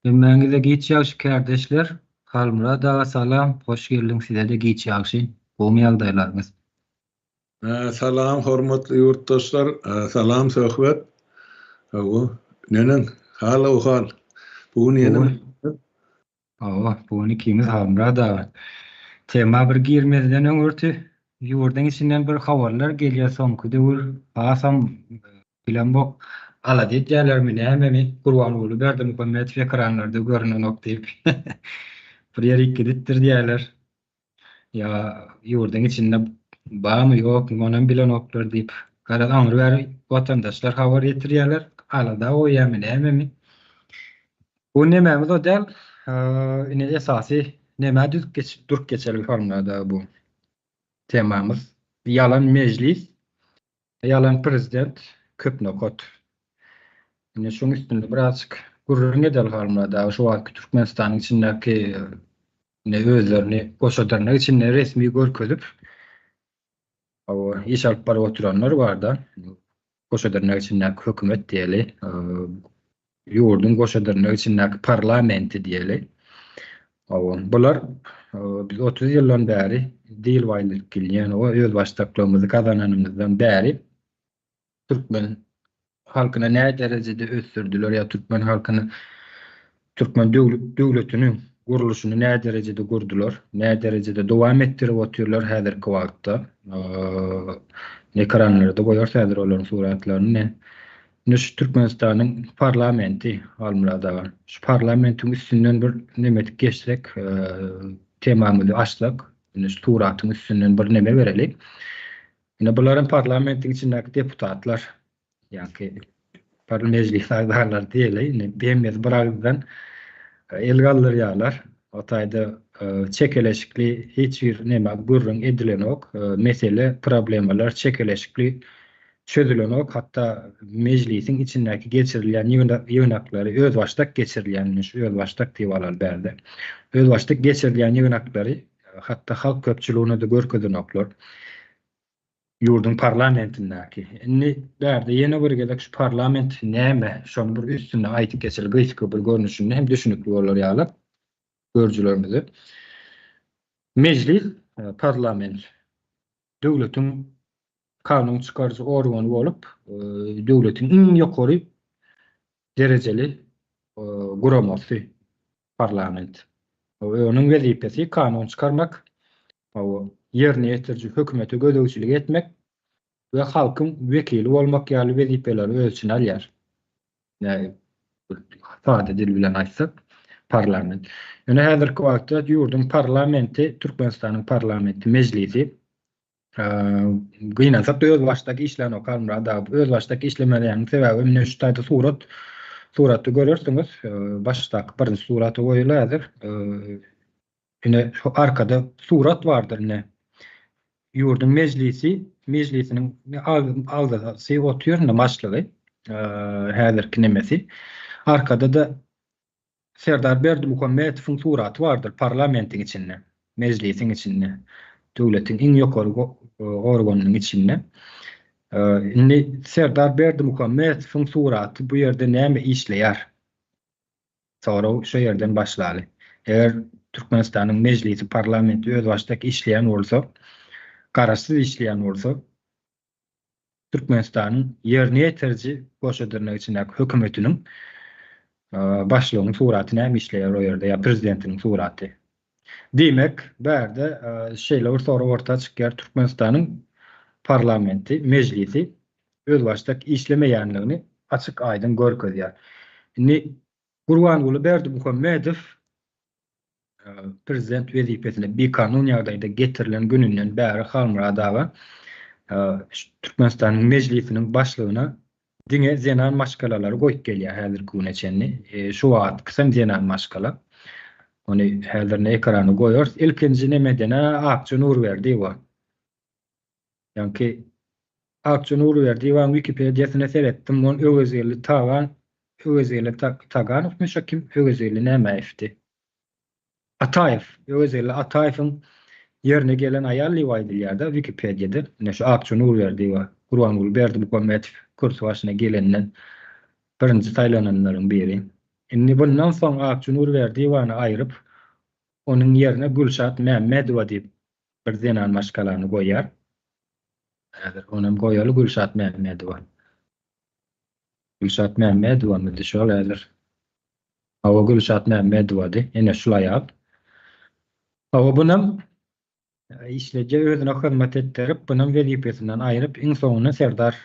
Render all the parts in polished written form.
Hemmäňize giç ýagşy kärdeşler. Halmyrat aga salam, hoş geldiň sizede giç ýagşy. Gowmy ýagdaýlaryňyz? Salam hormatly ýurtdaşlar, salam Söhbet. Hawa, neneň hal-ahwal? Bu gün ýene Hawa, bu gün ikimiz Halmyrat aga. Tema bir girmezden öňürti ýurduň içinden bir habarlar gelýär soňky döwür hasam bilemok alada edýärlermi nämemi Gurbanguly Berdimuhamedow ekranlarda görünenok diýip bir ýerik gidipdir diýýärler. Ýa ýurduň içinde barmy ýokmy onam bilenoklar diýip garaz aňry bäri watandaşlar habar ýetirýärler alada goýýarmy nämemi. Bu nemämiz o däl. Ine esasy nämä düzüp geçip durup geçeli hormada bu temamyz. Ýalan mejlis, ýalan prezident, köp nokat. Ine şuň üstünde birazjyk gürrüň edeli hormada. Şu wagtky Türkmenistanyň içindäki ine özlerini goşa dyrnak içinde resmi görkezip iş alyp baryp oturanlar barda. Goşa dyrnak içindäki hökümet diýeli. Ýurduň goşa dyrnak içindäki parlamenti diýeli. Hawa, bular biz 30 ýyldan bäri diýilip aýdylyp gelinýän o özbaşdaklygymyzy gazananymyzdan bäri türkmen halkyna nä derejede ösdürdiler ýa türkmen halkyny türkmen döwletiniň gurluşyny nä derejede gurdular, nä derejede dowam etdirip otyrlar häzirki wagtda. Ekranlarda goýarys häzir olaryň suratlaryny. Indi şu Türkmenistanyň parlamenti, Halmyrat aga, şu parlamentiň üstünden bir neme edip geçsek, temamyzy açsak, indi şu suratyň üstünden bir neme bereli. Indi bular hem parlamentiň içindäki deputatlar, ýa-ki mejlis agzalary diýeli, indi hemmesi bir agyzdan el galdyrýarlar. O taýda çekeleşikli hiç bir neme gürrüň edilenok, mesele, problemalar çekeleşikli çözülenok, hatda mejlisiň içindäki geçirilýän ýygnaklary özbaşdak geçirilýän, şu özbaşdak diýip alaly bärde. Özbaşdak geçirilýän ýygnaklary hatda halk köpçüligine-de görkezenoklar. Ýurduň parlamentindäki. Indi bärde ýene bir gezek şu parlament näme, şony bir üstünde aýdyp geçeli, gysga bir görnüşinde hem düşünikli bolar ýaly görüjilerimize. Mejlis, parlament döwletiň kanun çykaryjy organy bolup, döwletiň iň ýokary derejeli guramasy parlament. Onuň wezipesi kanun çykarmak, ýerine ýetiriji hökümete gözegçilik etmek we halkyň wekili bolmak ýaly wezipeleri öz içine alýar. Sada dil bilen aýtsak, parlament. Ýöne häzirki wagtda ýurduň parlamenti, Türkmenistanyň parlamenti, mejlisi Gynansak-da özbaşdak işlänok Halmyrat aga. Özbaşdak işlemeýäniniň sebäbi indi şu taýda surat suratda görersiňiz. Başdaky birinji suraty goýuly häzir. Ine şu arkada surat bardyr ine. Ýurduň mejlisi, mejlisiniň agzasy otyr indi başlygy. Häzirki nemesi. Arkada-da Serdar Berdimuhamedowyň suraty bardyr parlamentiň içinde, mejlisiň içinde, döwletiň iň ýokary organynyň içinde. Indi Serdar Berdimuhamedowyň suraty bu ýerde näme işleýär? Sorag şu ýerden başlaly. Eger Türkmenistanyň mejlisi, parlamenti özbaşdak işleýän bolsa, garaşsyz işleýän bolsa, Türkmenistanyň ýerine ýetiriji goşa dyrnak içindäki hökümetiniň başlygynyň suraty näme işleýär o ýerde ýa prezidentiniň suraty. Diýmek, bärde şeýle bir sorag orta çykýar, Türkmenistanyň parlamenti, mejlisi özbaşdak işlemeýänligini açyk aýdyň görkezýär. Indi Gurbanguly Berdimuhamedow prezident wezipesine bikanun ýagdaýda getirilen gününden bäri Halmyrat aga Türkmenistanyň Mejlisiniň başlygyna diňe zenan maşgalalary goýup gelýär häzirki güne çenli. Şu wagtkysam zenan maşgala. Ony häzir ine ekrana goýarys. Ilkinji nemeden-ä Akja Nurberdiýewa. Ýaňky Akja Nurberdiýewaň Wikipediýasyna seretdim, ol Öwezgeldi Tagan, Öwezgeldi Taganowmy şo kim, Öwezgeldi Nämäýewdi. Ataýew, Öwezgeldi Ataýewiň ýerine gelen aýal diýip aýdylýar-da Wikipediýada. Ine şu Akja Nurberdiýewa, Gurbanguly Berdimuhamedow kürsi başyna gelenden birinji saýlananlaryň biri. Indi bundan soň Akja Nurberdiýewany aýryp, onuň ýerine Gülşat Mämmedowa diýip bir zenan maşgalany goýýar. Häzir onam goýaly Gülşat Mämmedowa. Gülşat Mämmedowamydy şol häzir? Hawa Gülşat Mämmedowady. Ine şul aýal. Hawa bunam işleje özüne hyzmat etdirip, bunam wezipesinden aýryp, iň soňunda Serdar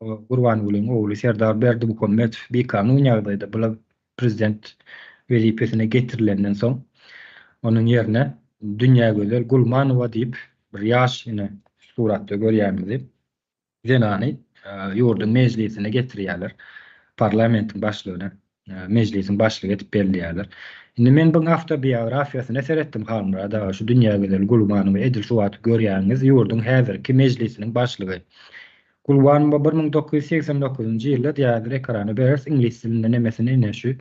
Gurbangulyň ogly Serdar Berdimuhamedow bikanun ýagdaýda bula prezident wezipesine getirilenden soň, onuň ýerine Dünýägözel Gulmanowa diýip bir ýaş ine suratda görýänimizi zenany ýurduň mejlisine getirýärler, parlamentiň başlygyna. Mejlisiň başlygy edip belleýärler. Indi men buň awtobiografiýasyna seretdim Halmyrat aga, şu Dünýägözel Gulmanowy edil şu wagt görýäňiz ýurduň häzirki Mejlisiniň başlygy. Gulmanowa 1989-njy ýylda häzir ekrana bereris iňlis dilinde nemesini ine şu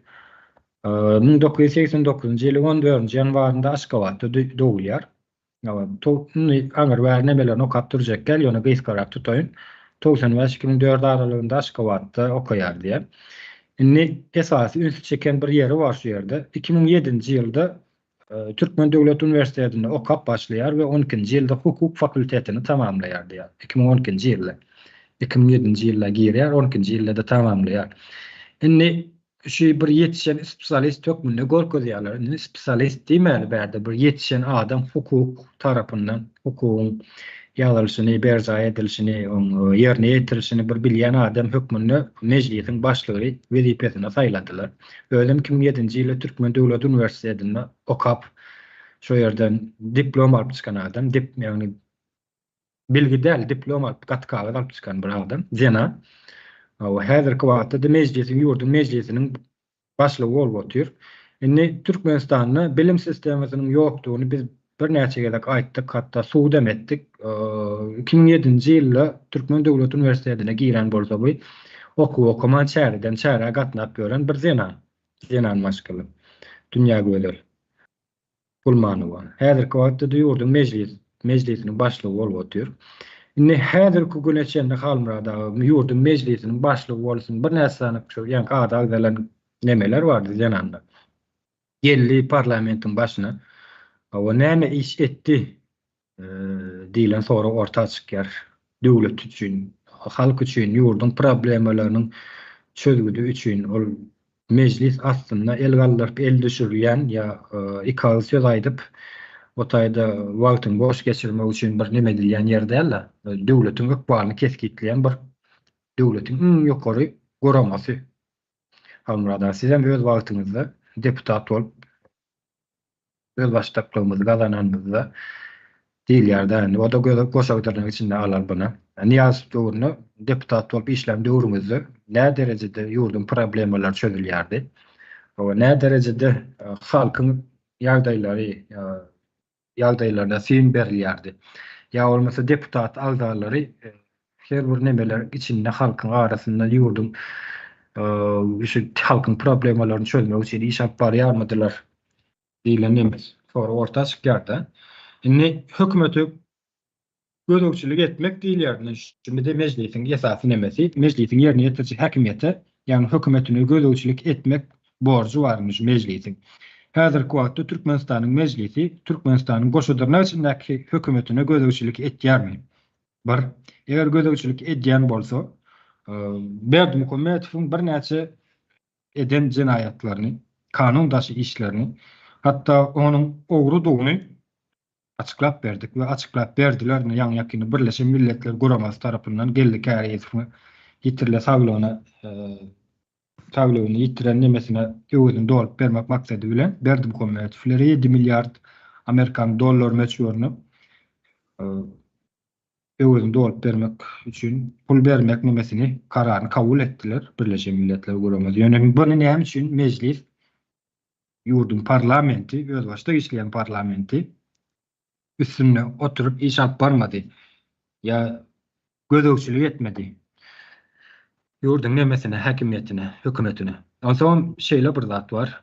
1989-njy ýylyň on dördünji ýanwarynda Aşgabatda dogulýar. Indi aňyr bäri nemelerini okap durjak däl, ýöne gysgarak tutaýyn. 95 2004 aralygynda Aşgabatda okaýar diýýär. Indi esasy ünsi çeken bir ýeri bar şu ýerde. 2007-nji ýylda Türkmen döwlet uniwersitetinde okap başlaýar we on ikinji ýylda hukuk fakultetini tamamlaýar diýýär. 2012-nji ýylda. 2007-nji ýylda girýär, on ikinji ýylda-da tamamlaýar. Indi Şu bir ýetişen spesialist hökmünde görkezýärler. Indi spesialist diýmäli bärde bir ýetişen adam hukuk tarapyndan hukugyň ýazylyşyny, berjaý edilişini, oň ýerine ýetirilişini bir bilýän adam hökmünde mejlisiň başlygy wezipesine saýladylar. Özem 2007-nji ýylda Türkmen döwlet uniwersitetinde okap, şo ýerden diplom alyp çykan adam, dip ýagny Bilgi däl, diplom alyp, gaty kagyz alyp çykan bir adam, zenan. Hawa, häzirki wagtda-da mejlisiň, ýurduň mejlisiniň başlygy bolup otyr. Indi Türkmenistanda bilim sistemasynyň ýokdugyny biz birnäçe gezek aýtdyk, hatda subut hem etdik. 2007-nji ýylda Türkmen döwlet uniwersitetine giren bolsa bu okuw okaman çäreden çärä gatnap ýören bir zenan, zenan maşgala. Dünýägözel. Gulmanowa. Häzirki wagtda-da ýurduň Mejlis Mejlisiniň başlygy bolup otyr. Indi häzirki güne çenli Halmyrat aga ýurduň Mejlisiniň başlygy bolsun, birnäçe sany şu ýaňky ady agzalan nemeler bardy zenanlar. Geldi parlamentiň başyna. Hawa näme iş etdi diýlen sorag orta çykýar. Döwlet üçin, halk üçin, ýurduň problemalarynyň çözgüdi üçin ol mejlis aslynda el galdyryp el düşürilýän ýa iki agyz söz aýdyp o taýda wagtyňy boş geçirmek üçin bir neme edilýän ýer däl-de, döwletiň ykbalyny kesgitleýän bir döwletiň iň ýokary guramasy. Halmyrat aga sizem öz wagtyňyzda deputat bolup özbaşdaklygymyzy gazananymyzda diýilýär-dä indi. O-da göze goşa dyrnak içinde alar buny. Nyýazow döwründe deputat bolup işlän döwrüňizde nä derejede ýurduň problemalary çözülýärdi? Hawa, nä derejede halkyň ýagdaýlary ýagdaýlaryna syn berilýärdi? Ýa bolmasa deputat agzalary her bir nemeler içinde halkyň arasynda ýurduň şu halkyň problemalaryny çözmek üçin iş alyp barýarmydylar diýlen neme sorag orta çykýar-da. Indi hökümete gözegçilik etmek diýilýär. Indi şu mejlisiň esasy nemesi, mejlisiň ýerine ýetiriji häkimiýete, ýagny hökümetine gözegçilik etmek borjy bar indi şu mejlisiň. Häzirki wagtda Türkmenistanyň mejlisi Türkmenistanyň goşa dyrnak içindäki hökümetine gözegçilik etýärmi? Bir, eger gözegçilik edýän bolsa, Berdimuhamedowyň birnäçe eden jenaýatlaryny, kanun daşy işlerini, hatda onuň ogrudygyny açyklap berdik we açyklap berdiler. Indi ýaňy-ýakynda Birleşen Milletler Guramasy tarapyndan Geldi Käriýewowyň ýitirilen saglygyna saglygyny ýitiren nemesine öwezini dolup bermek maksady bilen Berdimuhamedowlere ýedi milliard amerikan dollary möçberinde öwezini dolup bermek üçin pul bermek nemesini kararyny kabul etdiler Birleşen Milletler Guramasy. Ýöne buny näme üçin mejlis ýurduň parlamenti, özbaşdak işleýän parlamenti üstünde oturyp iş alyp barmady ýa gözegçilik etmedi ýurduň nemesine, häkimiýetine, hökümetine. Onsoňam şeýle bir zat bar.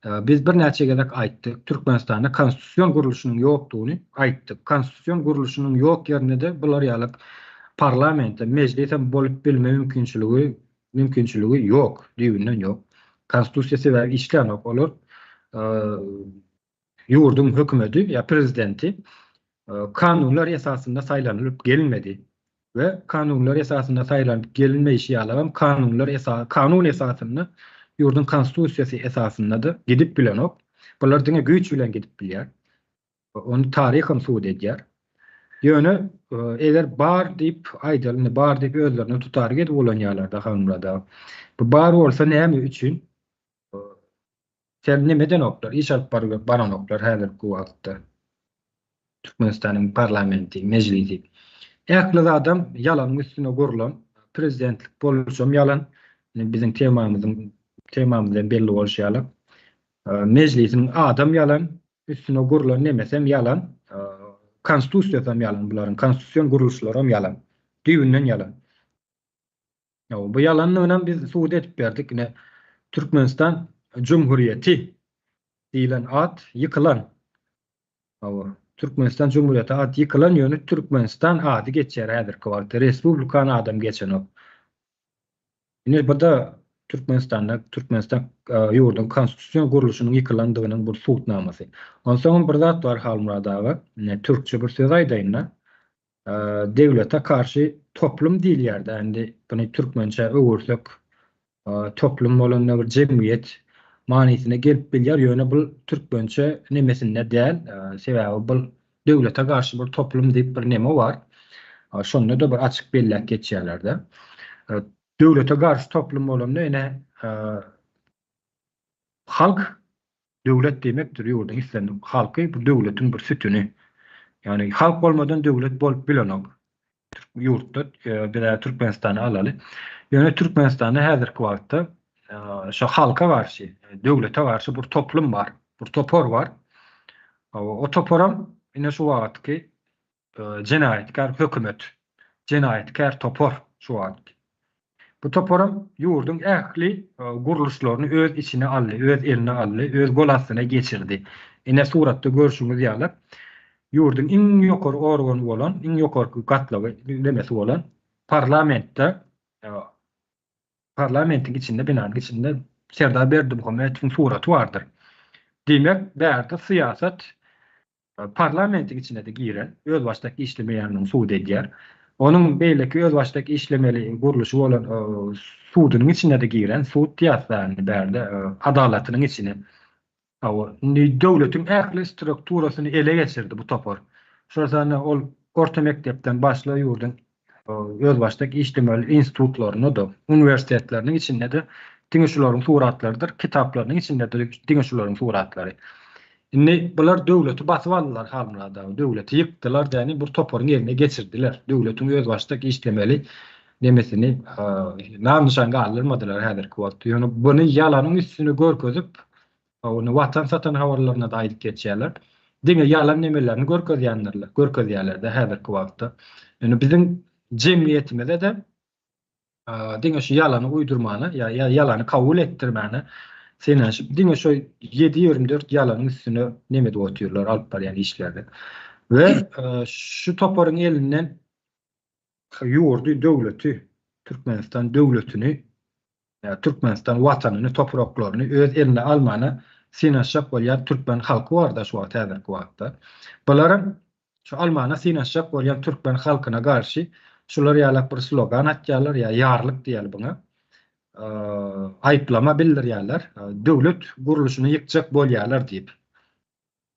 Biz birnäçe gezek aýtdyk, Türkmenistanda konstitusion gurluşynyň ýokdugyny aýtdyk. Konstitusion gurluşynyň ýok ýerinde-de bular ýaly parlamente, mejlisem bolup bilme mümkinçiligi mümkinçiligi ýok, düýbünden ýok. Konstitusiýa sebäbi işlänok. Olar ýurduň hökümeti ýa prezidenti kanunlar esasynda saýlanylyp gelinmedi we kanunlar esasynda saýlanyp gelinmeýşi ýalagam kanunlar kanun esasynda ýurduň konstitusiýasy esasynda-da gidip bilenok. Bular diňe güýç bilen gidip bilýär. Ony taryham subut edýär. Ýöne eger bar diýip aýdaly, indi bar diýip özlerine tutaryk edip ulanýarlar-da Halmyrat aga. Bu bar bolsa näme üçin sen neme edenoklar, iş alyp baranoklar häzirki wagtda Türkmenistanyň parlamenti, mejlisi. Ähli zadam ýalanyň üstüne gurlan, prezidentlik boluşam ýalan, indi biziň temamyzyň temamyzdan belli bolşy ýaly. Mejlisiň adam ýalan, Üstüne gurlan nemesem ýalan, konstitusiýasam ýalan bularyň, konstitusion gurluşlaram ýalan. Düýbünden ýalan. Bu ýalanlygynam biz subut edip berdik. Ine, Türkmenistan Jumhuriýeti diýlen at ýykylan. Hawa, Türkmenistan Jumhuriýeti at ýykylan, ýöne Türkmenistan ady geçýär häzirki wagtda. Respublikany adam geçenok. Ine bu-da Türkmenistanda Türkmenistan ýurduň konstitusion gurluşynyň ýykylandygynyň bir subutnamasy. Onsoňam bir zat bar Halmyrat aga, ine türkçe bir söz aýdaýyn-da. Döwlete karşy toplum diýilýär-dä indi buny türkmençä öwürsek toplum bolanda bir jemgyýet manysyna gelip bilýär, ýöne bu türkmençe nemesinde däl, sebäbi bu döwlete garşy bir toplum diýip bir neme bar. Şonda-da bir açyk belläp geçýärler-de. Döwlete garşy toplum bolanda ine halk döwlet diýmekdir, ýurduň islendik halky bu döwletiň bir sütüni. Ýagny halk bolmadan döwlet bolup bilenok. Ýurtda biz Türkmenistany alaly. Ýöne Türkmenistanda häzirki wagtda şo halka garşy, döwlete garşy bir toplum bar, bir topar bar. O toparam ine şu wagtky jenaýatkär hökümet, jenaýatkär topar şu wagt. Bu toparam ýurduň ähli gurluşlaryny öz içine aldy, öz eline aldy, öz gol astyna geçirdi. Ine suratda görşüňiz ýaly, ýurduň iň ýokary organy bolan, iň ýokarky gatlagy nemesi bolan parlamentde parlamentiň içinde, binanyň içinde Serdar Berdimuhamedowyň suraty bardyr. Diýmek, bärde syýasat parlamentiň içine-de giren, özbaşdak işlemeýändigini subut edýär. Onuň beýleki özbaşdak işlemeli gurluşy bolan sudunyň içine-de giren, sud diýýäs-dä indi bärde, adalatynyň içine. Hawa, indi döwletiň ähli strukturasyny ele geçirdi bu topar. Şol sanda ol orta mekdepden başla ýurduň özbaşdak işlemeli institutlaryna-da, uniwersitetleriniň içinde-de diňe şularyň suratlarydyr, kitaplarynyň içinde-de diňe şularyň suratlary. Indi bular döwleti basyp aldylar Halmyrat aga, döwleti ýykdylar däni bir toparyň eline geçirdiler. Döwletiň özbaşdak işlemeli nemesini nam-nyşan galdyrmadylar häzirki wagtda. Ýöne buny ýalanyň üstüne görkezip, Ony watan satan habarlarynda-da aýdyp geçýärler. Diňe ýalan nemelerini görkezýändirler, görkezýärler-de häzirki wagtda. Ýöne biziň jemgyýetimize-de diňe şu ýalany uýdurmana ýa ýalany kabul etdirmäne synanyşyp, diňe şu 7-24 ýalanyň üstüne neme edip otyrlar alyp barýan işlerini. We şu toparyň elinden ýurdy, döwleti, Türkmenistan döwletini Türkmenistan watanyny, topraklaryny öz eline almana synanyşjak bolýan türkmen halky barda şu wagt häzirki wagtda. Bularam şu almana synanyşjak bolýan türkmen halkyna garşy şular ýalak bir slogan atýarlar ýa ýarlyk diýeli buňa. Aýyplama bildirýärler. Döwlet gurluşyny ýykjak bolýarlar diýip.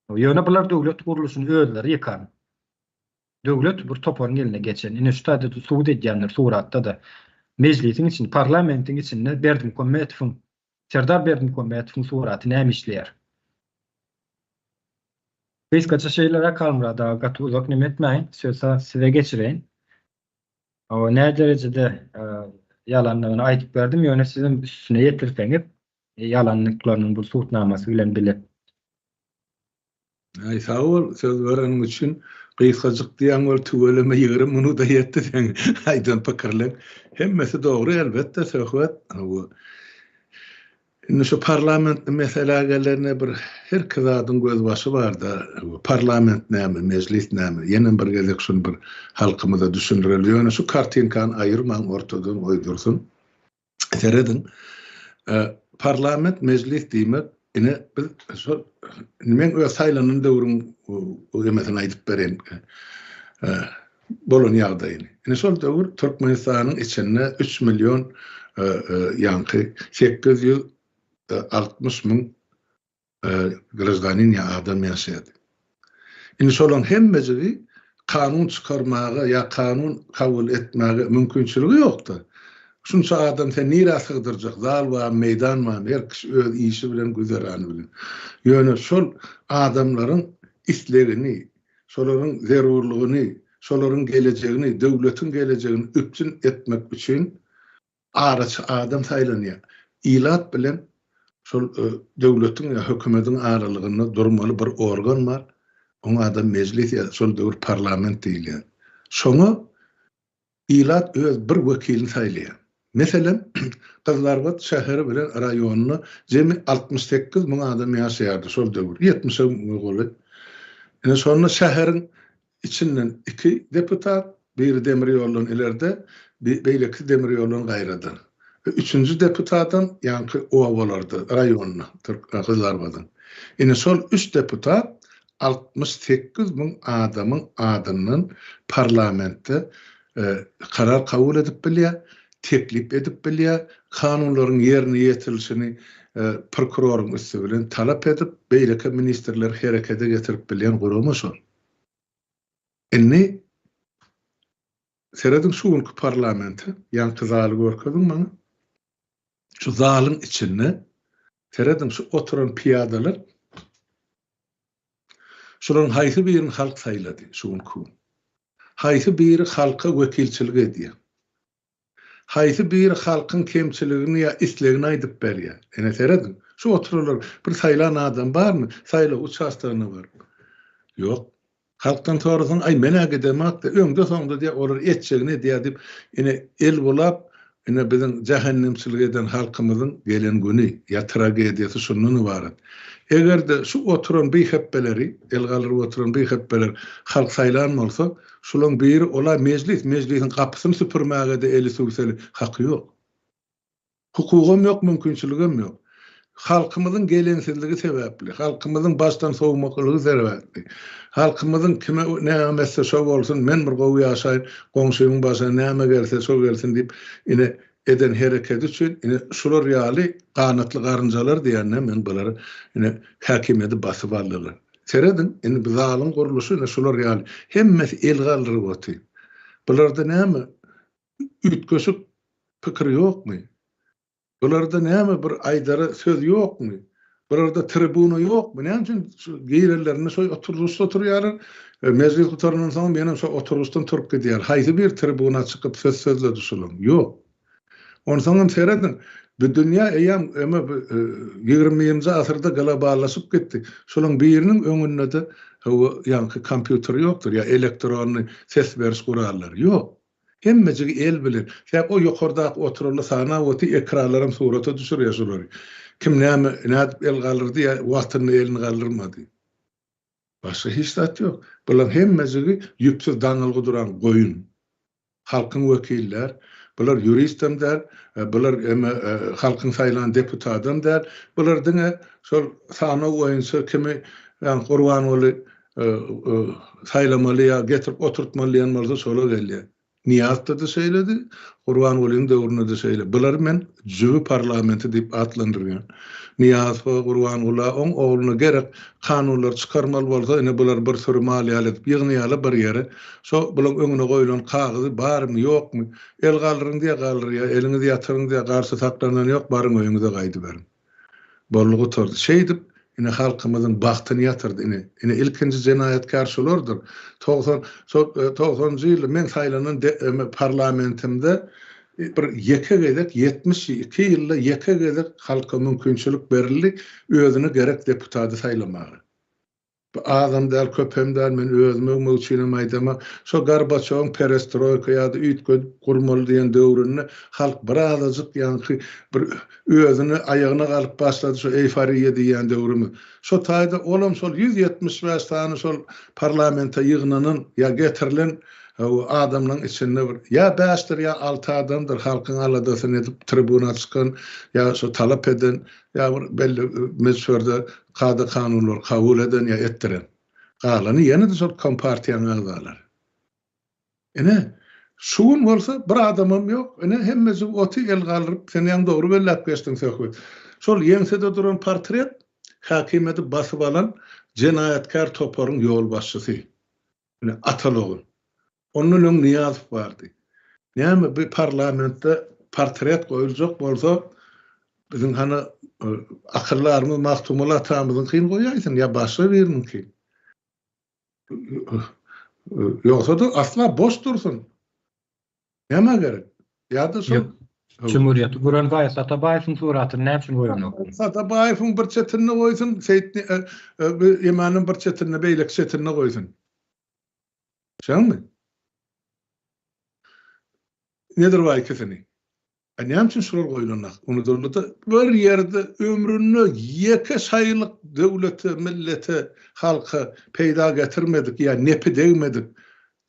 Ýöne bular döwlet gurluşyny özleri ýykan. Döwlet bir toparyň eline geçen. Ine şu taýda-da subut edýändir suratda-da. Mejlisiň içinde, parlamentiň içinde Berdimuhametowyň, Serdar Berdimuhametowyň suraty näme işleýär? Gysgaça şeýleräk Halmyrat aga gaty uzak neme etmäýin, sözi size geçireýin. Hawa nä derejede ýalandygyny aýdyp berdim, ýöne sizem üstüne ýetirseňiz ýalanlyklarynyň bir subutnamasy bilen bile. Aý sag bol söz bereniň üçin. Gysgajyk diýýäň bol tüweleme 20 minuda ýetdi seň aýdan pikirleň. Hemmesi dogry elbetde söhbet. Hawa. Indi şu parlamentli meselä gelende bir herki zadyň gözbaşy barda. Parlament näme, mejlis näme? Ýenem bir gezek şuny bir halkymyza düşündireli. Ýöne şu kartinkany aýyrmaň ortadan goý dursun. Serediň. Parlament, mejlis diýmek, ine biz şol indi meň öz saýlanan döwrüň emesini aýdyp bereýin bolan ýagdaýyny. Ine şol döwür Türkmenistanyň içinde 3 million ýaňky 860 müň graždanin ýa adam ýaşaýardy. Indi şolaryň hemmejigi kanun çykarmaga ýa kanun kabul etmäge mümkinçiligi ýokdy. Şunça adam sen nirä sygdyrjak, zal barmy, meýdan barmy, her kişi öz işi bilen, güzerany bilen. Ýöne şol adamlaryň islegini, şolaryň zerurlygyny, şolaryň gelejegini, döwletiň gelejegini üpjün etmek üçin Araçy adam saýlanýar. Ilat bilen şol döwletiň ýa hökümediň aralygynda durmaly bir organ bar. Oň adam mejlis ýa şol döwür parlament diýilýär. Şoňa ilat öz bir wekilini saýlaýar. Meselem, Gyzylarbat şäheri bilen raýonynda jemi 68 müň adam ýaşaýardy şol döwür, ýetmişe müňe golaý. Ine şonda şäheriň Içinden iki deputat, biri demir ýoldan ilerde, beýlekisi demir ýoldan gaýrada. Üçünji deputatam ýaňky obalarda, raýonda, Gyzylarbadyň. Ine şol üç deputat 68 müň adamyň adyndan parlamentde karar kabul edip bilýär, teklip edip bilýär, kanunlaryň ýerine ýetirilişini prokuroryň üsti bilen talap edip, beýleki ministrleri herekete getirip bilýän gurama şol. Indi serediň şu günki parlamente, ýaňky zaly görkeziň maňa. Şu zalyň içinde serediň şu oturan pyýadalar şularyň haýsy birini halk saýlady şu günki gün? Haýsy biri halka wekilçilik edýär? Haýsy biri halkyň kemçiligini ýa islegini aýdyp berýär? Ine serediň, şu oturanlar bir saýlan adam barmy saýlaw uçastogyna baryp? Ýok. Halkdan sorasaň, aý men-ä gidemak-da, öňde-soňda diýýär, olar etjegini edýär diýip, ine el bulap, ine biziň jähennemçilik eden halkymyzyň gelen güni ýa tragediýasy şundan ybarat. Eger-de şu oturan bihepbeleri, el galdyryp oturan bihepbeler halk saýlan bolsa, Şulaň biri ola mejlis, mejlisiň gapysyny süpürmäge-de eli sürseli haky ýok. Hukugam ýok, mümkinçiligem ýok. Halkymyzyň geleňsizligi sebäpli, halkymyzyň başdan sowmaklygy sebäpli, halkymyzyň kime näme etse şo bolsun, men bir gowy ýaşaýyn, goňşymyň başyna näme gelse şo gelsin diýip, ine, eden hereketi üçin, ine, şular ýaly ganatly garynjalar diýende men bulary, ine, häkimiýeti basyp aldylar. Serediň, indi bu zalyň gurluşy ine şular ýaly. Hemmesi el galdyryp otyr. Bularda näme üýtgeşik pikir ýokmy? Bularda näme bir aýdara söz ýokmy? Bularda tribuna ýokmy? Näme üçin şu girenlerinde şo oturgyçda oturýarlar? E, mejlis gutarandan soň ýene şo oturgyçdan turup gidýär. Haýsy bir tribuna çykyp söz sözledi şulaň? Ýok. Onsoňam serediň, bu dünýä eýýäm eme bu 21-nji asyrda globallaşyp gitdi. Şolaň biriniň öňünde-de hawa ýaňky kompýuter ýokdur ýa elektronny ses beriş gurallary ýok. Hemmejigi el bilen. Sebäp o ýokardaky oturanlar sanap otyr, ekranlaram surata düşürýär şolary. Kim näme, nädip el galdyrdy ýa wagtynda elini galdyrmady. Başga hiç zat ýok. Bularyň hemmejigi ýüpsüz daňylgy duran goýun. Halkyň wekiller, bular ýuristem däl, bular eme halkyň saýlan deputadam däl, bular diňe şol sanaw boýunça kimi ýagny Gurbanguly saýlamaly ýa getirip oturtmaly diýen bolsa şola gelýär. Nyýazowda-da şeýledi, Gurbangulyň döwründe-de şeýle. Bulary men jübi parlamenti diýip atlandyrýan. Nyýazowa, Gurbangula, oň ogluna gerek kanunlary çykarmaly bolsa ine bular bir süri mal ýaly edip ýygnaýarlar bir ýere. Şo bulaň öňüne goýlan kagyzy barmy, ýokmy, el galdyryň diýýär, galdyrýar, eliňizi ýatyryň diýýär, garşy saklanan ýok, baryň öýüňize gaýdyberiň. Boldy gutardy. Şeýdip, ine halkymyzyň bagtyny ýatyrdy, ine. Ine ilkinji jenaýatkär şulardyr. 90, şo togsanynjy ýylda meň saýlanan parlamentimde bir ýeke gezek, 72 ýylda ýeke gezek halka mümkinçilik berildi, özüne gerek deputady saýlamaga. Bu azam däl, köpem däl, men özümi öwmek üçinem aýdamok. Şo Gorbaçowyň perestroýka ýa-da üýtgedip gurmaly diýen döwründe halk birazajyk ýaňky bir özüne aýagyna galyp başlady şo eýforiýa diýýän döwrümiz. Şo taýda olam şol 175 sany şol parlamente ýygnanan ýa getirilen. adamlaryň içinde bir ýa bäşdir ýa alty adamdyr halkyň aladasyny edip tribuna çykan ýa şo talap eden ýa bir belli möçberde kada-kanunlary kabul eden ýa etdiren. Galany ýene-de şol kompartiýanyň agzalary. Ine, şu gün bolsa bir adamam ýok. Ine, hemmejik oty el galdyryp, sen ýaňy dogry belläp geçdiň Söhbet. Şol ýeňsede duran portret häkimiýeti basyp alan jenaýatkär toparyň ýolbaşçysy. Ine, Atalogul. Ondan öň Nyýazow bardy. Näme bu parlamentde portret goýuljak bolsa, biziň hany akyldarymyz Magtymguly atamyzyňkyny goýaýsyn ýa başga biriniňkini. Ýogsa-da asla boş dursun. Nämä gerek? Ýa-da şol Jumhuriyeti guran Gaýyp Atabaýewiň suratyny näme üçin goýanok? Atabaýewiň bir çetinde goýsun, Seýit Ýemanyň bir çetinde, beýleki çetinde goýsun. Şeňmi? Nedirbaý ikisini. A näme üçin şular goýlanok? Unudyldy-da bir ýerde ömründe ýeke şaýylyk döwlete, millete, halka peýda getirmedik ýa nepi degmedik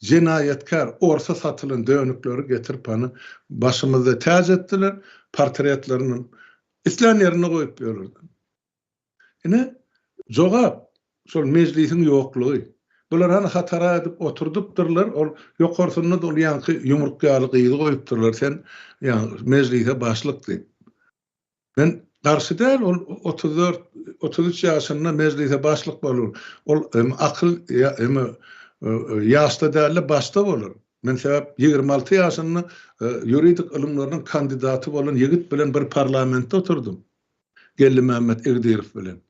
jenaýatkär, orsa satylan dönükleri getirip hany başymyzda täç etdiler, portretlerinem islän ýerinde goýup ýörerdi. Ine, jogap, şol mejlisiň ýoklugy. Bular hany hatara edip oturdypdyrlar, ol ýokarsynda-da ol ýaňky ýumruk ýaly gyzy goýupdyrlar, sen ýaňy mejlise başlyk diýip. Men garşy däl, ol 34, 33 ýaşynda mejlise başlyk bolar. Ol hem akyl hem ýaşda däl-de başda bolar. Men sebäp 26 ýaşynda ýuridik ylymlarynyň kandidaty bolan ýigit bilen bir parlamentde oturdym. Geldimämmet Igdirow bilen.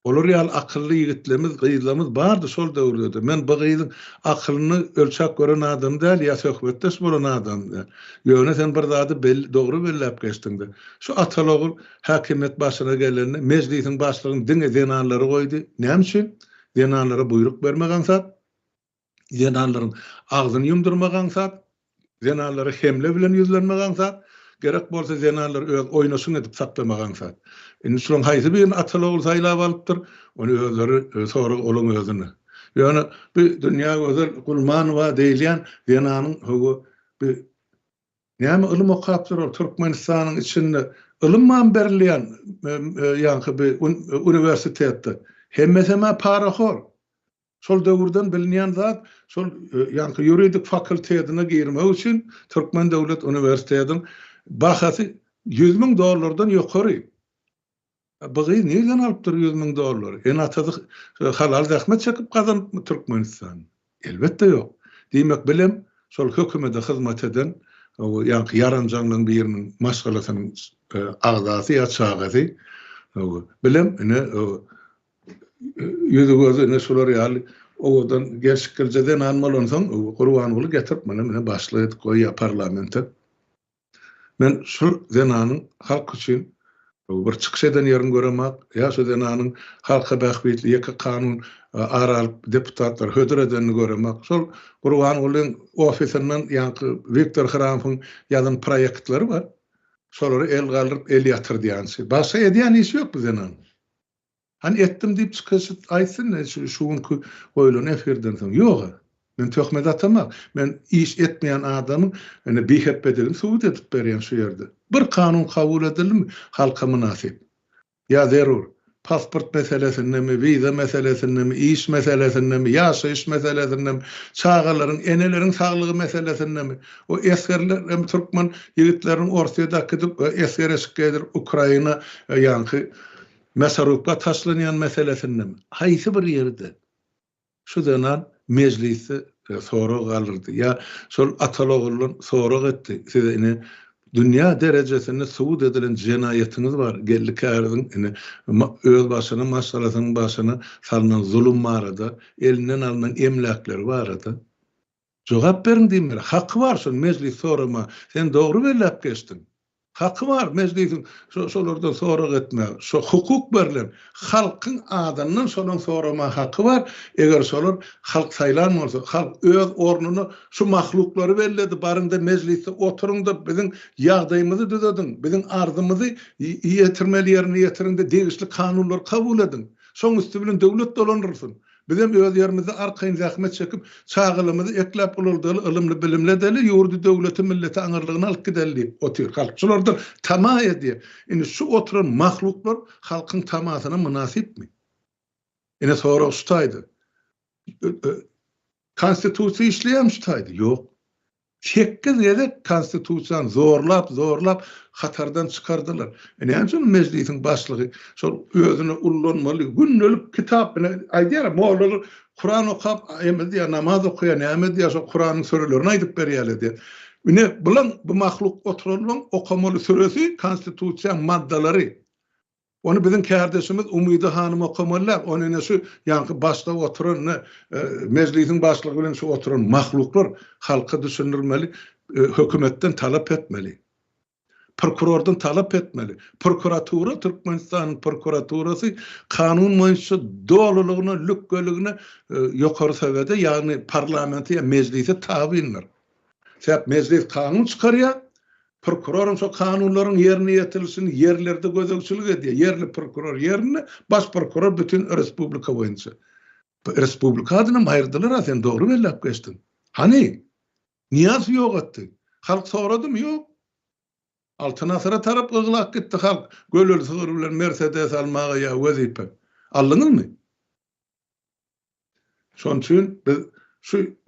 Olar ýaly akylly ýigitlerimiz, gyzlarymyz bardy şol döwürde-de. Men bu gyzyň akylyny ölçäp gören adam däl ýa söhbetdeş bolan adam däl. Ýöne sen bir zady belli, dogry belläp geçdiň-de. Şu ataly-ogul häkimiýet başyna gelende mejlisiň başlygyny diňe zenanlary goýdy. Näme üçin? Zenanlara buýruk bermek aňsat. Zenanlaryň agzyny ýumdurmak aňsat, zenanlara hemle bilen ýüzlenmek aňsat, gerek bolsa zenanlary öz oýnaşyň edip saklamak aňsat. Indi şularyň haýsy birini ataly-ogul saýlap alypdyr, ony özleri sorag olaň özüne. Ýöne bu Dünýägözel Gulmanowa diýilýän zenanyň höwi bu näme ylym okapdyr ol Türkmenistanyň içinde ylymam berilýän ýaňky bu uniwersitetde. Hemmesem-ä parahor. Şol döwürden bilinýän zat, şol ýaňky ýuridik fakultetine girmek üçin Türkmen döwlet uniwersitetiniň bahasy 100 müň dollardan ýokary. Bu gyz nirden alypdyr 100 müň dollary? Ene-atasy halal zähmet çekip gazanypmy Türkmenistanda? Elbetde ýok. Diýmek bilem şol hökümete hyzmat eden ýaňky ýaranjaňlaryň biriniň maşgalasynyň agzasy ýa çagasy. Bilem ine Ýüzi-gözi ine şular ýaly owadan gelşiklije zenan bolansoň, Gurbanguly getirip muny mine başlyk edip goýýar parlamente. Men şu zenanyň halk üçin bir çykyş eden ýerini göremok, ýa şu zenanyň halka bähbitli ýeke kanun ara alyp deputatlara hödür edenini göremok. Şol Gurbangulyň ofisinden ýaňky Wiktor Hramowyň ýazan proýektleri bar. Şolary el galdyryp el ýatyrdýançy. Başga edýän işi ýok bu zenanyň. Hany etdim diýip çykyş aýtsyn şu günki goýulan efirden soň. Ýoga. Men töhmet atamak. Men iş etmeýän adamyň ine bihepbedigini subut edip berýän şu ýerde. Bir kanun kabul edildimi halka mynasyp. Ýa zerur. Pasport meselesindemi, wiza meselesindemi, iş meselesindemi, ýaşaýyş meselesindemi, çagalaryň, eneleriň saglygy meselesindemi, o esgerler hem türkmen ýigitleriniň Orsýete äkidip esger eşik geýdirip Ukraina ýaňky Mäsarupka taşlanýan meselesindemi? Haýsy bir ýerde şu zenan mejlisde sorag galdyrdy ýa şol ataly-oguldan sorag etdi, size ine dünýä derejesinde subut edilen jenaýatyňyz bar, Geldi Käriziň ine öz başyna, maşgalasynyň başyna salnan zulum barada, elinden alnan emläkleri barada jogap beriň diýmeli. Haky bar şol mejlis sorama. Sen dogry belläp geçdiň. Haky bar mejlisiň şolardan sorag etmäge. Şo hukuk berlen. Halkyň adyndan şolaň sorama haky bar. Eger şolar halk saýlan bolsa, halk öz ornuna şu mahluklary belledi, baryňda mejlisde oturyňda biziň ýagdaýymyzy düzediň, biziň arzymyzy ýetirmeli ýerine ýetiriňde degişli kanunlary kabul ediň. Şoň üsti bilen döwlet dolandyrylsyn. Bizem öz ýerimizde arkaýyn zähmet çekip, çagalarymyzy ekläp ulaldaly, ylymly-bilimli edeli, ýurdy, döwleti, milleti aňyrlygyna alyp gideli diýip otyr halk. Şulardan tama edýär. Indi şu oturan mahluklar halkyň tamasyna mynasypmy? Ine sorag şu taýda. Konstitusiýa işleýärmi şu taýda? Ýok. Sekiz gezek konstitusiýany zorlap, zorlap hatardan çykardylar. E näme üçin mejlisiň başlygy şol özüne ullanmaly gündelik kitap ine aýdýar mollalar Kuran okap eme diýýär, namaz okaýar, näme diýýär, şol Kuranyň sürelerini aýdyp berýärler diýýär. Ine bulaň bu mahluk oturanlaň okamaly süresi konstitusiýaň maddalary. Ony biziň kärdeşimiz Umyda hanym okamaly däl, ony ine şu ýaňky başda oturan ine mejlisiň başlygy bilen şu oturan mahluklar halka düşündirmeli, hökümetden talap etmeli. Prokurordan talap etmeli. Prokuratura Türkmenistanyň prokuraturasy kanun boýunça dolulygyna, lükgeligine ýokary sowede, ýagny parlamente ýa mejlise tabyndyr. Sebäp mejlis kanun çykarýar, Prokuroram şo kanunlaryň ýerine ýetirilişini ýerlerde gözegçilik edýär. Ýerli prokuror ýerinde, baş prokuror bütin respublika boýunça. Bu respublika adynam aýyrdylar-a, sen dogry belläp geçdiň. Hany? Nyýazow ýok etdi. Halk soradymy? Ýok. Altyn asyra tarap yglap gitdi halk, göleli sygyr bilen Mersedes almaga ýa wezipe. Aldyňyzmy? Şonuň üçin biz şu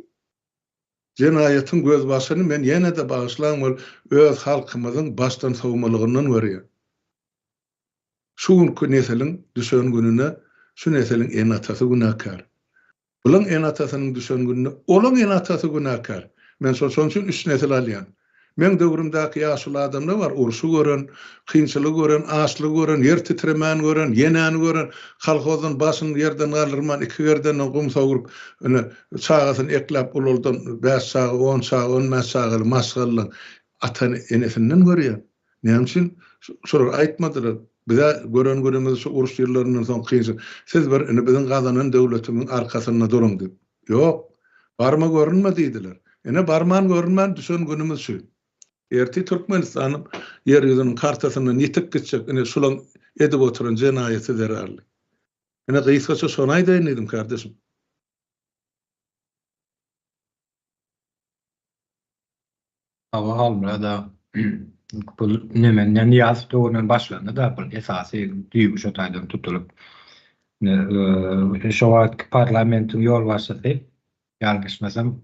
Jenaýatyň gözbaşyny men ýene-de bagyşlaň ol öz halkymyzyň başdan sowmalygyndan görýän. Şu günki nesiliň düşen gününe şu nesiliň ene-atasy günäkär. Bulaň ene-atasynyň düşen gününe olaň ene-atasy günäkär. Men şo şonuň üçin üç nesil alýan. Meň döwrümdäki ýaşuly adamlar bar, urşy gören, kynçylygy gören, açlygy gören, ýer titremäni gören, ýenäni gören, kolhozdan başyny ýerden galdyrman, iki gerdenden gum sowrup, ine, çagasyny ekläp ulaldan bäş çaga, on çaga, on bäş çagaly maşgalalaň ata-enesinden görýän. Näme üçin şolar aýtmadylar? Biz-ä gören günümiz şu uruş ýyllaryndan soň kynçylyk. Siz bir ine biziň gazanan döwletimiziň arkasynda duruň diýip. Ýok. Barma görünme diýdiler. Ine barman görünmän düşen günümiz şu. Ertir Türkmenistanyň ýer ýüzüniň kartasyndan ýitip gitjek ine şulaň edip oturan jenaýaty zerarly. Ine gysgaça şony aýdaýyn diýdim kardeşim. Hawa Halmyrat aga. Bu neme Nyýazow döwründen başlandy-da bu esasy düýbi şo taýdan tutulyp. Şo wagtky parlamentiň ýolbaşçysy ýalňyşmasam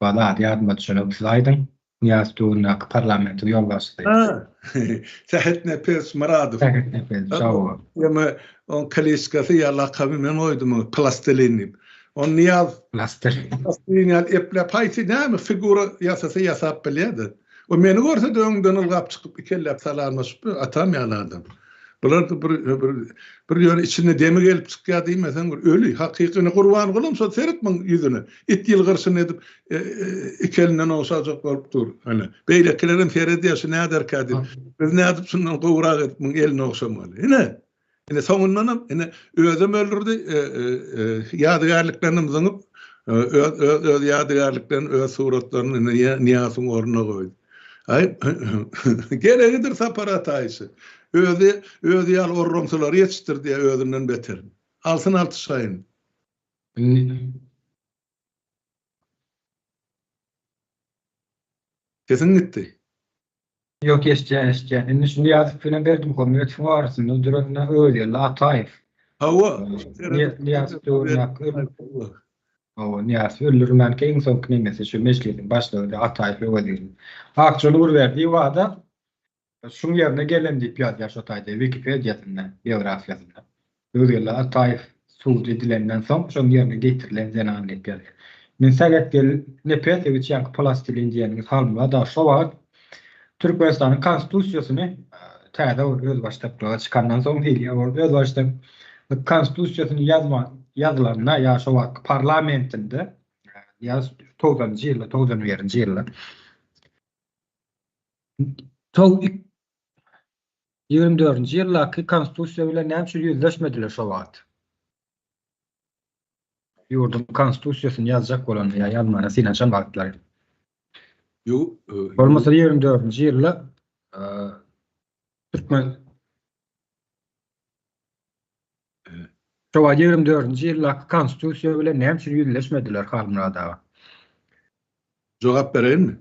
walla ady ýadyma düşenok siz aýdyň. Nyýazow döwründäki parlamentiň ýolbaşçysy. Ha, Sähet Nepes Myradow. Sähet Nepes, hawa. Ýa oň kliçkasy ýa lakamy men goýdum oňa Plastilin diýip. Ony Nyýaz Plastilin. Plastilin ýaly epläp haýsy näme figura ýasasa ýasap bilýär-de. O meni görse-de öňümden ylgap çykyp ikelläp salamlaşyp atam ýaly adam. Bular bir bir bir ýöne içinde demi gelip çykýar diýmeseň bir öli hakyky ine Gurbangulam şo seret muň ýüzüne it ýylgyrşyny edip iki elinden ogşajak bolup dur. Ine beýlekilerem seredýär şu näderkä diýip. Biz nädip şundan gowurak edip muň elini ogşamaly. Ine Ine soňundanam ine özem öldürdi, ýadygärliklerinem zyňyp, öz öz öz ýadygärliklerini, öz suratlaryny ine Nyýazowyň ornuna goýdy. Aý geregidir Sapar Ataýewiçe. Özi özi ýaly orramsylary ýetişdirdi ýa özünden beter. Alsyn alty şaýyny. Sesiň gitdi. Ýok eşitýän eşitýän. Indi şu Nyýazow bilen Berdimuhamedowyň arasynda duranda Öwezgeldi Ataýew. Hawa. Nyýazow döwründäki Hawa, Nyýazow öldürilmänkä iň soňky nemesi şu mejlisiň başlygy Ataýew Öwezgeldi. Akja Nurberdiýew ada şuň ýerine gelen diýip ýazýar şo taýda Wikipediýasynda, biografiýasynda. Öwezgeldi Ataýew sud edilenden soň şoň ýerine getirilen zenan diýip ýazýar. Men Sähetgel Nepesowiç ýaňky plastilin diýeniňiz Halmyrat aga şo wagt Türkmenistanyň konstitusiýasyny täze bir özbaşdaklyga çykandan soň diýilýär ol özbaşdak konstitusiýasyny ýazma ýazylanda ýa şo wagtky parlamentinde ýa togsanynjy ýylda togsan birinji ýylda 24-nji ýyldaky konstitusiýa bilen näme üçin ýüzleşmediler şo wagt? Ýurduň konstitusiýasyny ýazjak bolanda ýa ýazmana synanyşan wagtlary. Bolmasa 24-nji ýylda türkmen. Şo wagt 24-nji ýyldaky konstitusiýa bilen näme üçin ýüzleşmediler Halmyrat aga? Jogap bereýinmi?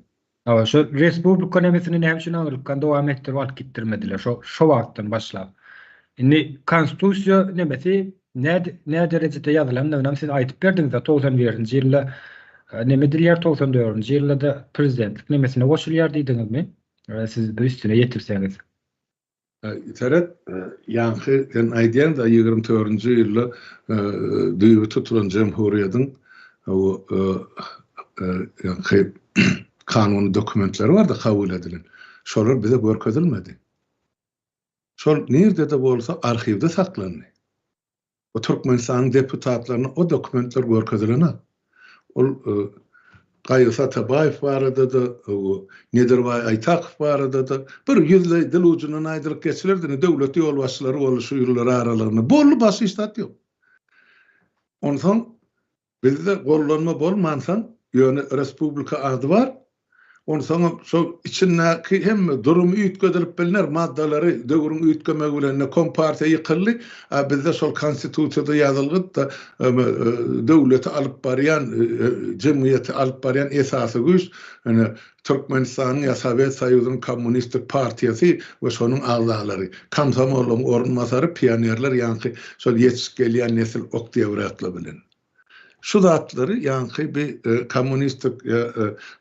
Hawa, şo respublika nemesini näme üçin aňrykdan dowam etdirip alyp gitdirmediler şo şo wagtdan başlap. Indi konstitusiýa nemesi nä nä derejede ýazylandygynam siz aýdyp berdiňiz-de 91-nji ýylda neme edilýär, 94-nji ýylda-da prezidentlik nemesine goşulýar diýdiňizmi? Siz bir üstüne ýetirseňiz. Seret, ýaňky sen aýdýaň-da, 24-nji ýylda düýbi tutulan jemhuriýetiň ýaňky kanuny dokumentleri bardy kabul edilen. Şolar bize görkezilmedi. Şol nirde-de bolsa arhiwde saklandy. Bu Türkmenistanyň deputatlaryna o dokumentler görkezilenok. Ol Gaýgysyz Atabaýew barada-da, Nedirbaý Aýtakow barada-da bir ýüzleý dil ujundan aýdylyp geçilerdi, indi döwlet ýolbaşçylary boldy şu ýyllar aralygynda. Boldy, başga hiç zat ýok. Onsoň Bizde gollanma bolmansoň, ýöne respublika ady bar. Onsoňam şol içindäki hemme durumy üýtgedilip bilner, maddalary döwrüň üýtgemegi bilen ine kompartiýa ýykyldy, a bizde şol konstitusiýada ýazylgyt-da döwleti alyp barýan, jemgyýeti alyp barýan esasy güýç ine Türkmenistanyň ýa Sowet Soýuzynyň kommunistik partiýasy we şonuň agzalary, komsomolyň orunbasary, pionerler ýaňky şol ýetişip gelýän nesil oktýabratlar bilen. Şu zatlary ýaňky bi kommunistik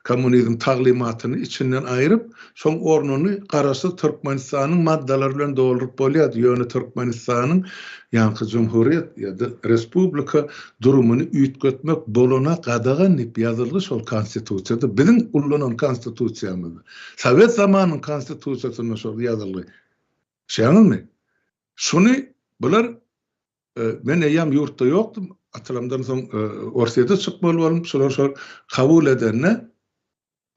kommunizm taglymatyny içinden aýryp, şoň ornuny garaşsyz Türkmenistanyň maddalary bilen dolduryp bolýardy. Ýöne Türkmenistanyň ýaňky jumhuriýet ýa-da respublika durumyny üýtgetmek bolana gadagan diýip ýazylgy şol konstitusiýada, biziň ullanan konstitusiýamyzda. Sowet zamanynyň konstitusiýasynda şol ýazylgy. Düşýäňizmi? Şuny bular Men eýýäm ýurtda ýokdum, atylamdan soň Orsýete çykmaly boldum, şolar şol kabul edende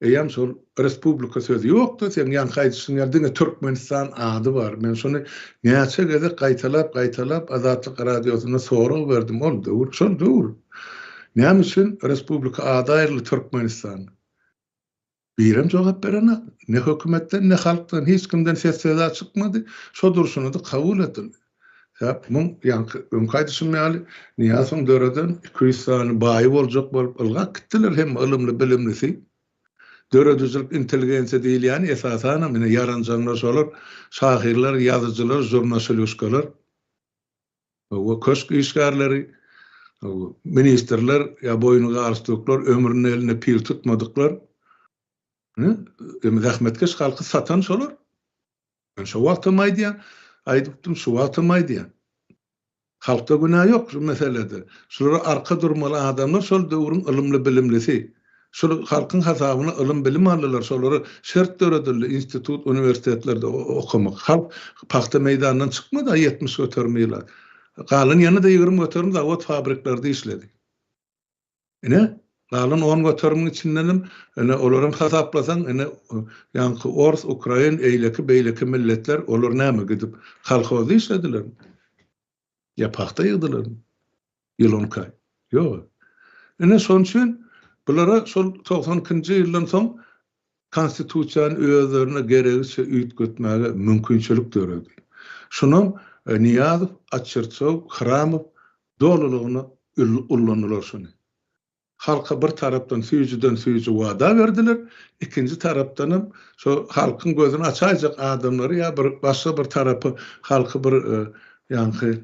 eýýäm şol respublika sözi ýokdy, seň ýaňky aýdyşyň ýaly diňe Türkmenistan ady bar. Men şony näçe gezek gaýtalap-gaýtalap Azatlyk Radiosynda sorag berdim, ol döwür, şol döwür. Näme üçin respublika ady aýryldy Türkmenistan? Birem jogap berenok. Ne hökümetden, ne halkdan hiç kimden ses-seda çykmady. Şo durşuna-da kabul edildi. Sebäp muň ýaňky öňki aýdyşym ýaly Nyýazowyň döreden 200 sany baýy boljak bolup ylgap gitdiler hemme ylymly-bilimlisi. Döredijilik intelligensiýa diýilýäni esasanam ine ýaranjaňlar şolar, şahyrlar, ýazyjylar, žurnaşylýuşkalar. Hawa, köşk işgärleri, hawa, ministrler ýa boýny galstuklar, ömründe eline pil tutmadyklar, ine, zähmetkeş halky satan şolar. Men şo wagtam aýdýan, aýdypdym, şu wagtam aýdýan. Halkda günä ýok şu meselede. Şulara arka durmaly adamlar şol döwrüň ylymly-bilimlisi. Şol halkyň hasabyna ylym-bilim aldylar, şolara şert döredildi institut, uniwersitetlerde okamak. Halk pagta meýdanyndan çykmady-a 70% ilat. Galan ýene-de 20% zawod fabriklerde işledi. Ine, galan on göterimiň içindenem, ine, olaram hasaplasaň, ine, ýaňky ors, ukrain, eýleki, beýleki milletler, olar näme gidip kolhozda işledilermi? Ýa pagta ýygdylarmy? Ýyl on iki aý. Ýok. Ine, şonuň üçin bulara şol 92-nji ýyldan soň Konstitusiýany özlerine geregiçe üýtgetmäge mümkinçilik döredi. Şunam Nyýazow, Açirtsow, Hramow dolulygyna ullandylar şuny. Halka bir tarapdan süýjüden süýji wada berdiler, ikinji tarapdanam şo halkyň gözüni açaýjak adamlary ýa bir başga bir tarapa halky bir ýaňky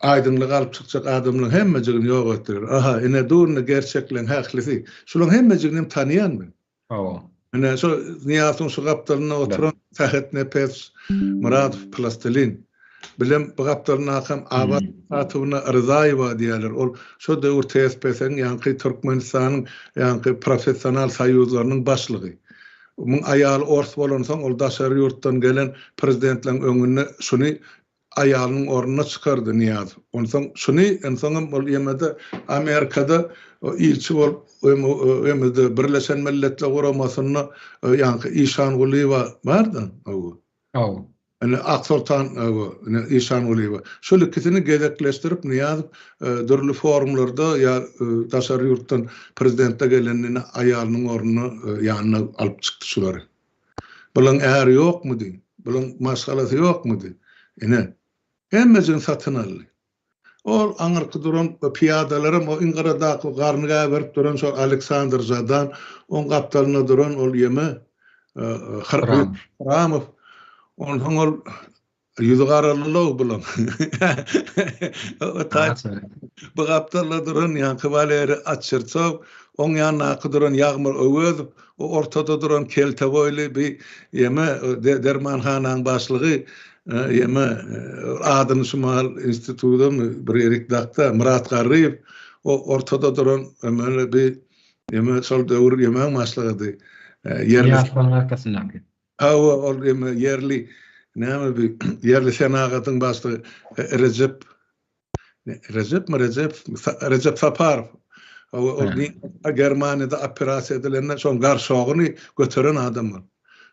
aýdyňlyga alyp çykjak adamlaryň hemmejigini ýok etdiler. Aha, ine dur indi gerçekleň ählisi. Şularyň hemmejigini hem tanaýan men. Hawa. Ine şo Nyýazowyň şu gapdalynda oturan Sähet Nepes Myradow plastilin. Bilem bu gapdalyndakam Abat Atowna Ryzaýewa diýýärler. Ol şo döwür TSPS-iň ýaňky Türkmenistanyň ýaňky professional soýuzlarynyň başlygy. Muň aýaly ors bolansoň ol daşary ýurtdan gelen prezidentleriň öňünde şuny aýalynyň ornuna çykardy Nyýazow. Onsoň şuny onsoňam ol ýemede Amerikada ilçi bolup ýemede Birleşen Milletler Guramasynda ýaňky Işangulyýewa bardy. Hawa. Ine Aksoltan ine Işangulyýewa. Şol ikisini gezekleşdirip Nyýazow dürli forumlarda ýa daşary ýurtdan prezidentler gelende ine aýalynyň ornuna ýanyna alyp çykdy şulary. Bulaň äri ýokmudy? Bulaň maşgalasy ýokmudy? Ine, hemmejigini satyn aldy. Ol aňyrky duran pyýadalaram o iň gyradaky garny gäberip duran şol Aleksandr Žadan, oň gapdalynda duran ol ýeme Hramow. Onsoň ol ýüzi garaly-low bulaň. Bu gapdalda duran ýaňky Waleriý Atçertsow, oň ýanyndaky duran Ýagmyr Öwezow, o ortada duran kelte boýly bi ýeme dermanhanaň başlygy Ýeme adyny şu mahal institudamy bir ýerik dakda Myrat Garryýew o ortada duran emele bi ýeme şol döwür ýemäň başlygydy. Ýerli Ýaşlaryň arkasyndaky. Hawa ol ýeme ýerli näme bi ýerli senagatyň başlygy Rejep Rejepmi Rejep Rejep Saparow. Hawa ol Germaniýada operasiýa edilende şoň garşogyny göteren adam ol.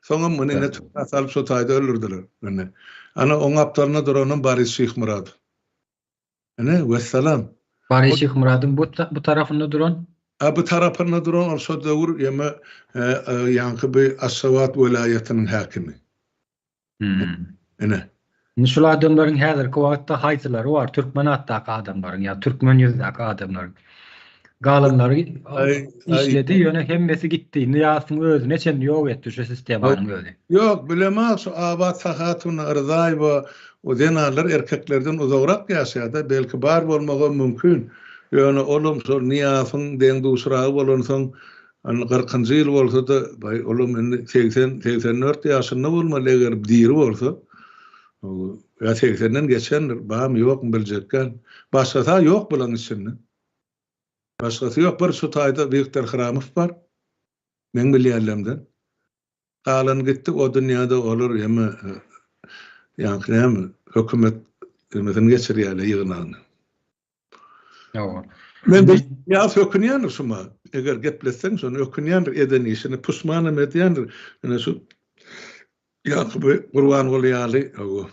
Soňam muny ine türmä salyp şo taýda öldürdiler. Ine. Ana oň gapdalynda duranam Boris Şyhmyradow. Ine wessalam. Boris Şyhmyradowyň bu bu tarapynda duran? A bu tarapynda duran ol şo döwür ýeme ýaňky bi Aşgabat welaýatynyň häkimi. Ine. Indi şul adamlaryň häzirki wagtda haýsylary bar? Türkmen atdaky adamlaryň ýa türkmen ýüzdäki adamlaryň. Galanlary işledi, ýöne hemmesi gitdi. Nyýazowyň özüne çenli ýok etdi şu sistemanyň özi. Ýok, bilemok şu Abat Sahatowna Rzaýewa o zenanlar erkeklerden uzagrak ýaşaýar-da, belki bar bolmagam mümkin. Ýöne olam şol Nyýazowyň deň-duşragy bolansoň Indi kyrkynjy ýyl bolsa-da, baý, olam indi 80, 84 ýaşynda bolmaly, eger diri bolsa. Ýa segsenden geçendir, barmy, ýokmy biljekgän. Başgasy-a ýok bulaň içinde. Başgasy ýok, bir şu taýda Wiktor Hramow bar. Meň bilýänlerimden. Galany gitdi, o dünýäde olar ýeme, ýaňky näme, hökümet nemesini geçirýärler, ýygnagyny. Hawa. Men bir ýa ökünýändir şuma. Eger gepletseň şony ökünýändir eden işini, puşmanam edýändir. Ine şu Ýakuby Gurbanguly ýaly hawa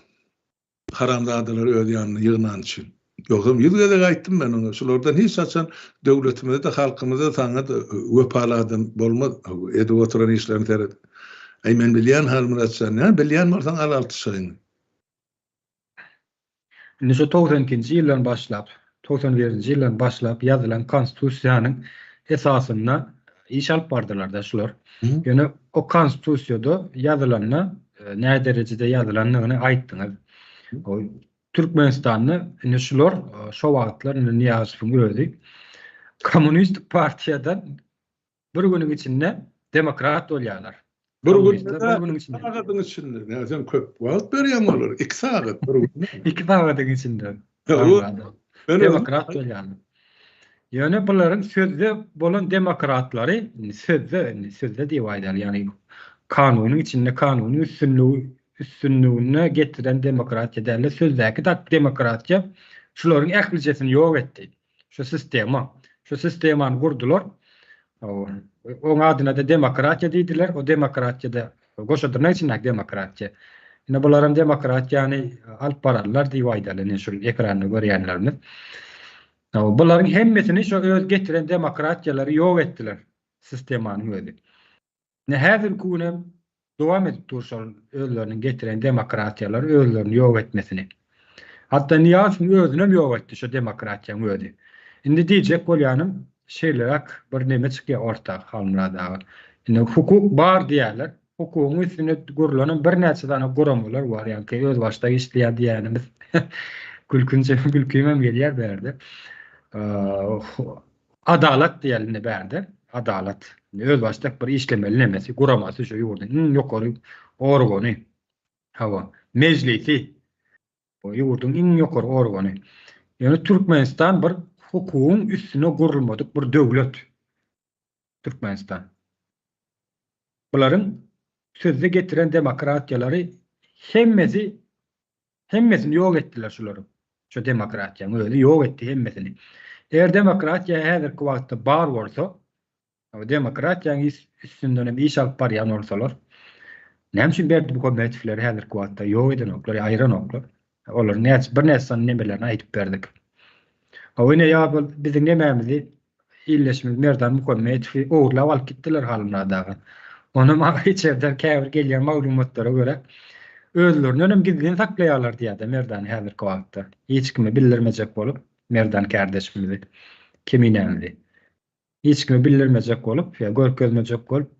haramzadalary öz ýanyna ýygnany üçin. Ýogsam ýüz gezek aýtdym men oňa, şulardan hiç haçan döwletimize-de, halkymyza-da, saňa-da wepaly adam bolmaz. Hawa, edip oturan işlerini seret. Aý men bilýän Halmyrat jan, näme bilýän bolsaň al altyşagyňy. Indi şu 92-nji ýyldan başlap, 91-nji ýyldan başlap ýazylan konstitusiýanyň esasynda iş alyp bardylar-da şular. Ýöne o konstitusiýada ýazylanda e, nä derejede ýazylandygyny aýtdyňyz. O Türkmenistanda indi şular e, şo wagtlar indi Nyýazowyň özi kommunistik partiýadan Bir günüň içinde demokrat bolýarlar. Bir günde bir günüň içinde. Sagadyň içinde. Näme sen köp wagt berýäň olara? 2 sagat bir günde. 2 sagadyň içinde. Demokrat bolýarlar. Ýöne bularyň sözde bolan demokratlary, sözde, indi sözde diýip aýdaly, ýagny kanunyň içinde kanunyň üstünligi üstünligine getiren demokratiýa däl-de, sözdäki demokratiýa şularyň ählijesini ýok etdi. Şu sistema. Şu sistemany gurdular. Oň adyna-da demokratiýa diýdiler. O demokratiýada goşa dyrnak içindäki demokratiýa. Indi bularam demokratiýany alyp bararlar diýip aýdaly indi şu ekranda görýänlerimiz. Bularyň hemmesini şu öz getiren demokratiýalary ýok etdiler sistemanyň özi. Ine häzirki günem dowam edip dur şol özleriniň getiren demokratiýalary özlerini ýok etmesini. Hatda Nyýazowyň özünem ýok etdi şo demokratiýaň özi. Indi diýjek bolýanym şeýleräk bir neme çykýar orta Halmyrat aga. Indi hukuk bar diýýärler. Hukugyň üstüne gurlanam birnäçe sany guramalar bar ýaňky özbaşdak işleýär diýýänimiz. Gülkünç gülkimem gelýär bärde. Adalat diýeli indi bärde. Adalat. Özbaşdak bir işlemeli nemesi, guramasy şu ýurduň iň ýokary organy. Hawa, mejlisi. Bu ýurduň iň ýokary organy. Ýöne Türkmenistan bir hukugyň üstüne gurulmadyk bir döwlet. Türkmenistan. Bularyň sözde getiren demokratiýalary hemmesi Hemmesini ýok etdiler şularyň. Şu demokratiýaň özi ýok etdi hemmesini. Eger demokratiýa häzirki wagtda bar bolsa, demokratiýaň üstünden hem iş alyp barýan bolsalar, näme üçin Berdimuhamedowleri häzirki wagtda ýok edenoklar, aýyranoklar? Olaryň näçe birnäçe sany nemelerini aýdyp berdik. Hawa ine ýa biziň nemämizi Ildeşimiz Merdan Muhammedowy ogurlap alyp gitdiler Halmyrat aga. Ony maňa içerden käbir gelýän maglumatlara görä, özlerindenem gizlin saklaýarlar diýýär-de Merdany häzirki wagtda. Hiç kime bildirmejek bolup. Merdan kärdeşimizi, Keminämizi. Hiç kime bildirmejek bolup ýa görkezmejek bolup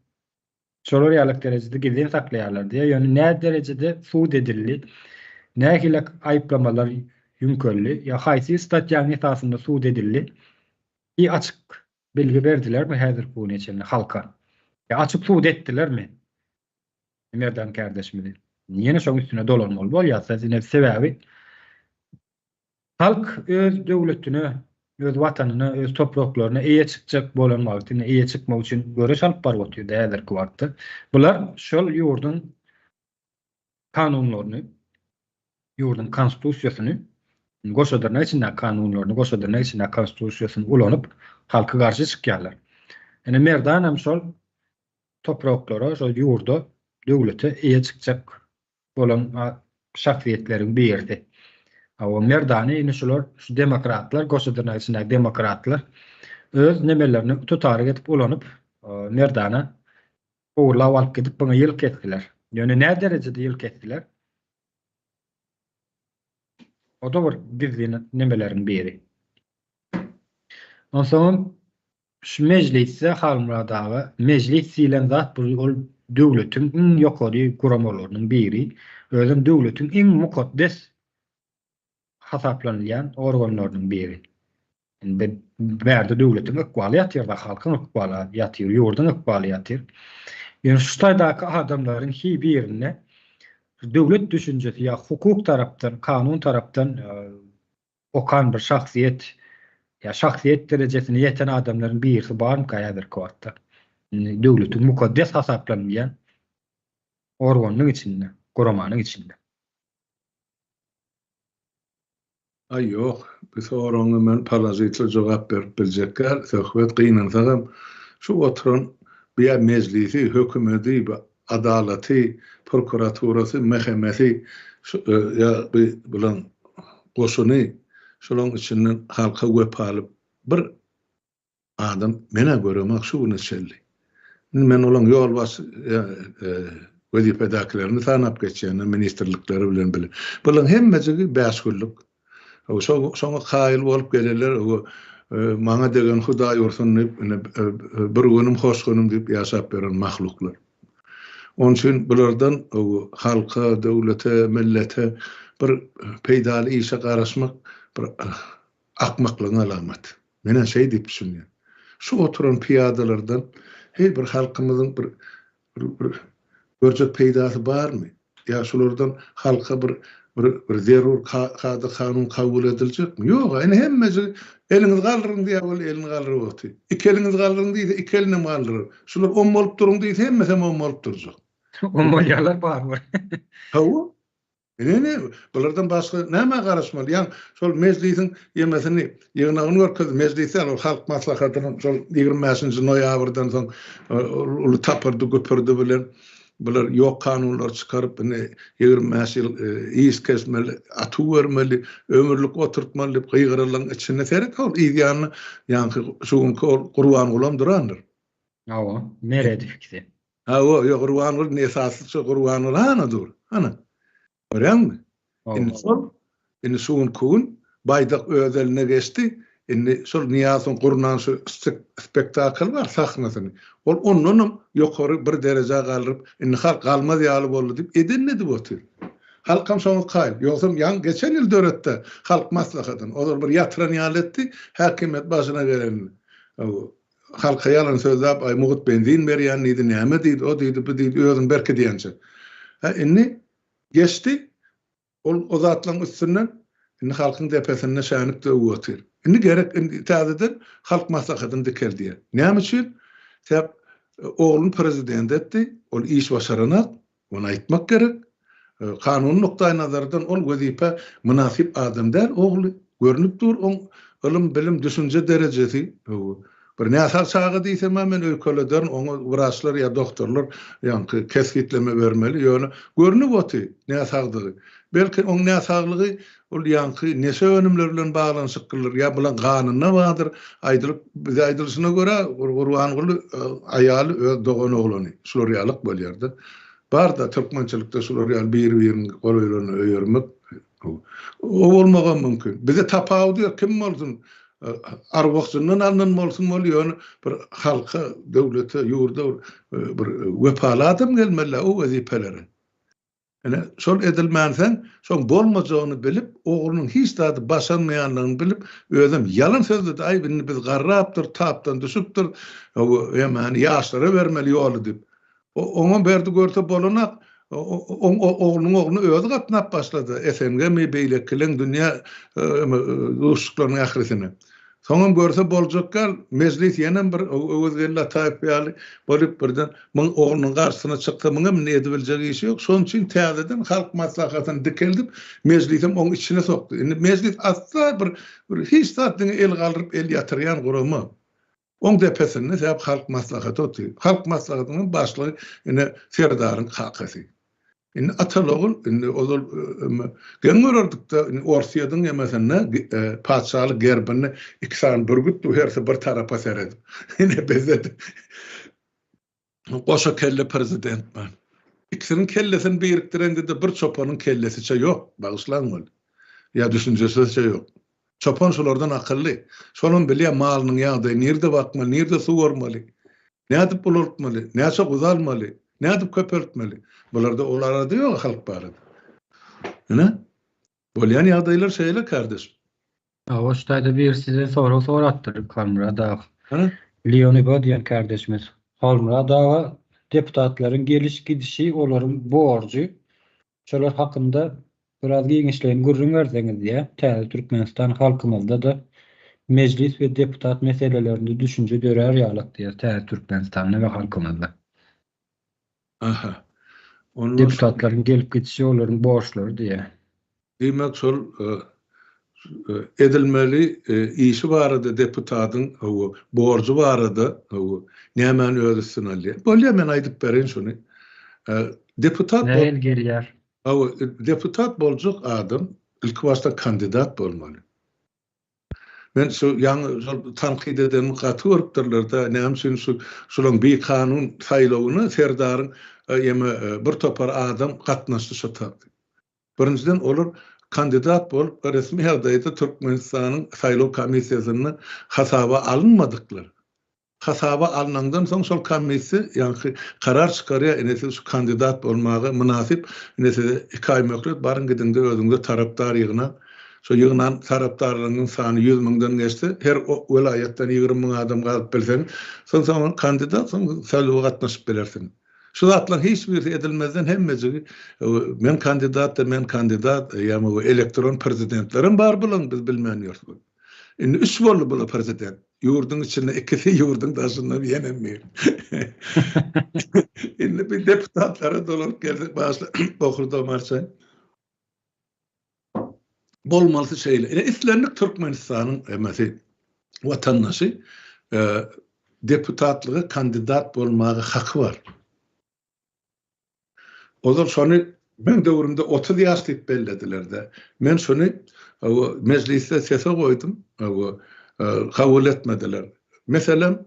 şolar ýalyk derejede gizlin saklaýarlar diýýär. Ýöne nä derejede sud edildi, nähili aýyplamalar ýüňkeldi ýa haýsy statýanyň esasynda sud edildi, bir açyk bilgi berdilermi häzirki güne çenli halka? Ýa açyk sud etdilermi Merdan kärdeşimizi? Ýene şoň üstüne dolanmaly bolýar. Ine sebäbi Halk öz döwletine, öz watanyna, öz topraklaryna eýe çykjak bolan wagty, indi eýe çykmak üçin göreş alyp baryp otyrdy häzirki wagtda. Bular şol ýurduň kanunlaryny, ýurduň konstitusiýasyny, goşa dyrnak içindäki kanunlaryny, goşa dyrnak içindäki konstitusiýasyny ulanyp, halka garşy çykýarlar. Ine Merdan hem şol topraklara, şol ýurda, döwlete eýe çykjak bolan şahsyýetleriň birisi. Hawa, Merdany indi şular, şu demokratlar, goşa dyrnak içindäki demokratlar öz nemelerini tutaryk edip ulanyp, Merdana ogurlap alyp gidip, buňa ýyl kesdiler. Ýöne nä derejede ýyl kesdiler? O-da bir gizlin nemeleriň biri. Onsoňam Şu mejlisde Halmyrat aga, mejlis diýlen zat bu ol döwletiň iň ýokary guramalarynyň biri, özem döwletiň iň mukaddes hasaplanylýan organlarynyň biri. Indi bärde döwletiň ykbaly ýatyr-da, halkyň ykbaly ýatyr, ýurduň ykbaly ýatyr. Ýöne şu taýdaky adamlaryň hiý birinde döwlet düşünjesi ýa hukuk tarapdan, kanun tarapdan okan bir şahsyýet ýa şahsyýet derejesine ýeten adamlaryň birisi barmyka häzirki wagtda? Indi döwletiň mukaddes hasaplanylýan organynyň içinde, guramanyň içinde. Aý ýok, bu soragyňa men položitel jogap berip biljek däl, Söhbet, gynansagam şu oturan bu ýa mejlisi, hökümedi, bu Adalaty, prokuraturasy, MHM-si şu ýa bu bilen goşuny şolaň içinden halka wepaly bir adam men-ä göremok şu güne çenli. Indi men olaň ýolbaşçy wezipedäkilerini sanap geçýän, ministrlikleri bilen bile. Bulaň hemmejigi bäşgünlük. Şoňa kaýyl bolup gelenler maňa degen Hudaý ursun diýip, ine bir günüm hoş günüm diýip ýaşap ýören mahluklar. Onuň üçin bulardan halka, döwlete, millete bir peýdaly işe garaşmak bir akmaklygyň alamaty. Men-ä şeý diýip düşünýän. Şu oturan pyýadalardan heý bir halkymyzyň bir Bir görjek peýdasy barmy? Ýa şulardan halka bir bir zerur kada-kanun kabul ediljekmi? Ýog-a, indi hemmejigi eliňizi galdyryň diýýär weli elini galdyryp otyr. Iki eliňizi galdyryň diýse, iki elinem galdyrar. Şular om bolup duruň diýse, hemmesem om bolup durjak. Om bolýarlar barybir. Hawa. Ine, bulardan başga nämä garaşmaly? Ýa şol mejlisiň ýemesini, ýygnagyny görkezdi. Mejlis däl, ol Halk Maslahatynyň şol 25-nji noýabrdan soň uly tapyrdy-güpürdi bilen bular ýok kanunlary çykaryp, indi 25 ýyl iş kesmeli, atuw bermeli, ömürlik oturtmaly diýip gygyralaryň içinde seret, ol yz ýanyna ýaňky şu günki ol Gurbangulam durandyr. Hawa, Meredow ikisi. Hawa, ýok, Gurbanguly indi esasy şo Gurbanguly hana dur. Hana. Görýäňmi? Indi şol, indi şu günki gün baýdak öz eline geçdi. Indi şol Nyýazowyň gurnan şu spektakl bar, sahnasyny. Ol ondanam ýokary bir derejä galdyryp, indi halk galmaz ýaly boldy diýip, edenini edip otyr. Halkam şoňa kaýyl. Ýogsam ýaňy geçen ýyl döretdi Halk Maslahatyny. Ozal bir ýatyran ýaly etdi, häkimiýet başyna gelenini. Halka ýalan sözläp, aý mugt benzin berýän diýdi, näme diýdi, o diýdi, bu diýdi, özüni berkidýänçä. Hä, indi geçdi, ol o zatlaryň üstünden, indi halkyň depesinde şänik döwüp otyr. Indi gerek, indi täzeden Halk Maslahatyny dikeldýär. Näme üçin? Sebäp ogluny prezident etdi, ol iş başaranok, Ony aýtmak gerek. Kanuny nukdaýnazardan ol wezipä mynasyp adam däl, ogly. Görnüp dur oň ylym, bilim, düşünje derejesi. Bir näsag çaga diýsem-ä men öýkelederin, oňa wraçlar ýa dogtorlar ýaňky kesgitleme bermeli, ýöne görnüp oty näsagdygy. Belki oň näsaglygy ol ýaňky neşe önümleri bilen baglanyşyklydyr ýa bulaň ganynda bardyr. Aýdylyp, bize aýdylyşyna görä, Gurbanguly aýaly öz dogan oglany. Şular ýalyk bolýar-da. Bar-da türkmençilikde şular ýaly biri-biriniň golaýlaryny öýermek. O bolmagam mümkin. Bize tapawudy ýok, kim bolsun, arwah-jyndan alnan bolsun bol, ýöne bir halka, döwlete, ýurda bir wepaly adam gelmeli-dä o wezipelere. Ine, şol edilmänsoň, şoň bolmajagyny bilip, oglunyň hiç zady başarmaýanlygyny bilip, özem ýalan sözledi, aý, indi biz garrapdyr, tapdan düşüpdir, hemmäni ýaşlara bermeli ýoly diýip. Oňa berdi görse bolanak, oň oglunyň ogluny özi gatnap başlady, SNG-mi, beýlekileň dünýä duşuşyklarynyň ählisine. Soňam görse boljak ýaly, Mejlis ýenem bir Öwezgeldi Ataýew ýaly bolup birden muň oglunyň garşysyna çyksa muňam indi edibiljek işi ýok. Şonuň üçin täzeden Halk Maslahatyny dikeldip, Mejlisem oň içine sokdy. Indi Mejlis asla bir bir hiç zat diňe el galdyryp el ýatyrýan gurama. Oň depesinde sebäp Halk Maslahaty otyr. Halk Maslahatynyň başlygy ine Serdaryň kakasy. Indi ataly-ogul, indi ozal geň görerdik-de, indi Orsýetiň emesinde, patyşalyk gerbinde iki sany bürgüt dur, hersi bir tarapa seredip. Ine bizde-de goşa kelle prezident bar. Ikisiniň kellesini birikdireňde-de bir çopanyň kellesiçe ýok, bagyşlaň weli. Ýa düşünjesiçe ýok. Çopan şulardan akylly. Şolam bilýär malynyň ýagdaýy, nirde bakmaly, nirde suwarmaly, nädip ulaltmaly, näçe guzy almaly, nädip köpeltmeli. Bularda ol arada ýok halk barada. Ine, bolýan ýagdaýlar şeýle kardeşim. Hawa şu taýda biri size sorag sorapdyr Halmyrat aga. Hany? Leoniba diýen kardeşimiz. Halmyrat aga deputatlaryň geliş gidişi olaryň borjy. Şolar hakynda biraz giňişleýin gürrüň berseňiz diýýär. Täze Türkmenistan halkymyzda-da mejlis we deputat meselelerinde düşünje dörär ýalak diýýär Täze Türkmenistanda we halkymyzda. Aha. Onda Deputatlaryň gelip gidişi olaryň borçlary diýýär. Diýmek şol edilmeli işi barada deputatyň borjy barada nämäni öz üstüne alýar. Bolýar men aýdyp bereýin şuny. Deputat Nähili gelýär? Hawa, deputat boljak adam ilki başda kandidat bolmaly. Men şu ýaňy şol tankyt edenimi gaty görüpdirler-de, näme üçin şu şularyň bikanun saýlawyna Serdaryň ýeme bir topar adam gatnaşdy şo tagt. Birinjiden olar kandidat bolup resmi ýagdaýda Türkmenistanyň saýlaw komissiýasynda hasaba alynmadyklar. Hasaba alnandan soň şol komissiýa ýaňky karar çykarýar, ine siz şu kandidat bolmaga mynasyp, ine size iki aý möhlet, baryň gidiňde özüňize tarapdar ýygnaň. Şo ýygnan tarapdarlaryňyň sany 100 müňden geçse, her welaýatdan 20 müň adam gazyp bilseňiz, soň soň kandidat, soň saýlawa gatnaşyp bilersiňiz. Şu zatlaryň hiç birisi edilmezden hemmejigi men kandidat-da men kandidat, ýa elektron prezidentlerem bar bulaň biz bilmän ýörüs. Indi üç boldy bula prezident. Ýurduň içinde ikisi, ýurduň daşynda ýene bir. Indi bir deputatlara dolanyp gelsek başla okurda marça. Bolmalysy şeýle. Ine islendik Türkmenistanyň emesi watandaşy e, deputatlyga kandidat bolmaga haky bar. Ozal şony meň döwrümde 30 ýaş diýip bellediler-de. Men şony mejlisde sese goýdum, kabul etmediler. Meselem,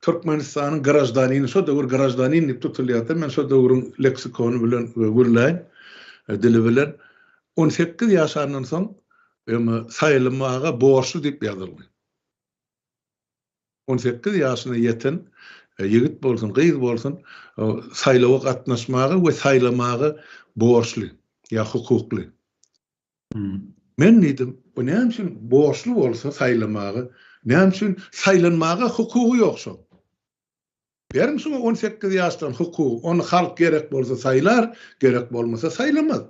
Türkmenistanyň graždanini, şo döwür graždanin diýip tutulýardy, men şo döwrüň leksikony bilen gürläýin, dili bilen. 18 ýaşandan soň saýlamaga borçly diýip ýazyldy. 18 ýaşyna ýeten ýigit bolsun, gyz bolsun, saýlawa gatnaşmaga we saýlamaga borçly ýa hukukly. Men diýdim, bu näme üçin borçly bolsa saýlamaga, näme üçin saýlanmaga hukugy ýok şoň? Beriň şuňa 18 ýaşdan hukugy, ony halk gerek bolsa saýlar, gerek bolmasa saýlamaz.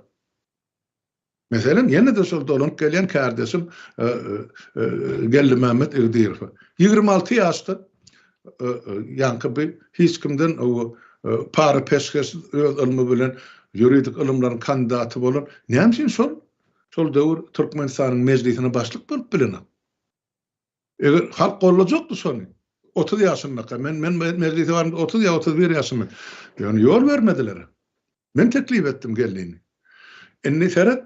Meselem, ýene-de şol dolanyp gelýän kärdeşim Geldimämmet Igdirow. 26 ýaşda ýaňky bir hiç kimden para-peşgeşsiz öz ylmy bilen ýuridik ylymlaryň kandidaty bolan, näme üçin şol şol döwür Türkmenistanyň Mejlisine başlyk bolup bilenok? Eger halk gollajakdy şony. 30 ýaşyndaka men men mejlise baramda 30 ýa 31 ýaşymda. Ýöne ýol bermediler. Men teklip etdim gelnini. Indi seret,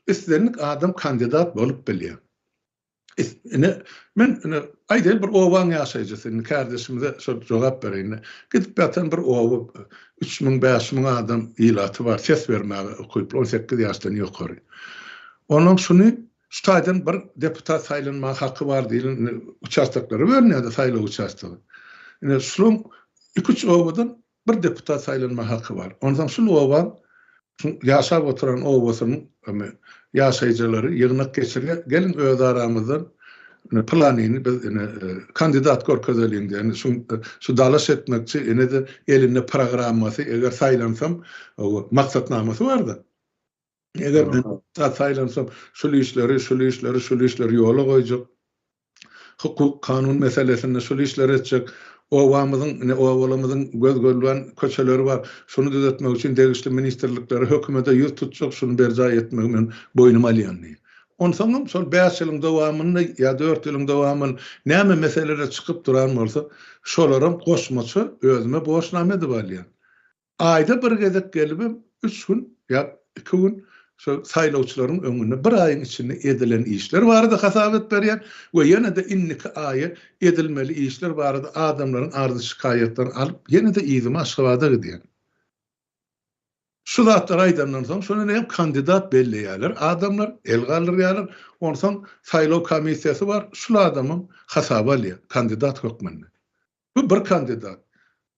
islendik adam kandidat bolup bilýär. Ine, men ine aýdaýyn bir obaň ýaşaýjysy, indi kärdeşimize şol jogap bereýin. Gidip ýatan bir oba 3000, 5000 adam ilaty bar, ses bermäge ukyply, 18 ýaşdan ýokary. Ondan şuny şu taýdan bir deputat saýlanmaga haky bar diýlen uçastoklara bölünýär-de saýlaw uçastogy. Ine şulaň iki-üç obadan bir deputat saýlanmaga haky bar. Onsoň şul obaň şu ýaşap oturan obasynyň ýaşaýjylary ýygnak geçirýär. Geliň öz aramyzdan ine pylanyny biz ine kandidat görkezeliň diýýär. Ine şu şu dalaş etmekçi ine-de elinde programmasy eger saýlansam maksatnamasy bar-da. Eger men deputat saýlansam, şul işleri, şul işleri, şul işleri ýola goýjak. Hukuk, kanun meselesinde şul işleri etjek. Obamyzyň, ine obalarymyzyň göz-gölban köçeleri bar. Şuny düzetmek üçin degişli ministrliklere, hökümete ýüz tutjak, şuny berjaý etmegi men boýnuma alýan diýýär. Onsoňam şol bäş ýylyň dowamynda ýa dört ýylyň dowamynda näme meseleler çykyp duran bolsa, şolaram goşmaça özüme borçnama edip alýan. Aýda bir gezek gelibem üç gün ýa iki gün şol saýlawçylaryň öňünde bir aýyň içinde edilen işler barada hasabat berýär we ýene-de indiki aýa edilmeli işler barada adamlaryň arzy-şikaýatlaryny alyp ýene-de yzyma Aşgabada gidýän. Şu zatlary aýdandan soň şonda hem kandidat belleýärler adamlar, el galdyrýarlar. Onsoň saýlaw komissiýasy bar, şul adamam hasaba alýar kandidat hökmünde. Bu bir kandidat.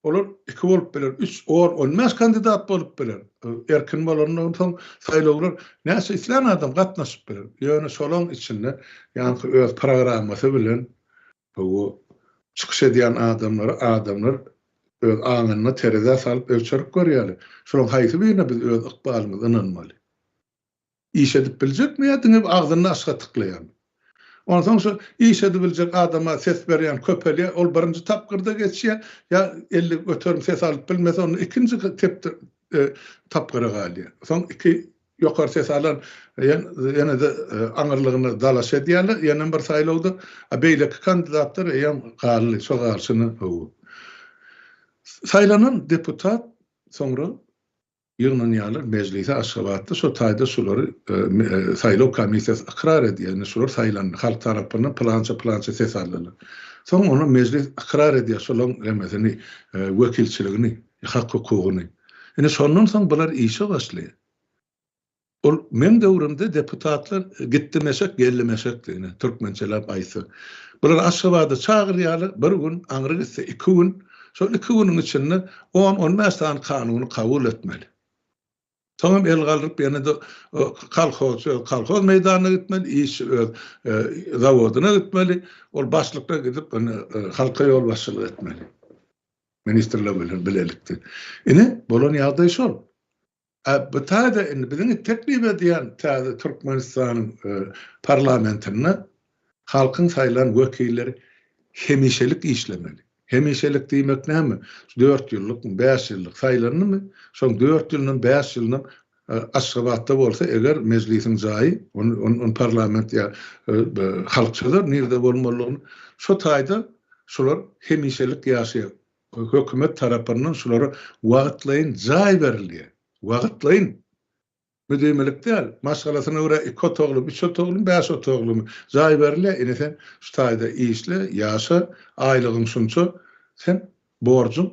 Olar iki bolup biler, üç, on, on bäş kandidat bolup biler. Erkin bolandan soň saýlawlar näçe islän adam gatnaşyp biler. Ýöne şolaň içinde ýaňky öz programmasy bilen bu çykyş edýän adamlary adamlar öz aňynda terezä salyp ölçerip görýärler. Şolaň haýsy birine biz öz ykbalymyzy ynanmaly? Iş edip biljekmi ýa diňe agzynda aşga tyklaýarmy? Onsoň şu iş edibiljek adama ses berýän köpelýär, ol birinji tapgyrda geçýär, ýa 50% ses alyp bilmese onda ikinji tapgyra galýar. Soň iki ýokary ses alan ýene-de aňyrlygyna dalaş edýärler, ýenem bir saýlawda, a beýleki kandidatlar eýýäm galdy, şo galşyna. Saýlanan deputat soňra Ýygnanýarlar mejlise Aşgabatda şo taýda şulary saýlaw komissiýasy ykrar edýär indi şular saýlandy halk tarapyndan pylança pylança ses aldylar. Soň ony mejlis ykrar edýär şolaň hemmesini wekilçiligini hak hukugyny. Indi şondan soň bular işe başlaýar. Ol meň döwrümde deputatlar gitdi meşek geldi meşekdi ine türkmençeläp aýtsak. Bular Aşgabada çagyrýarlar bir gün aňry gitse iki gün şol iki günüň içinde on on bäş sany kanuny kabul etmeli. Soňam el galdyryp ýene-de kolhozçy öz kolhoz meýdanyna gitmeli işçi öz zawodyna gitmeli ol başlyklar gidip ine halka ýolbaşçylyk etmeli. Ministrler bilen bilelikde. Ine bolan ýagdaý şol. A bu taýda indi biziň teklip edýän täze Türkmenistanyň parlamentinde halkyň saýlan wekilleri hemişelik işlemeli. Hemişelik diýmek näme? Dört ýyllykmy, bäş ýyllyk saýlandymy, şoň dört ýylynam, bäş ýylynam Aşgabatda bolsa eger mejlisiň jaýy, ony parlament ýa halk çözer nirde bolmalydygyny, şo taýda şular hemişelik ýaşaýar. Hökümet tarapyndan şulara wagtlaýyn jaý berilýär. Wagtlaýyn. Müdimilik däl. Maşgalasyna görä iki otaglymy, üç otaglymy, bäş otaglymy jaý berilýär. Ine sen şu taýda işle, ýaşa, aýlygyň şunça, sen borjuň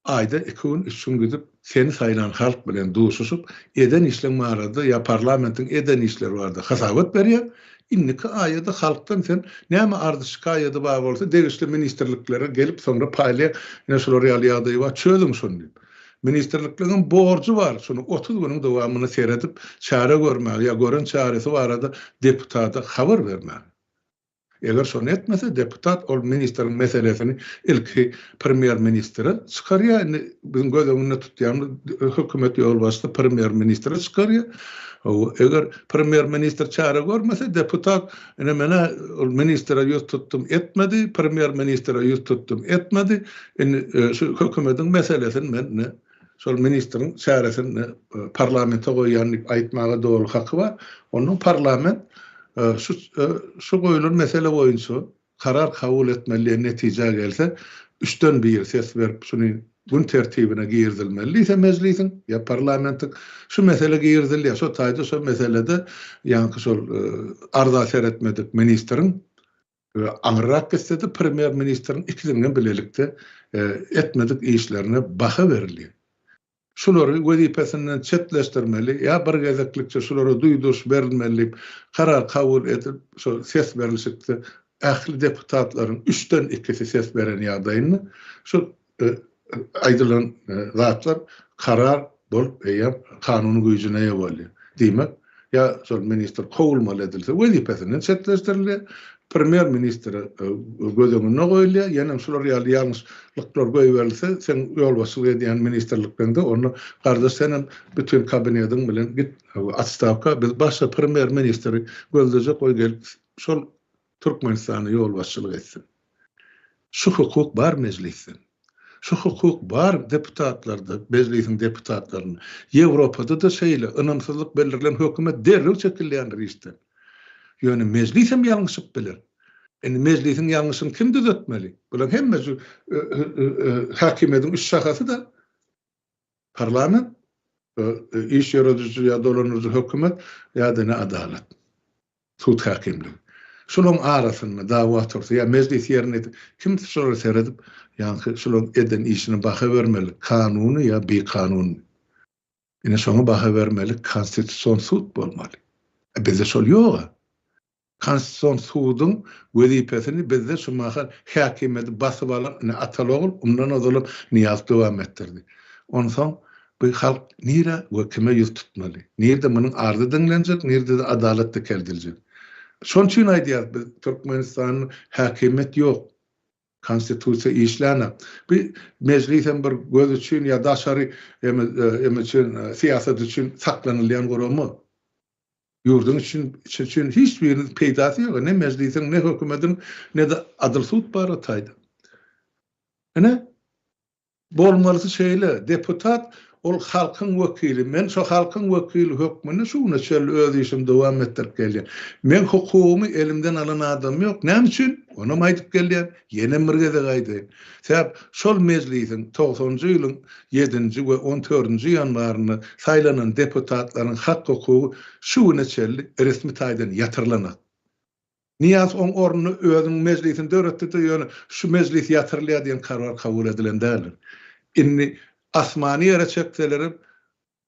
aýda iki gün, üç gün gidip seni saýlan halk bilen duşuşyp, eden işleň barada ýa parlamentiň eden işleri barada hasabat berýär. Indiki aýa-da halkdan sen näme arzy-şikaýady bar bolsa degişli ministrliklere gelip soňra paýlaýar, ine şular ýaly ýagdaý bar, çözüň şuny diýip. Ministrlikleriň borjy bar şuny 30 günüň dowamynda seredip çäre görmäge ýa gören çäresi barada deputada habar bermäge. Eger şony etmese, deputat ol ministriň meselesini ilki premýer-ministre çykarýar, indi biziň göz öňünde tutýanymyz hökümet ýolbaşçysy premýer-ministre çykarýar. Eger premýer-ministr çäre görmese, deputat ine men-ä ol ministre ýüz tutdum, etmedi, premýer-ministre ýüz tutdum, etmedi, indi şu hökümetiň meselesini men ine şol ministriň çäresini parlamente goýýan diýip aýtmaga doly haky bar. Ondan parlament şu şu goýlan mesele boýunça karar kabul etmeli diýen netijä gelse, üçden biri ses berip şuny gün tertibine girizilmeli diýse mejlisiň ýa parlamentiň şu mesele girizilýär. Şo taýda şo meselede ýaňky şol arza seretmedik ministriň Aňyrrak gitse-de premýer-ministriň ikisiniňem bilelikde etmedik işlerine baha berilýär. Şulary wezipesinden çetleşdirmeli ýa bir gezeklikçe şulara duýduryş berilmeli diýip karar kabul edip, şol ses berlişikde ähli deputatlaryň üçden ikisi ses beren ýagdaýynda şu aýdylan zatlar karar bolup eýýäm kanuny güýjüne eýe bolýar. Diýmek, ýa şol ministr kowulmaly edilse wezipesinden çetleşdirilýär, premýer ministre göz öňünde goýulýar, ýenem şular ýaly ýalňyşlyklar goýberilse, seň ýolbaşçylyk edýän ministrlikleňde onda gardaş senem bütin kabinediň bilen git otstawka, biz başga premýer ministri gözlejek goý gelip şol Türkmenistana ýolbaşçylyk etsin. Şu hukuk bar mejlisde. Şu hukuk bar deputatlarda, mejlisiň deputatlarynda. Ýewropada-da şeýle, ynamsyzlyk bildirilen hökümet derrew çekilýändir işden. Ýöne mejlis hem ýalňyşyp biler. Indi mejlisiň ýalňyşyny kim düzetmeli? Bularyň hemmesi häkimiýetiň üç şahasy-da. Parlament, iş ýörediji ýa dolandyryjy hökümet ýa-da ine adalat. Sud häkimligi. Şolaryň arasynda dawa tursa ýa mejlis ýerine ýetir, kim şolara seredip, ýaňky şolaryň eden işine baha bermeli, kanuny ýa bikanuny. Ine şoňa baha bermeli konstitusion sud bolmaly. E bizde şol ýog-a. Konstitusion suduň wezipesini bizde şu mahal häkimiýeti basyp alan ine Ataly-ogul, ondan ozalam Nyýazow dowam etdirdi. Onsoň Bu halk nirä we kime ýüz tutmaly? Nirde munuň arzy diňlenjek, nirde-de adalat dikeldiljek? Şonuň üçin aýdýarys biz Türkmenistanda häkimiýet ýok. Konstitusiýa işlänok. Bu mejlis hem bir göz üçin ýa daşary eme üçin syýasat üçin saklanylýan gurama. Ýurduň üçin içi üçin hiç biriniň peýdasy ýok. Ne mejlisiň, ne hökümetiň, ne-de adyl sud bar o taýda. Ine, Bolmalysy şeýle, deputat ol halkyň wekili, men şo halkyň wekili hökmünde şu güne çenli öz işimi dowam etdirip gelýän. Meň hukugymy elimden alan adam ýok. Näme üçin? Onam aýdyp gelýän, ýenem bir gezek aýdaýyn. Sebäp şol mejlisiň togsanjy ýylyň ýedinji we on dördünji ýanwarynda saýlanan deputatlaryň hak-hukugy şu güne çenli resmi taýdan ýatyrylanok. Nyýazow oň ornuna özüniň mejlisini döretdi-de, ýöne şu mejlis ýatyrylýar diýen karar kabul edilen däldir. Indi asmany ýere çekselerem,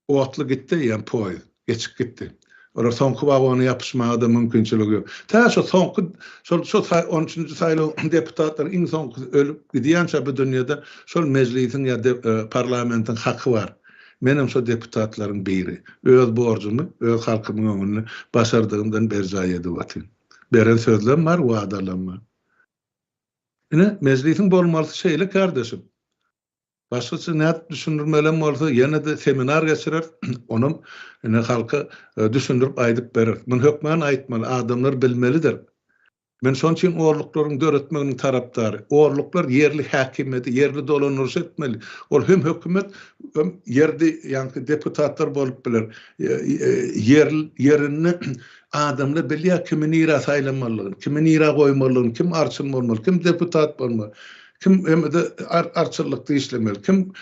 otly gitdi eýýäm poýez, geçip gitdi. Olar soňky wagona ýapyşmaga-da mümkinçiligi ýok. Tä şo soňky, şol şo on üçünji saýlaw deputatlaryň iň soňkusy ölüp gidýänçä bu dünýede şol mejlisiň ýa parlamentiň haky bar. Menem şo deputatlaryň biri. Öz borjumy öz halkymyň öňünde başardygymdan berjaý edip otyryn. Beren sözlem bar, wadalam bar. Ine, mejlisiň bolmalysy şeýle kärdeşim. Başgaça nädip düşündirmelem bolsa, ýene-de seminar geçireris, onam ine halka düşündirip aýdyp bereris. Muny hökman aýtmaly, adamlar bilmelidir. Men şonuň üçin orluklaryň döretmeginiň tarapdary. Orluklar ýerli häkimiýeti, ýerli dolandyryşy etmeli. Ol hem hökümet, hem ýerli ýaňky deputatlar bolup biler. Ýer ýerinde adamlar bilýär kimi nirä saýlamalydygyny, kimi nirä goýmalydygyny, kim arçyn bolmaly, kim deputat bolmaly, kim hem-de arçynlykda işlemeli, kim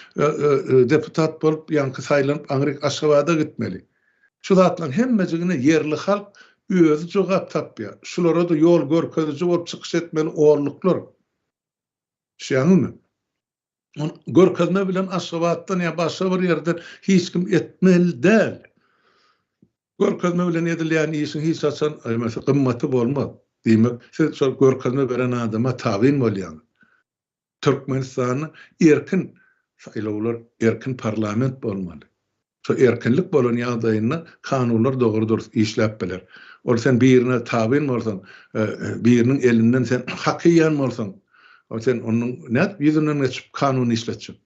deputat bolup ýaňky saýlanyp aňryk Aşgabada gitmeli. Şu zatlaryň hemmejigine ýerli halk özi jogap tapýar. Şulara-da ýol görkeziji bolup çykyş etmeli orluklar. Düşýäňizmi? Ony görkezme bilen Aşgabatdan ýa başga bir ýerden hiç kim etmeli däl. Görkezme bilen edilýän işiň hiç haçan gymmaty bolmaz. Diýmek, siz şol görkezme beren adama tabyn bolýaňyz. Türkmenistanda erkin saýlawlar, erkin parlament bolmaly. Şo erkinlik bolan ýagdaýynda kanunlar dogry-dürs işläp biler. Ol sen birine tabyn bolsaň, biriniň elinden sen hak iýen bolsaň, sen onuň nädip ýüzünden geçip kanun işletjek?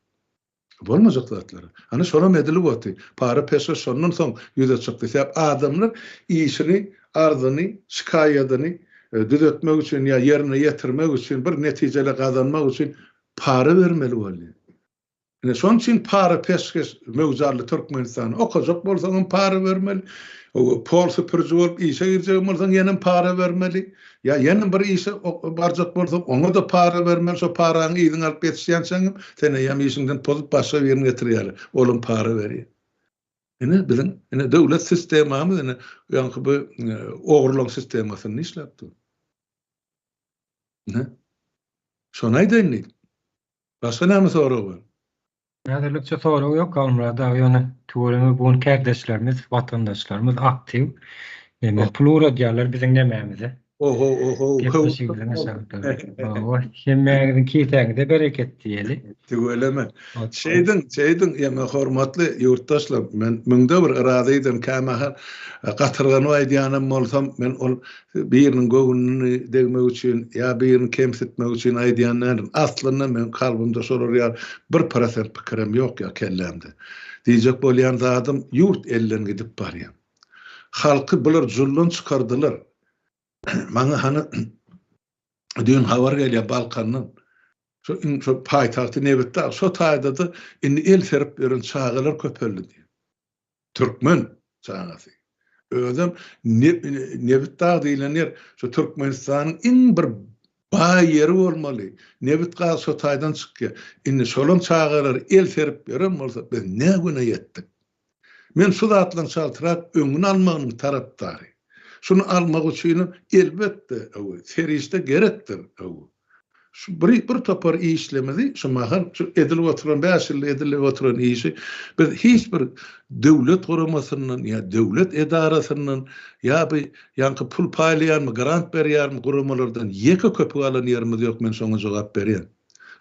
Bolmajak zatlar. Ana şolam edilip oty. Para-peşgeş şondan soň ýüze çykdy. Sebäp adamlar işini, arzyny, şikaýadyny düzetmek üçin ýa ýerine ýetirmek üçin, bir netijele gazanmak üçin para bermeli bolýar. Ine şonuň üçin para-peşgeş möwjally Türkmenistanda. Okajak bolsaňam para bermeli. Pol süpüriji bolup işe girjegem bolsaň ýenem para bermeli. Ýa ýene bir işe barjak bolsaň, oňa-da para bermeli, şo paraňy yzyňa alyp ýetişýänçäňem, sen eýýäm işiňden pozup başga birini getirýärler. Olam para berýär. Ine biziň, ine döwlet sistemamyz ine ýaňky bu ogurlygyň sistemasynda işläp dur. Ine. Şony aýdaýyn diýdim. Başga näme sorag bar? Häzirlikçe sorag ýok Halmyrat aga ýöne tüweleme bu gün kärdeşlerimiz, watandaşlarymyz aktiw. Neme pul ugradýarlar biziň nemämize. Oho oho. Gepleşigimiziň aşagynda. Hawa, hemmäňiziň kisäňize bereket diýeli. Tüweleme. Şeýdiň, şeýdiň, ýene hormatly ýurtdaşlar, men müňde bir razydym, kämahal gatyrganyp aýdýanam bolsam, men ol biriniň göwnüni degmek üçin ýa birini kemsitmek üçin aýdýan däldim. Aslynda meň kalbymda şolar ýaly bir prosent pikirem ýok ýa kellämde. Diýjek bolýan zadym, ýurt elden gidip barýar. Halky bular juldan çykardylar. Maňa hany düýn habar gelýär Balkandan. Şo iň şo paýtagty Nebitdag, şo taýda-da indi el serip ýören çagalar köpeldi diýýär. Türkmen çagasy. Özem Nebitdag diýlen ýer şo Türkmenistanyň iň bir baý ýeri bolmaly. Nebit-gaz şo taýdan çykýar. Indi şolaň çagalary el serip ýören bolsa biz nä güne ýetdik? Men şu zatlaryň çaltrak öňüni almagynyň tarapdary. Şuny almak üçinem elbetde, serişde gerekdir. Şu bir bir topar işlemizi şu mahal şu edilip oturan bäş ýylda edilip oturan işi biz hiç bir döwlet guramasyndan ýa döwlet edarasyndan ýa bir ýaňky pul paýlaýanmy grant berýärmi guramalardan ýeke köpük alan ýerimiz ýok men şoňa jogap berýän.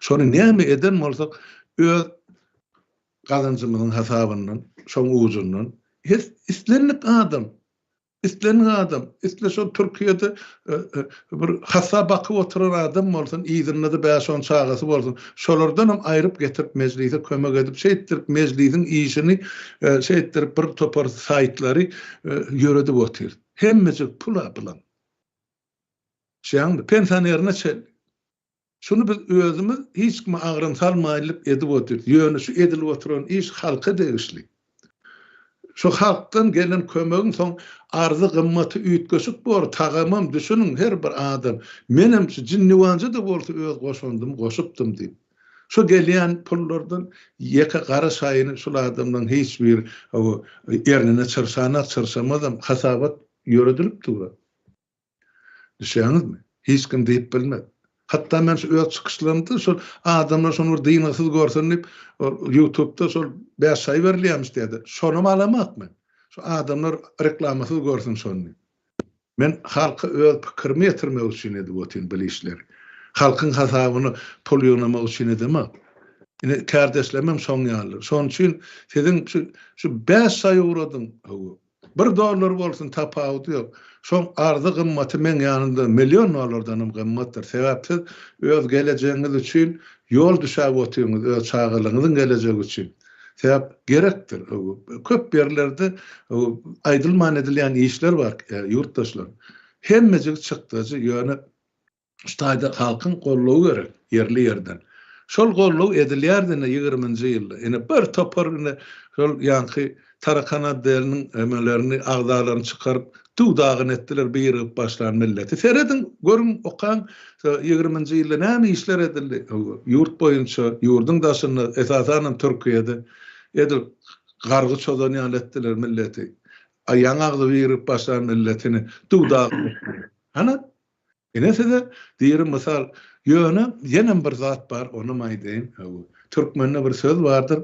Şony näme eden bolsak öz gazanjymyzyň hasabyndan şoň ujundan islendik adam Islendik adam, isle şol Türkiýede bir hassa bakyp oturan adam bolsun, yzynda-da bäş-on çagasy bolsun, şolardanam aýryp getirip mejlise kömek edip, şeýtdirip mejlisiň işini şeýtdirip bir topar saýtlary ýöredip otyr. Hemmejik pul-a bulam. Şeýaňmy? Pensionerine çenli. Şuny biz özümiz hiç kime agram salmaýynlyk edip otyrys. Ýöne şu edilip oturan iş halka degişli. Şu halkdan gelen kömegiň soň arzy gymmaty üýtgeşik bor, tagamam düşüniň her bir adam. Menem şu jinniwanja-da bolsa öz goşandymy goşupdym diýip. Şu gelýän pullardan ýeke gara şaýyny şul adamlaryň hiç biri ernine çyrşanak, çyrşamazam, hasabat ýöredilip dur. Düşýäňizmi? Hiç kim diýip bilmez. Hatda men şu öz çykyşlarymda şol adamlar şony bir dyngysyz görsün diýip, ýutubda şol bäş şaý berilýärmiş diýýärdi. Şonam alamak men. Şu adamlar reklamasyz görsün şony diýip. Men halka öz pikirimi ýetirmek üçin edip otyryn bil işleri. Halkyň hasabyna pul ýygnamak üçin edemok. Ine kärdeşlerimem şoň ýaly. Şonuň üçin siziň şu şu bäş şaý ugradyň. Hawa. Bir dollar bolsun tapawudy ýok. Şoň arzy gymmaty meň ýanymda million dollardanam gymmatdyr. Sebäp siz öz gelejegiňiz üçin ýol düşäp otyňyz, öz çagalaryňyzyň gelejegi üçin. Sebäp gerekdir. Köp ýerlerde aýdylman edilýän işler bar ýurtdaşlar. Hemmejigi çykdajy ýöne Şu taýda halkyň goldawy gerek, ýerli-ýerden. Şol goldaw edilýärdi ine ýigriminji ýylda. Ine bir topar ine şol ýaňky Tarakan otdeliniň emelerini, agzalaryny çykaryp, duw-dagyn etdiler birigip başlan milleti. Serediň, görüň, okaň, ýigriminji ýylda näme işler edildi ýurt boýunça, ýurduň daşynda, esasanam Türkiýede. Edil gargy çozan ýaly etdiler milleti. Ýaňy agzy birigip başlan milletini duw-dagyn etdiler. Hana, Ine size diri mysal. Ýöne ýenem bir zat bar, onam aýdaýyn. Hawa. Türkmende bir söz bardyr.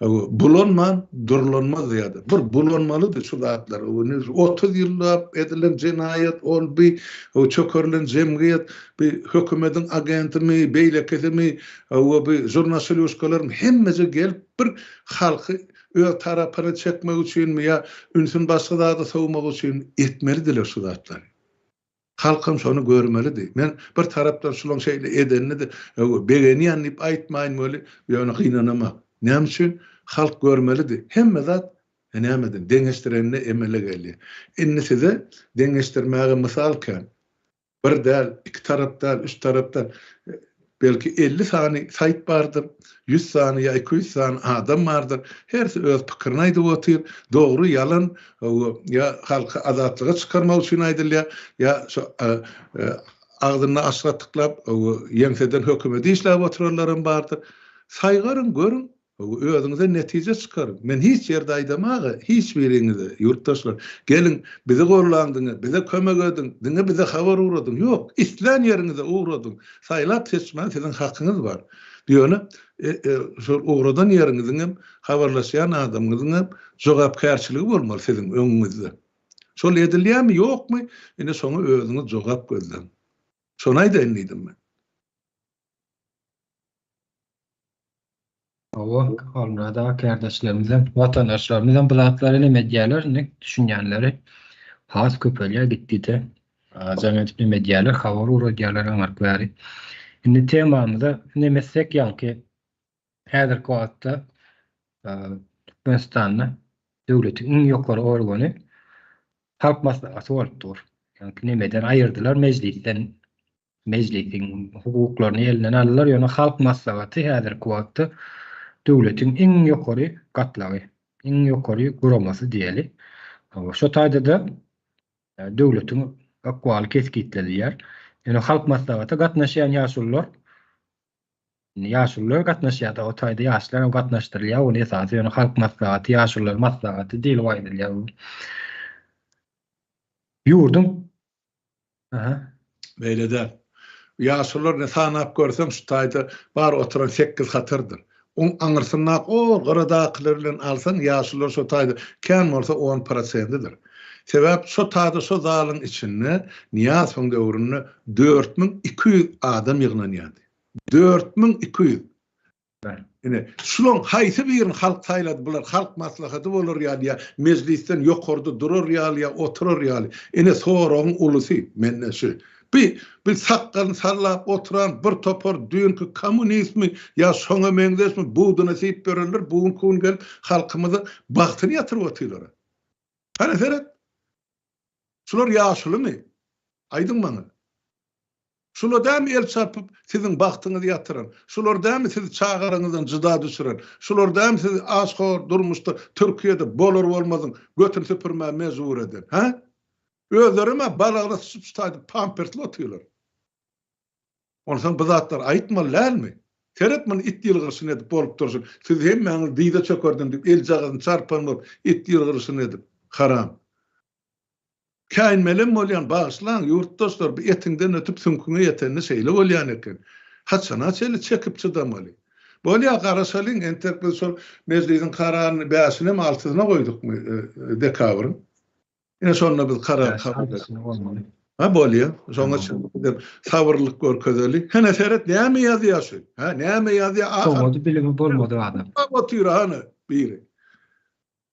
Hawa, bulanman durlanmaz diýýärler. Bir bulanmalydy şu zatlar. Hawa, 30 ýyllap edilen jenaýat, ol bi, hawa, çökerilen jemgyýet, bi hökümediň agentimi, beýlekisimi, hawa, bi žurnaşylýuşkalarmy hemmesi gelip bir halky öz tarapyna çekmek üçinmi ýa ünsüni başga zada sowmak üçin etmelidiler şu zatlary. Halkam şony görmelidi. Men bir tarapdan şulaň şeýle edenine-de begenýän diýip aýtmaýyn weli, ýöne gynanamok. Näme üçin? Halk görmelidi. Hemme zat nämeden, deňeşdirende emele gelýär. Indi size deňeşdirmäge mysal kän. Bir däl, iki tarap däl, üç tarap däl. Belki 50 sany saýt bardyr, 100 sany ýa 200 sany adam bardyr. Hersi öz pikirini aýdyp otyr. Dogry, ýalan, ýa halky azatlyga çykarmak üçin aýdylýar, ýa şo agzynda aşga tyklap, ýeňseden hökümeti işläp oturanlaram bardyr. Saýgaryň, görüň. Özüňize netije çykaryň. Men hiç ýerde aýdamaga hiç biriňize, ýurtdaşlar, geliň, bizi gollaň diňe, bize kömek ediň, diňe bize habar ugradyň. Ýok, islän ýeriňize ugradyň. Saýlap seçmäge siziň hakyňyz bar. Ýöne şol ugradan ýeriňiziňem, habarlaşýan adamyňyzyňam jogapkärçiligi bolmaly siziň öňüňizde. Şol edilýärmi, ýokmy, ine şoňa özüňiz jogap gözläň. Şony aýdaýyn diýdim men. Hawa, Halmyrat aga kärdeşlerimizem, watandaşlarymyzam bu zatlary neme edýärler indi düşünýänleri has köpelýär gitgide. Jaň edip neme edýärler, habar ugradýarlar aňyrk bäri. Indi temamyza neme etsek ýaňky häzirki wagtda Türkmenistanda döwletiň iň ýokary organy Halk Maslahaty bolup dur. Ýaňky nemeden aýyrdylar mejlisden Mejlisiň hukuklaryny elinden aldylar, ýöne Halk Maslahaty häzirki wagtda döwletiň iň ýokary gatlagy, iň ýokary guramasy diýeli. Şo taýda-da döwletiň ykbaly kesgitlenilýär. Ýöne Halk Maslahata gatnaşýan ýaşulular, indi ýaşulular gatnaşýar-da, o taýda ýaşlar hem gatnaşdyrylýar, ol esasy ýöne Halk Maslahaty, Ýaşulular Maslahaty diýlip aýdylýar. Ýurduň Aha. Beýle däl. Ýaşulular ine sanap görseň şu taýda bar oturan sekiz hatardyr. Oň aňyrsyndaky o gyradakylar bilen alsaň ýaşulular şo taýda kän bolsa on prosendidir. Sebäp şo taýda şo zalyň içinde Nyýazowyň döwründe 4200 adam ýygnanýardy. 4200. Ine, şulaň haýsy birini halk saýlady, bular halk maslahaty bolar ýaly ýa mejlisden ýokarda durar ýaly ýa oturar ýaly. Ine, soragyň ulusy mende şu. Bi, bi sakgalyny sallap oturan bir topar düýnki kommunistmi ýa şoňa meňzeşmi buduny siýip ýörenler bu günki gün gelip halkymyzy bagtyny ýatyryp otyrlar. Hany seret. Şular ýaşulymy? Aýdyň maňa. Şular dämi el çarpyp siziň bagtyňyzy ýatyran? Şular dämi sizi çagalaryňyzdan jyda düşüren? Şular dämi sizi aç-hor durmuşda Türkiýede bolar-bolmazyň götüni süpürmäge mejbur eden? Hä? Özlerem-ä balagyna syçyp şu taýda pampersli otyrlar. Onsoň bu zatlary aýtmaly dälmi? Seret muny it ýylgyryşyny edip bolup durşun. Siz hemmäňizi dyza çökerdim diýip eljagazyny çarpan bolup it ýylgyryşyny edip. Haram. Käýinmelem bolýan, bagyşlaň, ýurtdaşlar, bu etiňden ötüp süňküňe ýetende şeýle bolýan eken. Haçana çenli çekip çydamaly? Bolýa, garaşalyň, entek biz şol mejlisiň kararyny bäşinemi, altysyna goýdukmy dekabryň? Ine şonda biz karar kabul ederis. Ha, bolýa, şoňa çenli bizem sabyrlylyk görkezeli. Hene seret, näme ýazýar şu? Ha, näme ýazýar? Sowady bilimi bolmadyk adam. Otyr hany biri.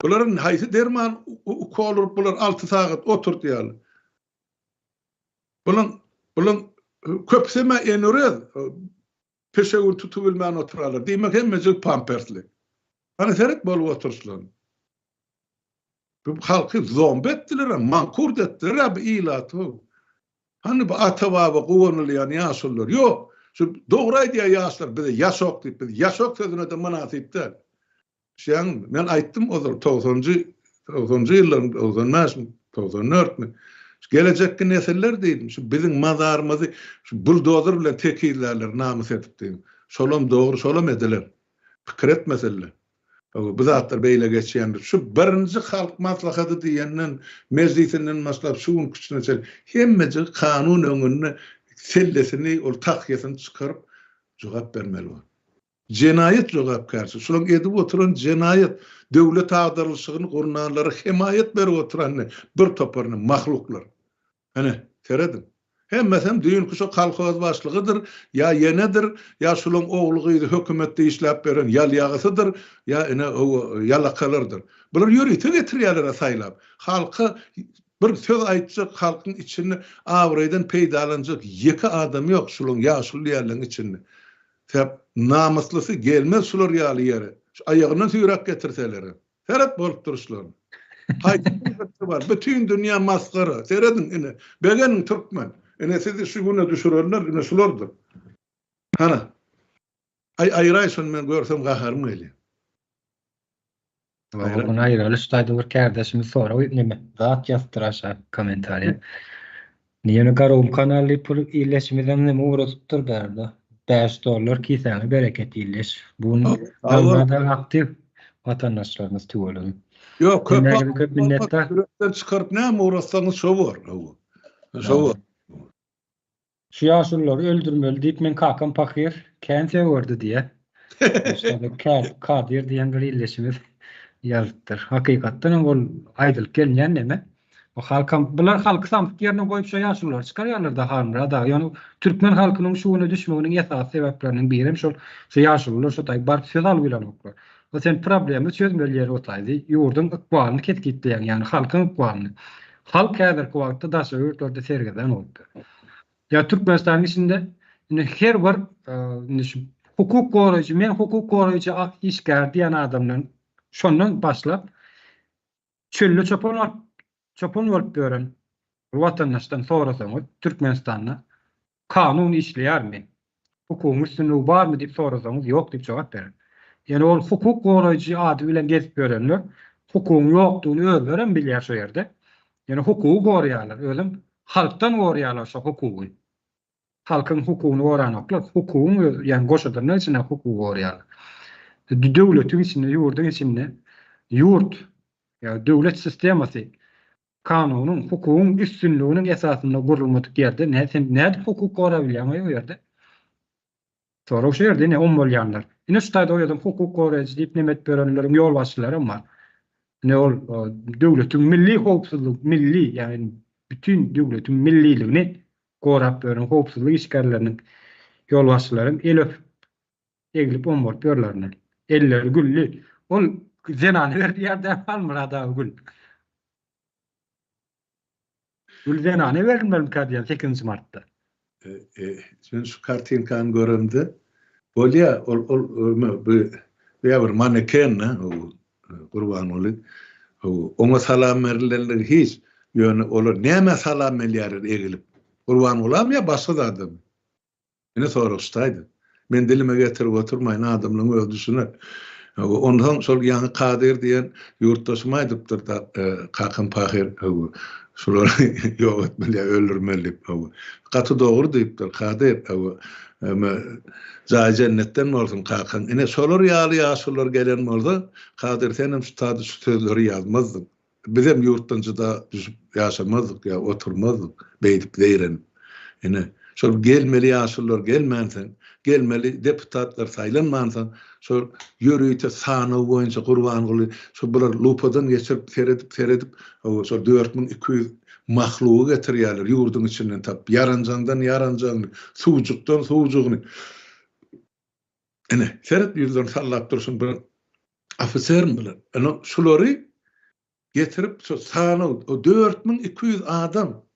Bularyň haýsy derman ukol urup bular 6 sagat oturdýarlar. Bulaň bulaň köpüsem enurez peşewini tutup bilmän oturarlar. Diýmek hemmejik pampersli. Hany seret bolup oturyşlaryny. Bu halky zombi etdiler, mankurt etdiler bu ilaty. Hany bu ata-baba guwanylýan ýaşulular? Ýok. Şu dogry aýdýar ýaşlar bize ýaşok diýip, biz ýaşok sözüne-de mynasyp däl. Düşýäňmi? Men aýtdym ozal togsanjy, togsanjy ýyllaryň, 95 bäşmi, 94 dörtmi? Şu gelejekki nesiller diýdim, şu biziň mazarymyzy şu buldozer bilen tekizlärler namys edip diýdim. Şolam dogry, şolam ediler. Pikir etmeseler. Bu zatlar beýle geçýändir. Şu birinji halk maslahaty diýenden, mejlisinden başlap şu günküsine çenli hemmejigi kanun öňünde sellesini, ol tahýasyny çykaryp jogap bermeli bor. Jenaýat jogapkärçi, şulaň edip oturan jenaýat, döwlet agdarylyşygyny gurnanlara hemaýat berip oturan bir topar mahluklar. Ine, serediň. Hemmesem düýnki şo kolhoz başlygydyr, ýa ýenedir, ýa şulaň ogly-gyzy hökümetde işläp beren ýalýagysydyr, ýa ine o ýalakalardyr. Bular ýörite getirýärler-ä saýlap. Halka bir söz aýtjak, halkyň içinde abraýdan peýdalanjak ýeke adam ýok şulaň ýaşuly diýýänleň içinde. Sebäp namyslysy gelmez şular ýaly ýere. Şu aýagyndan süýräp getirselerem. Seret bolup duruşlaryna. Haýsy döwletde bar? Bütin dünýä masgara. Serediň ine. Begeniň türkmen. Ine sizi şu güne düşürenler ine şulardyr. Hana. Aý aýraý şony men görsem gaharym gelýär. Muny aýraly şu taýda bir kärdeşimiz sorag neme zat ýazypdyr aşak kommentariýa. Ýöne Garagum kanal diýip bir ildeşimizem neme ugradypdyr bärde. 5 dollar kisäňe bereket ildeş. Bu gün Halmyrat aga aktiw watandaşlarymyz tüweleme. Ýok köp Hemmäňize köp minnetdar. Ýürekden çykaryp näme ugrasaňyz şo bor. Şo bor. Şu ýaşululary öldürmeli diýip meň kakam pahyr kän sögerdi diýýä. Şeýle Kadyr diýen bir ildeşimiz ýazypdyr. Hakykatdan hem ol aýdylyp gelinýän neme. Bu halkam bular halky samsyk ýerine goýup şo ýaşululary çykarýarlar-da Halmyrat aga. Ýöne türkmen halkynyň şu güne düşmeginiň esasy sebäpleriniň birem şol şu ýaşulular şo taý baryp söz alyp bilenoklar. O sen problema çözmeli ýeri o taýdy. Ýurduň ykbalyny kesgitleýäň, ýagny halkyň ykbalyny. Halk häzirki wagtda daşary ýurtlarda sergezdan bolupdyr. Ýa Türkmenistanyň içinde indi her bir indi şu hukuk goraýjy, men hukuk goraýjy işgär diýen adamdan şondan başlap çölde çopan bolup çopan bolup ýören watandaşdan sorasaňyz Türkmenistanda kanun işleýärmi? Hukugyň üstünligi barmy diýip sorasaňyz ýok diýip jogap berer. Ýöne ol hukuk goraýjy ady bilen gezip ýörenler hukugyň ýokdugyny özlerem bilýär şo ýerde. Ýöne hukugy goraýarlar, özem halkdan goraýarlar şo hukugy. Halkyň hukugyny goranoklar, hukugyň öz, ýagny goşa dyrnak içinde hukugy goraýarlar. Döwletiň içinde, ýurduň içinde ýurt, ýa döwlet sistemasy kanunyň, hukugyň üstünliginiň esasynda gurulmadyk ýerde nä sen nädip hukuk gorabilýäň o ýerde? Sorag şu ýerde ine ommalýanlar. Ine şu taýda o ýerden hukuk goraýjy diýip neme edip ýörenleriň ýolbaşçylaram bar. Ine ol döwletiň milli howpsuzlyk, milli, ýagny bütin döwletiň milliligini gorap ýören howpsuzlyk işgärleriniň ýolbaşçylaram el öpüp, eglip ommalyp ýörler ine. Elleri gülli. Ol zenana berilýär däl Halmyrat aga gül. Gül zenana berilmelimikä diýýän sekizinji martda. Men şu kartinkany göremde bolýa ol ol bu ýa bir maneken Gurbanguly oňa salam berilenligi hiç ýöne olar nämä salam berýärler egilip Gurbangulam ýa başga zadamy Ine sorag şutaýdy. Men dilime getirip oturmaýyn, adamlaryň özi düşüner. Onsoň şol ýaňy Kadyr diýen ýurtdaşym aýdypdyr da, kakam pahyr, şulary ýok etmeli ýa öldürmeli diýip. Gaty dogry diýipdir, Kadyr, jaýy jennetden bolsun kakaň. Ine şolar ýaly ýaşulular gelen bolsa, Kadyr senem şu taýda şu sözleri ýazmazdyň. Bizem ýurtdan jyda düşüp ýaşamazdyk ýa oturmazdyk beýdip zeýrenip. Ine, şol gelmeli ýaşulular gelmänsoň, gelmeli deputatlar saýlanmansoň, şol ýörite sanaw boýunça Gurbanguly şo bular lupadan geçirip seredip seredip, hawa, şol 4200 mahlugy getirýärler ýurduň içinden tapyp, ýaranjaňdan ýaranjaňyny, suwjukdan suwjugyny. Ine, seret ýüzlerini sallap durşuny bir ofisermi bular? Ine, şulary getirip şu sanaw, o 4200 adam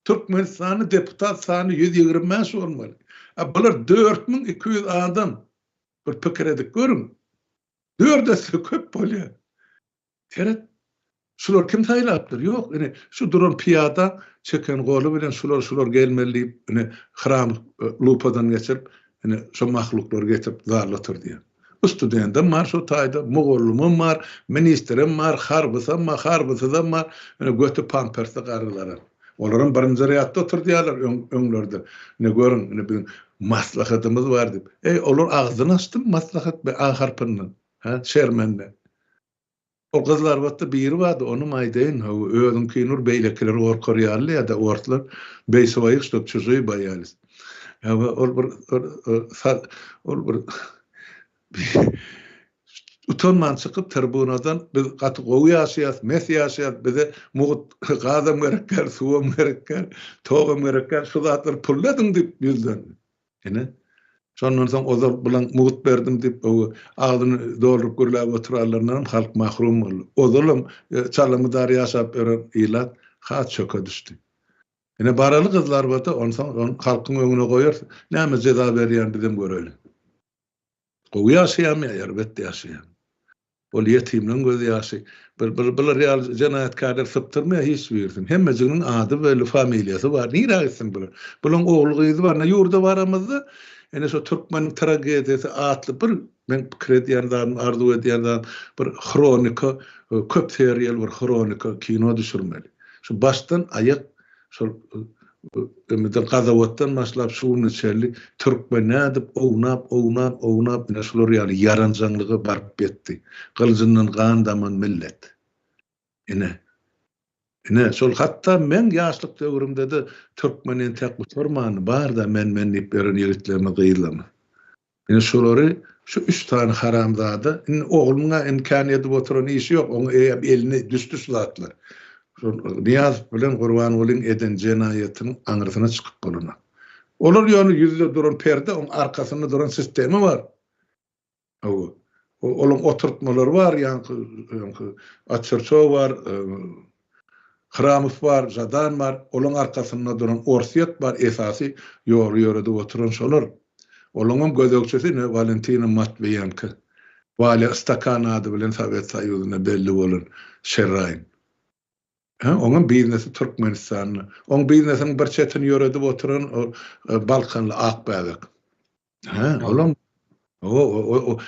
Türkmenistanda deputat sany 125 bolmaly. A bular 4200 adam. Bir pikir edip görüň. Dört esse köp bolýar. Seret, şular kim saýlapdyr? Ýok, ine, şu duran pyýada çeken goly bilen şular-şular gelmeli diýip, ine, hram lupadan geçirip, ine, şo mahluklary getirip zalda oturdýar. Studendem bar şo taýda, mugallymam bar, ministrem bar, harbysam bar, harbysyzam bar, ine, göti pampersli garrylaram. Olaram birinji rýadda oturdýarlar öň, öňlerde. Ine, görüň, ine, biziň maslahatymyz bar diýip. Eý, olar agzyny açdymy maslahat be A harpyndan, hä, şermende. Ol Gyzylarbatda biri bardy, onam aýdaýyn, hawa, özüňkini ur, beýlekiler gorkar ýaly ýa-da orslar beý swoich, ştob çužuýy boýalis. Hawa, ol bir, ol bir utanman çykyp tribunadan biz gaty gowy ýaşaýas, mes ýaşaýas, bize mugt gazam gerek däl, suwam gerek däl, togam gerek däl, şu zatlary pully ediň diýip ýüzlendi. Ine, şondan soň ozal bulaň mugt berdim diýip, agzyny dolduryp gürläp oturanlaryndanam halk mahrum boldy. Ozalam çala mydar ýaşap ýören ilat has çöke düşdi. Ine, baraly Gyzlarbada, onsoň ony halkyň öňüne goýarys, näme jeza berýän bizem göreli. Gowy ýaşaýarmy ýa erbet ýaşaýarmy? Ol ýetimligiň göz ýaşy. Bir bir bular ýaly jenaýatkärler sypdyrmaýar hiç birisini. Hemmejiginiň ady belli, familiýasy bar. Nirä gitsin bular? Bulaň ogly-gyzy bar. Ine ýurda baramyzda ine şo türkmeniň tragediýasy atly bir meň pikir edýän zadym, arzuw edýän zadym bir hronika, köp seriýaly bir hronika kino düşürmeli. Şu başdan aýak şol. Ümidi gazawatdan başlap şu güne çenli türkmen nädip ownap, ownap, ownap ine şular ýaly ýaranjaňlyga baryp ýetdi. Gylyjyndan gan daman millet. Ine. Ine, şol hatda meň ýaşlyk döwrümde-de türkmen entäk gutarmandy, bar-da men-men diýip ýören ýigitlerimiz, gyzlarymyz. Ine şolary şu üç sany haramzada, indi oglunyň-a indi kän edip oturan işi ýok, oň eýýäm eline düşdi şu zatlar. Şol Nyýazow bilen Gurbangulyň eden jenaýatynyň aňyrsyna çykyp bolanok. Olar ýöne ýüzde duran perde, oň arkasynda duran sistema bar. Hawa. Olaň oturtmalary bar, ýaňky, ýaňky Oçerçow bar, Hramow bar, Žadan bar, olaň arkasynda duran Orsýet bar, esasy ýoly ýöredip oturan şolar. Olaňam gözegçisi ine Walentina Matwiýenko. Walýa Stakan ady bilen Sowet Soýuzynda belli bolan şerraýyn. Hä, oňam biznesi Türkmenistanda. Oň biznesiniň bir çetini ýöredip oturan Balkanly Akbäbek. Hä, olam o o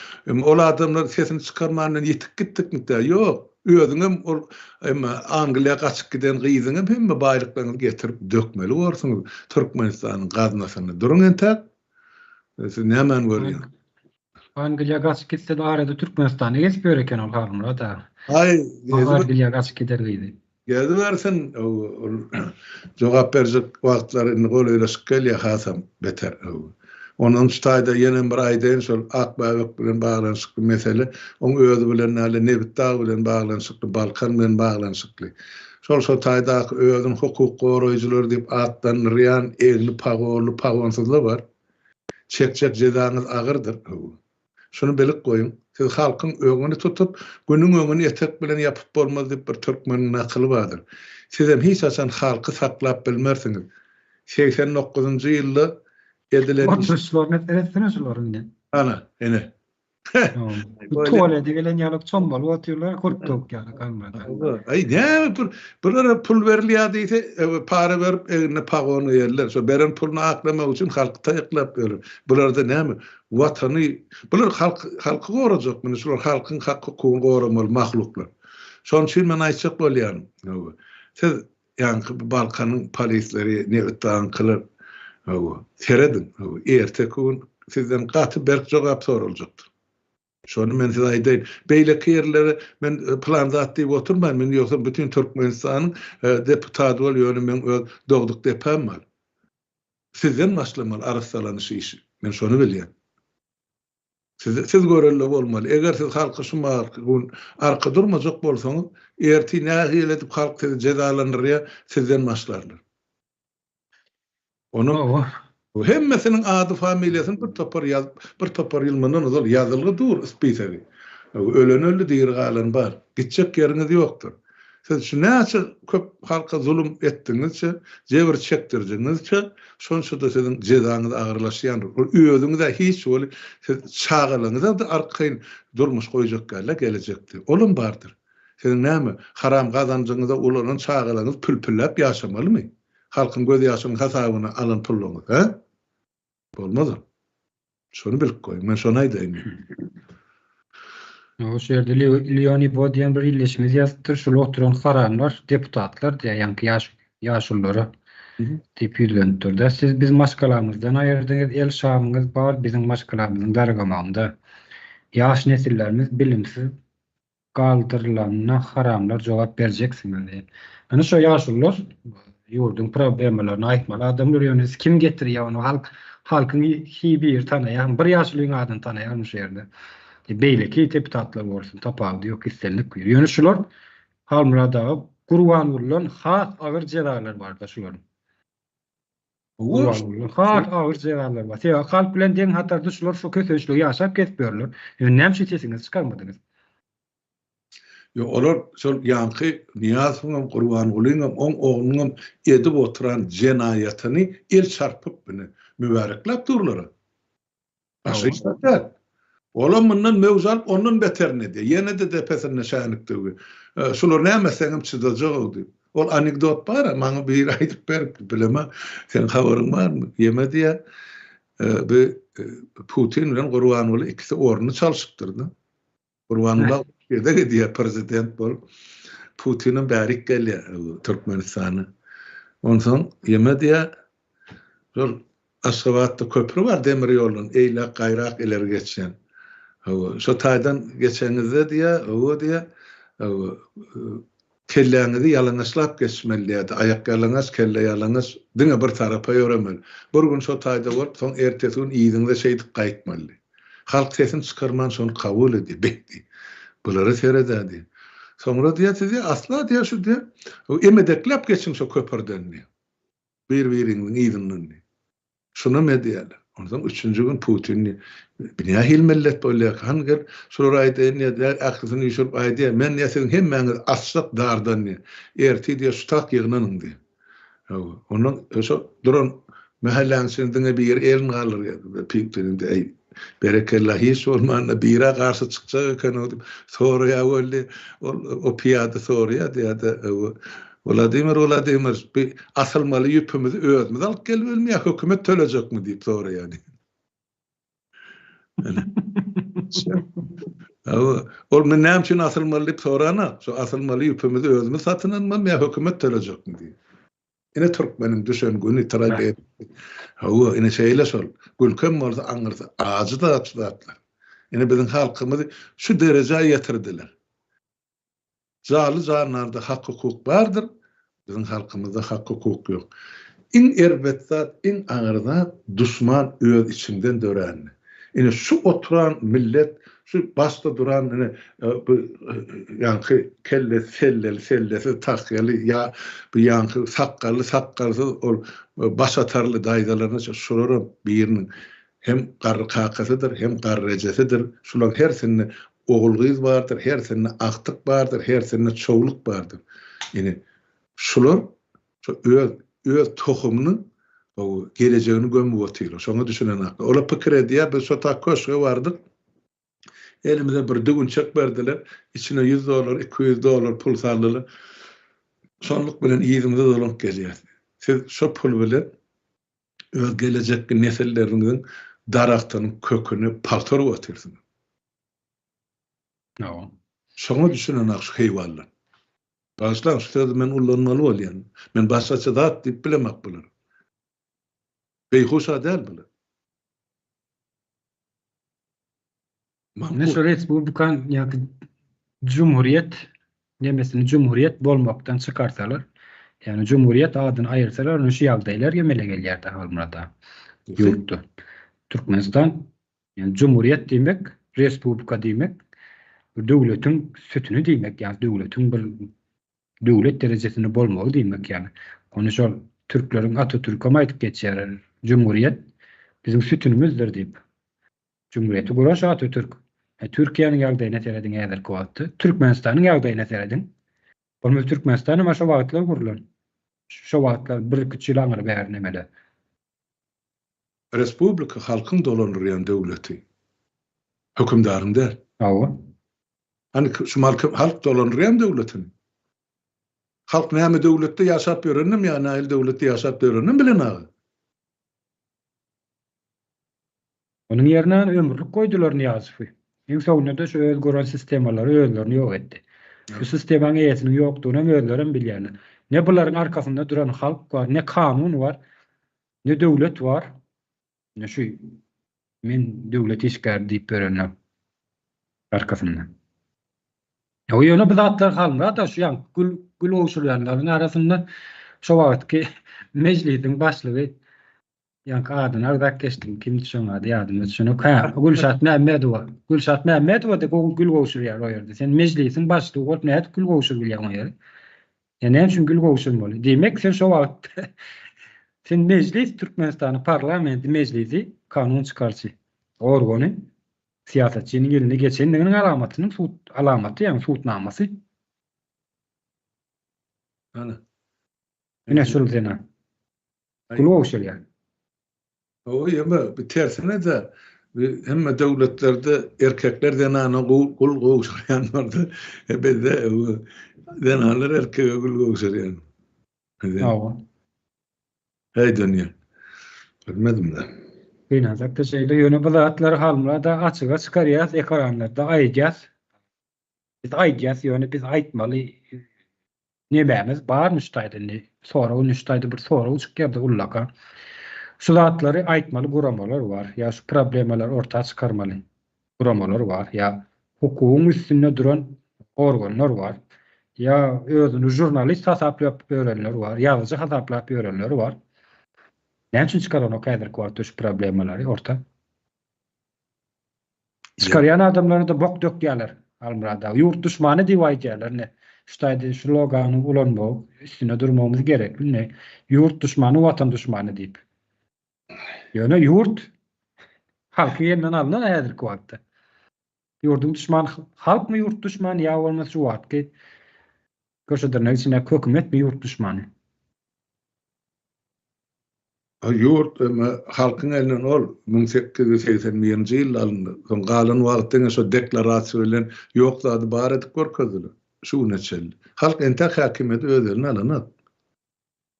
ol adamlar sesini çykarmandan ýitip gitdikmi-dä? Ýok. Özüňem ol emma Angliýa gaçyp giden gyzyňam hemme baýlyklaryňyzy getirip dökmeli borsuňyz Türkmenistanyň gaznasyna. Duruň entäk. Siz nämäni görýäňiz? Angliýa gaçyp gitse-de arada Türkmenistana gezip ýör eken ol Halmyrat aga. Aý, Angliýa gaçyp giden gyzy. Gezibersin, ol jogap berjek wagtlary indi golaýlaşyp gelýär hasam beter. Ondan şu taýda ýenem bir aýdaýyn şol ak bäbek bilen baglanyşykly mesele, oň özi bilen däl-de Nebitdag bilen baglanyşykly, Balkan bilen baglanyşykly. Şol şo taýdaky özüni hukuk goraýjylary diýip atlandyrýan egni pagonly pagonsyzlar bar. Çekjek jezaňyz agyrdyr. Şuny bilip goýuň, siz halkyň öňüni tutup, günüň öňüni etek bilen ýapyp bolmaz diýip bir türkmeniň nakyly bardyr. Sizem hiç haçan halky saklap bilmersiňiz. 89-njy ýylda edilen iş. Oturyşlaryna seretsene şularyň ine. Ana, ine. Bu tualete gelen ýaly çommalyp otyrlar, kurt towuk ýaly galmady. Aý näme bir bulara pul berilýär diýse, para berip egnine pagon geýerler. Şo beren puluny aklamak üçin halky taýaklap ýörler. Bularda näme? Watany, bular halk halky gorajak, mine şular halkyň hak hukugyny goramaly mahluklar. Şonuň üçin men aýtjak bolýanym, siz ýaňky bu Balkanyň polisleri, Nebitdagyňkylar, hawa, serediň, hawa, erteki gün sizden gaty berk jogap soraljakdyr. Şony men size aýdaýyn. Beýleki ýerlere men pylan zat diýip oturmaýyn, men ýogsam bütin Türkmenistanyň deputady bol, ýöne meň öz dogduk depäm bar. Sizden başlamaly arassalanyş işi. Men şony bilýän. Siz siz görelde bolmaly. Eger siz halka şu mahalky gün arka durmajak bolsaňyz, ertir nähili edip halk sizi jezalandyrýar, sizden başlarlar. Onuň hemmesiniň ady familiýasyny bir topar ýazyp, bir topar ýyl mundan ozal ýazylgy dur spisegi. Ölen öldi, diri galan bar. Gitjek ýeriňiz ýokdur. Siz şu näçe köp halka zulum etdigiňizçe, jebir çekdirjigiňizçe, şonça-da siziň jezaňyz agyrlaşýandyr. Ol özüňiz-ä hiç weli, siz çagalaryňyza-da arkaýyn durmuş goýjak däl-de gelejekde. Olam bardyr. Siziň näme, haram gazanjyňyza ulanan çagalaryňyz pül-pülläp ýaşamalymy? Halkyň gözýaşynyň hasabyna alan pullaryňyz, hä? Bolmaz ol. Şony bilip goýuň. Men şony aýdaýyn. Ýa şu ýerde Leoni Bo diýen bir ildeşimiz ýazypdyr. Şul oturan haramlar, deputatlar diýýär, ýaňky ýaş ýaşululara diýip ýüzlenipdir-de. Siz biz maşgalamyzdan aýyrdyňyz, el şamyňyz bar biziň maşgalamyzyň dargamagynda. Ýaş nesillerimiz bilimsiz galdyrylanyna haramlar jogap berjeksiňiz diýip. Ýöne şo ýaşulular ýurduň problemalaryny aýtmaly adamlar ýöne kim getirýär ony halk halkyň hi biri tanaýarmy bir ýaşulyň adyny tanaýarmy şu ýerde. E, beýleki deputatlar bolsun tapawudy ýok islendik biri. Ýöne şular Halmyrat aga Gurbangulydan has agyr jezalar barda şularyň. Gurbangulydan has agyr jezalar bar. Sebäbi halk bilen deň hatarda şular şu kösençligi ýaşap gezip ýörler. Ýöne näme üçin sesiňizi çykarmadyňyz? Ýok, olar şol ýaňky Nyýazowyňam, Gurbangulyňam, oň oglunyňam edip oturan jenaýatyny el çarpyp ine mübärekläp durlar-a. Başga hiç zat däl. Olam mundan möwç alyp, ondan beterini edýär. Ýene-de depesinde şänik döwýär. Şular näme etseňem çydajag-ow diýip. Ol anekdot bar-a, maňa biri aýdyp beripdi, bilemok, seň habaryň barmy? Ýeme diýýär. Bi Putin bilen Gurbanguly ikisi ornuny çalşypdyr-da. Gurbanguly Orsýede gidýär prezident bolup. Putinem bärik gelýär Türkmenistana. Onsoň ýeme diýýär, şol Aşgabatda köpri bar demir ýoldan eýläk gaýrak ileri geçýän. Hawa, şo taýdan geçeňizde diýýär, hawa diýýär, hawa, kelläňizi ýalaňaçlap geçmeli diýýärdi. Aýak ýalaňaç, kelle ýalaňaç, diňe bir tarapa ýöremeli. Bir gün şo taýda bolup, soň ertesi gün yzyňyza şeýdip gaýtmaly. Halk sesini çykarman şony kabul edýär. Beh diýýär. Bulara sered-ä diýýär. Soňra diýýär, siz diýýär, asla diýýär, şu diýýär, emedekläp geçiň şo köpürden diýýär. Bir-biriňiziň yzyndan diýýär. Şunam edýärler. Onsoň üçünji gün Putin diýýär, bi nähili millet bolýarka, hany gel, şulara aýdaýyn diýýär, ählisini üýşürip aýdýar, men diýýär, siziň hemmäňizi asjak dardan diýýär. Ertir diýýär, şu tak ýygnanyň diýýär. Hawa, ondan şo duran mähelläniň içinde diňe biri elini galdyrýar. Pipiniň-de, Eý, berekella, hiç bolmanda biri-ä garşy çykjak eken-ow diýip, soraýar weli, ol o pyýada soraýar diýýär-de, Wladimir Wladimirowiç, bi asylmaly ýüpümizi özümiz alyp gelmelimi ýa hökümet tölejekmi diýip soraýar diýip. Hawa, ol men näme üçin asylmaly diýip soranok. Şu asylmaly ýüpümizi özümiz satyn almalymy ýa hökümet tölejekmi diýip. Ine türkmeniň düşen güni tragediýasy. Hawa, ine şeýle şol. Gülkem bolsa aňyrsy ajy zat şu zatlar. Ine biziň halkymyzy şu derejä ýetirdiler. Janly janlarda hak-hukuk bardyr, biziň halkymyzda hak-hukuk ýok. Iň erbet zat, iň agyr zat duşman öz içiňden dörände. Ine şu oturan millet, şu başda duran ine bu ýaňky kellesi selleli, sellesiz tahýaly ýa bu ýaňky sakgally, sakgalsyz ol başatarly daýzalaryna şularam biriniň hem garry kakasydyr, hem garry ejesidir. Şularyň hersinde Ogul-gyz bardyr, hersinde agtyk bardyr, hersinde çowluk bardyr. Ine, şular şo öz öz tohumynyň gelejegini gömüp otyrlar. Şoňa düşünenaklar. Olar pikir edýär, biz şo tak köşge bardyk, elimize bir düwünçek berdiler, içine ýüz dollar, 200 dollar pul saldylar. Şonluk bilen yzymyza dolanyp gelýäs. Siz şo pul bilen öz gelejekki nesilleriňiziň daragtynyň köküni paltaryp otyrsyňyz. Hawa. Şoňa düşünenak şu heýwanlar. Bagyşlaň şu sözi men ullanmaly bolýan. Men başgaça zat diýip bilemak bulara. Beýhuşa däl bular. Ine şu respublikan ýa-da jumhuriýet nemesini jumhuriýet bolmakdan çykarsalar, ýagny jumhuriýet adyny aýyrsalar, onda şu ýagdaýlar emele gelýär-de Halmyrat aga. Ýurtda. Türkmenistan ýagny jumhuriýet diýmek, respublika diýmek, bir döwletiň sütüni diýmek, ýagny döwletiň bir döwlet derejesinde bolmagy diýmek ýagny. Ony şol türkleriň Atatürkem aýdyp geçýär, jumhuriýet biziň sütünimizdir diýip. Jumhuriýeti guran şu Atatürk. E, Türkiýäniň ýagdaýyna serediň häzirki wagtda. Türkmenistanyň ýagdaýyna serediň. Bolmasa Türkmenistan hem şo wagtlar gurlan. Şo wagtlar bir-iki ýyl aňry bäri nemede. Respublika halkyň dolandyrýan döwleti. Hökümdaryň däl. Hawa. Hany şu halk dolandyrýan döwletini. Halk näme döwletde ýaşap ýöreninem ýa nähili döwletde ýaşap ýöreninem bilenaga. Onuň ýerine ömürlik goýdular Nyýazowy. Iň soňunda-da şu öz guran sistemalary özlerini ýok etdi. Şu sistemaň eýesiniň ýokdugyny hem özlerem bilýärler. Ne bularyň arkasynda duran halk bar, ne kanun bar, ne döwlet bar. Ine şu men döwlet işgäri diýip ýörenler arkasynda. Ýok, ýöne bu zatlar Halmyrat-a şu ýaňky gül gül gowşurýanlaryň arasynda şo wagtky mejlisiň başlygy Ýaňky adyny agzap geçdim. Kimdi şoň ady ýadyma düşenok. Hä, Gülşat Mämmedowa. Gülşat Mämmedowa-da gül gowşurýar o ýerde. Sen mejlisiň başlygy bolup nädip gül gowşuryp bilýäň o ýere? Ýa näme üçin gül gowşurmaly? Diýmek, sen şo wagt sen mejlis Türkmenistanyň parlamenti mejlisi kanun çykaryjy organy syýasatçynyň eline geçendiginiň alamatynyň sud alamaty, ýagny subutnamasy. Ana. Ine şul zenan. Gül gowşurýar. Hawa ýöne bu tersine-de hemme döwletlerde erkekler zenana gul gowşurýan bolsa, bizde zenanlar erkege gül gowşurýan. Hawa. Heý dünýe. Bilmedim-de. Gynansak-da şeýle, ýöne bu zatlary Halmyrat aga açyga çykarýas, ekranlarda aýdýas. Biz aýdýas, ýöne biz aýtmaly. Nemämiz barmy şu taýda indi? Sorag indi şu taýda bir sorag çykýarda ullaka. Şu zatlary aýtmaly guramalar bar ýa şu problemalary orta çykarmaly guramalar bar ýa hukugyň üstünde duran organlar bar ýa özüni žurnalist hasaplap ýörenler bar, ýazyjy hasaplap ýörenler bar. Näme üçin çykaranok häzirki wagtda şu problemalary orta? Çykarýan adamlara-da bok dökýärler Halmyrat aga. Ýurt duşmany diýip aýdýarlar ine. Şu taýda şu logany ulanmagy üstünde durmagymyz gerek ine. Ýurt duşmany, watan duşmany diýip. Ýöne ýurt halkyň elinden alnan häzirki wagtda. Ýurduň duşmany halkmy ýurt duşmany ýa bolmasa şu wagtky köşe dyrnak içindäki hökümetmi ýurt duşmany? Ýurt eme halkyň elinden ol 1881-nji ýylda alyndy. Soň galan wagt diňe şo deklarasiýa bilen ýok zady bar edip görkezdiler. Şu güne çenli. Halk entek häkimiýeti öz eline alanok.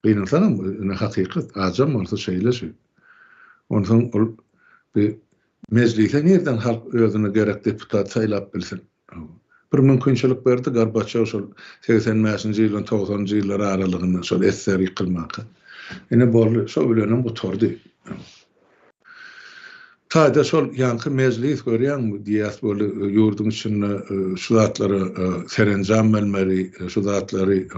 Gynansagam ine hakykat, ajam bolsa şeýle şu. Onsoň ol bi mejlise nirden halk özüne gerek deputat saýlap bilsin? Bir mümkinçilik berdi Gorbaçýow şol 85-nji ýyldan 90-njy ýyllar aralygynda şol SSR ýykylmanka. Ine boldy, şo bilenem gutardy. Taýda şol ýaňky mejlis görýäňmi diýýäs boldy ýurduň içinde şu zatlara serenjam bermeli, şu zatlary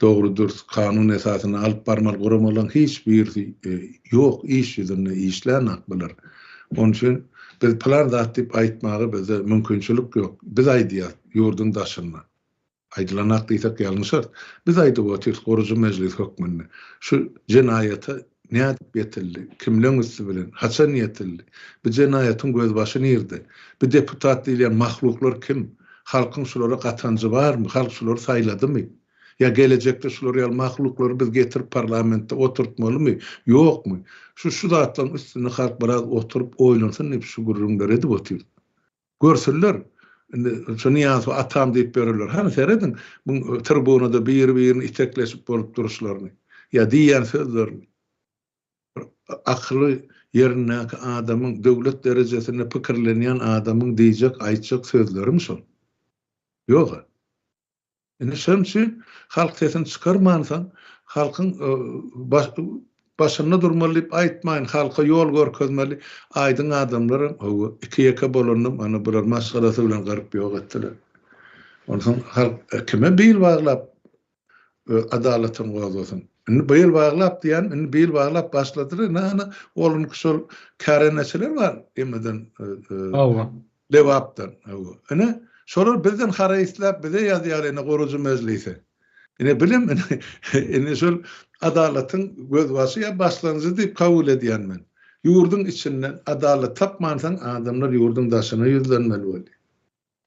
dogry dürs kanun esasynda alyp barmaly guramalaryň hiç birisi ýok iş ýüzünde işlänok bular. Onuň üçin biz pylan zat diýip aýtmaga bizde mümkinçilik ýok. Biz aýdýas ýurduň daşynda. Aýdylanak diýsek ýalňyşarys. Biz aýdyp otyrys gurujy mejlis hökmünde. Şu jenaýata nädip ýetildi? Kimleň üsti bilen? Haçan ýetildi? Bu jenaýatyň gözbaşy nirde? Bu deputat diýilýän mahluklar kim? Halkyň şulara gatanjy barmy? Halk şulary saýladymy? Ýa gelejekde şular ýaly mahluklary biz getirip parlamentde oturtmalymy? Ýokmy? Şu şu zatlaryň üstünde halk biraz oturyp oýlansyn diýip şu gürrüňleri edip otyrys. Görsünler. Indi şu Nyýazowy atam diýip ýörerler. Hany serediň, bu tribunada biri-birini itekleşip bolup duruşlaryny. Ýa diýýän sözlerini. Bir akyly ýerindäki adamyň, döwlet derejesinde pikirlenýän adamyň diýjek, aýtjak sözlerimi şol? Ýog-a. Indi şonuň üçin halk sesini çykarmansoň, halkyň başynda durmaly diýip aýtmaýyn, halka ýol görkezmeli aýdyň adamlaram, hawa, iki-ýeke bolanda mana bular maşgalasy bilen gyryp ýok etdiler. Onsoň halk kime bil baglap öz adalatyny gozgasyn? Indi bil baglap diýýän, indi bil baglap başladylar, indi ana oluňky şol kärendeçiler bar, emeden. Hawa. Lebapdan. Hawa. Ine, şolar bizden haraý isläp bize ýazýar ine gurujy mejlise. Ine bilim ine indi şol adalatyň gözbaşy ýa başlangyjy diýip kabul edýän men. Ýurduň içinden adalat tapmansoň adamlar ýurduň daşyna ýüzlenmeli bolýar.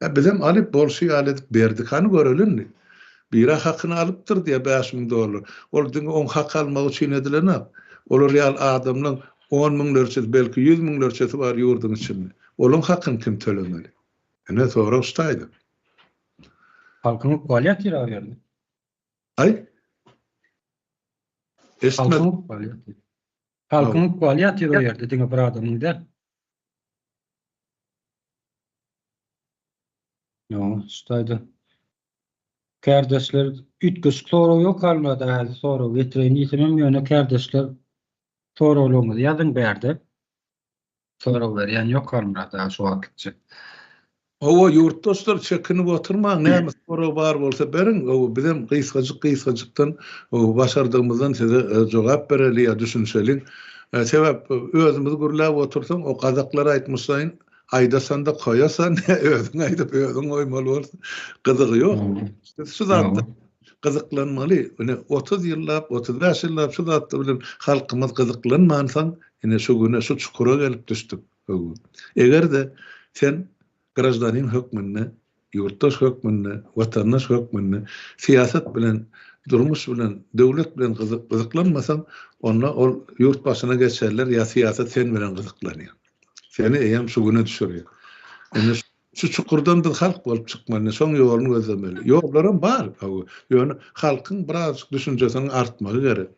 Ä bizem alyp bolşy ýaly edip berdik. Hany göreli indi. Biri hakyny alypdyr diýýär 5000 dollar. Ol diňe oň hak almagy üçin edilenok. Olar ýaly adamlaň on müňlerçesi, belki ýüz müňlerçesi bar ýurduň içinde. Olaň hakyny kim tölemeli? Ine, sorag şu taýda. Halkyň ykbaly ýatyr o ýerde. Aý? Eşitmedim. Halkyň ykbaly ýatyr. Halkyň ykbaly ýatyr o ýerde, diňe bir adamyň däl. Ýo, şu taýda. Kärdeşler, üýtgeşik sorag ýok Halmyrat aga, häzir sorag getireýin diýsemem, ýöne kärdeşler soraglaryňyzy ýazyň bärde. Sorag berýän ýok Halmyrat aga şu wagtlykça. Hawa ýurtdaşlar çekinip oturmaň näme sorag bar bolsa beriň hawa bizem gysgajyk gysgajykdan hawa başardygymyzdan size jogap bereli ýa düşünişeliň. Sebäp özümiz gürläp otursaň o gazaklar aýtmyşlaýyn aýdasanda koýasan özüň aýdyp özüň goýmaly bolsa gyzygy ýok. Biz şu zatda gyzyklanmaly. Ine 30 ýyllap, 35 ýyllap şu zatda bilen halkymyz gyzyklanmansoň ine şu güne şu çukura gelip düşdük. Eger-de sen graždanin hökmünde, ýurtdaş hökmünde, watandaş hökmünde syýasat bilen, durmuş bilen, döwlet bilen gyzyklanmasaň, onda ol ýurt başyna geçerler ýa syýasat sen bilen gyzyklanýar. Seni eýýäm şu güne düşürýär. Indi şu çukurdan biz halk bolup çykmaly, şoň ýoluny gözlemeli. Ýollaram bar, ýöne halkyň birazjyk düşünjesiniň artmagy gerek.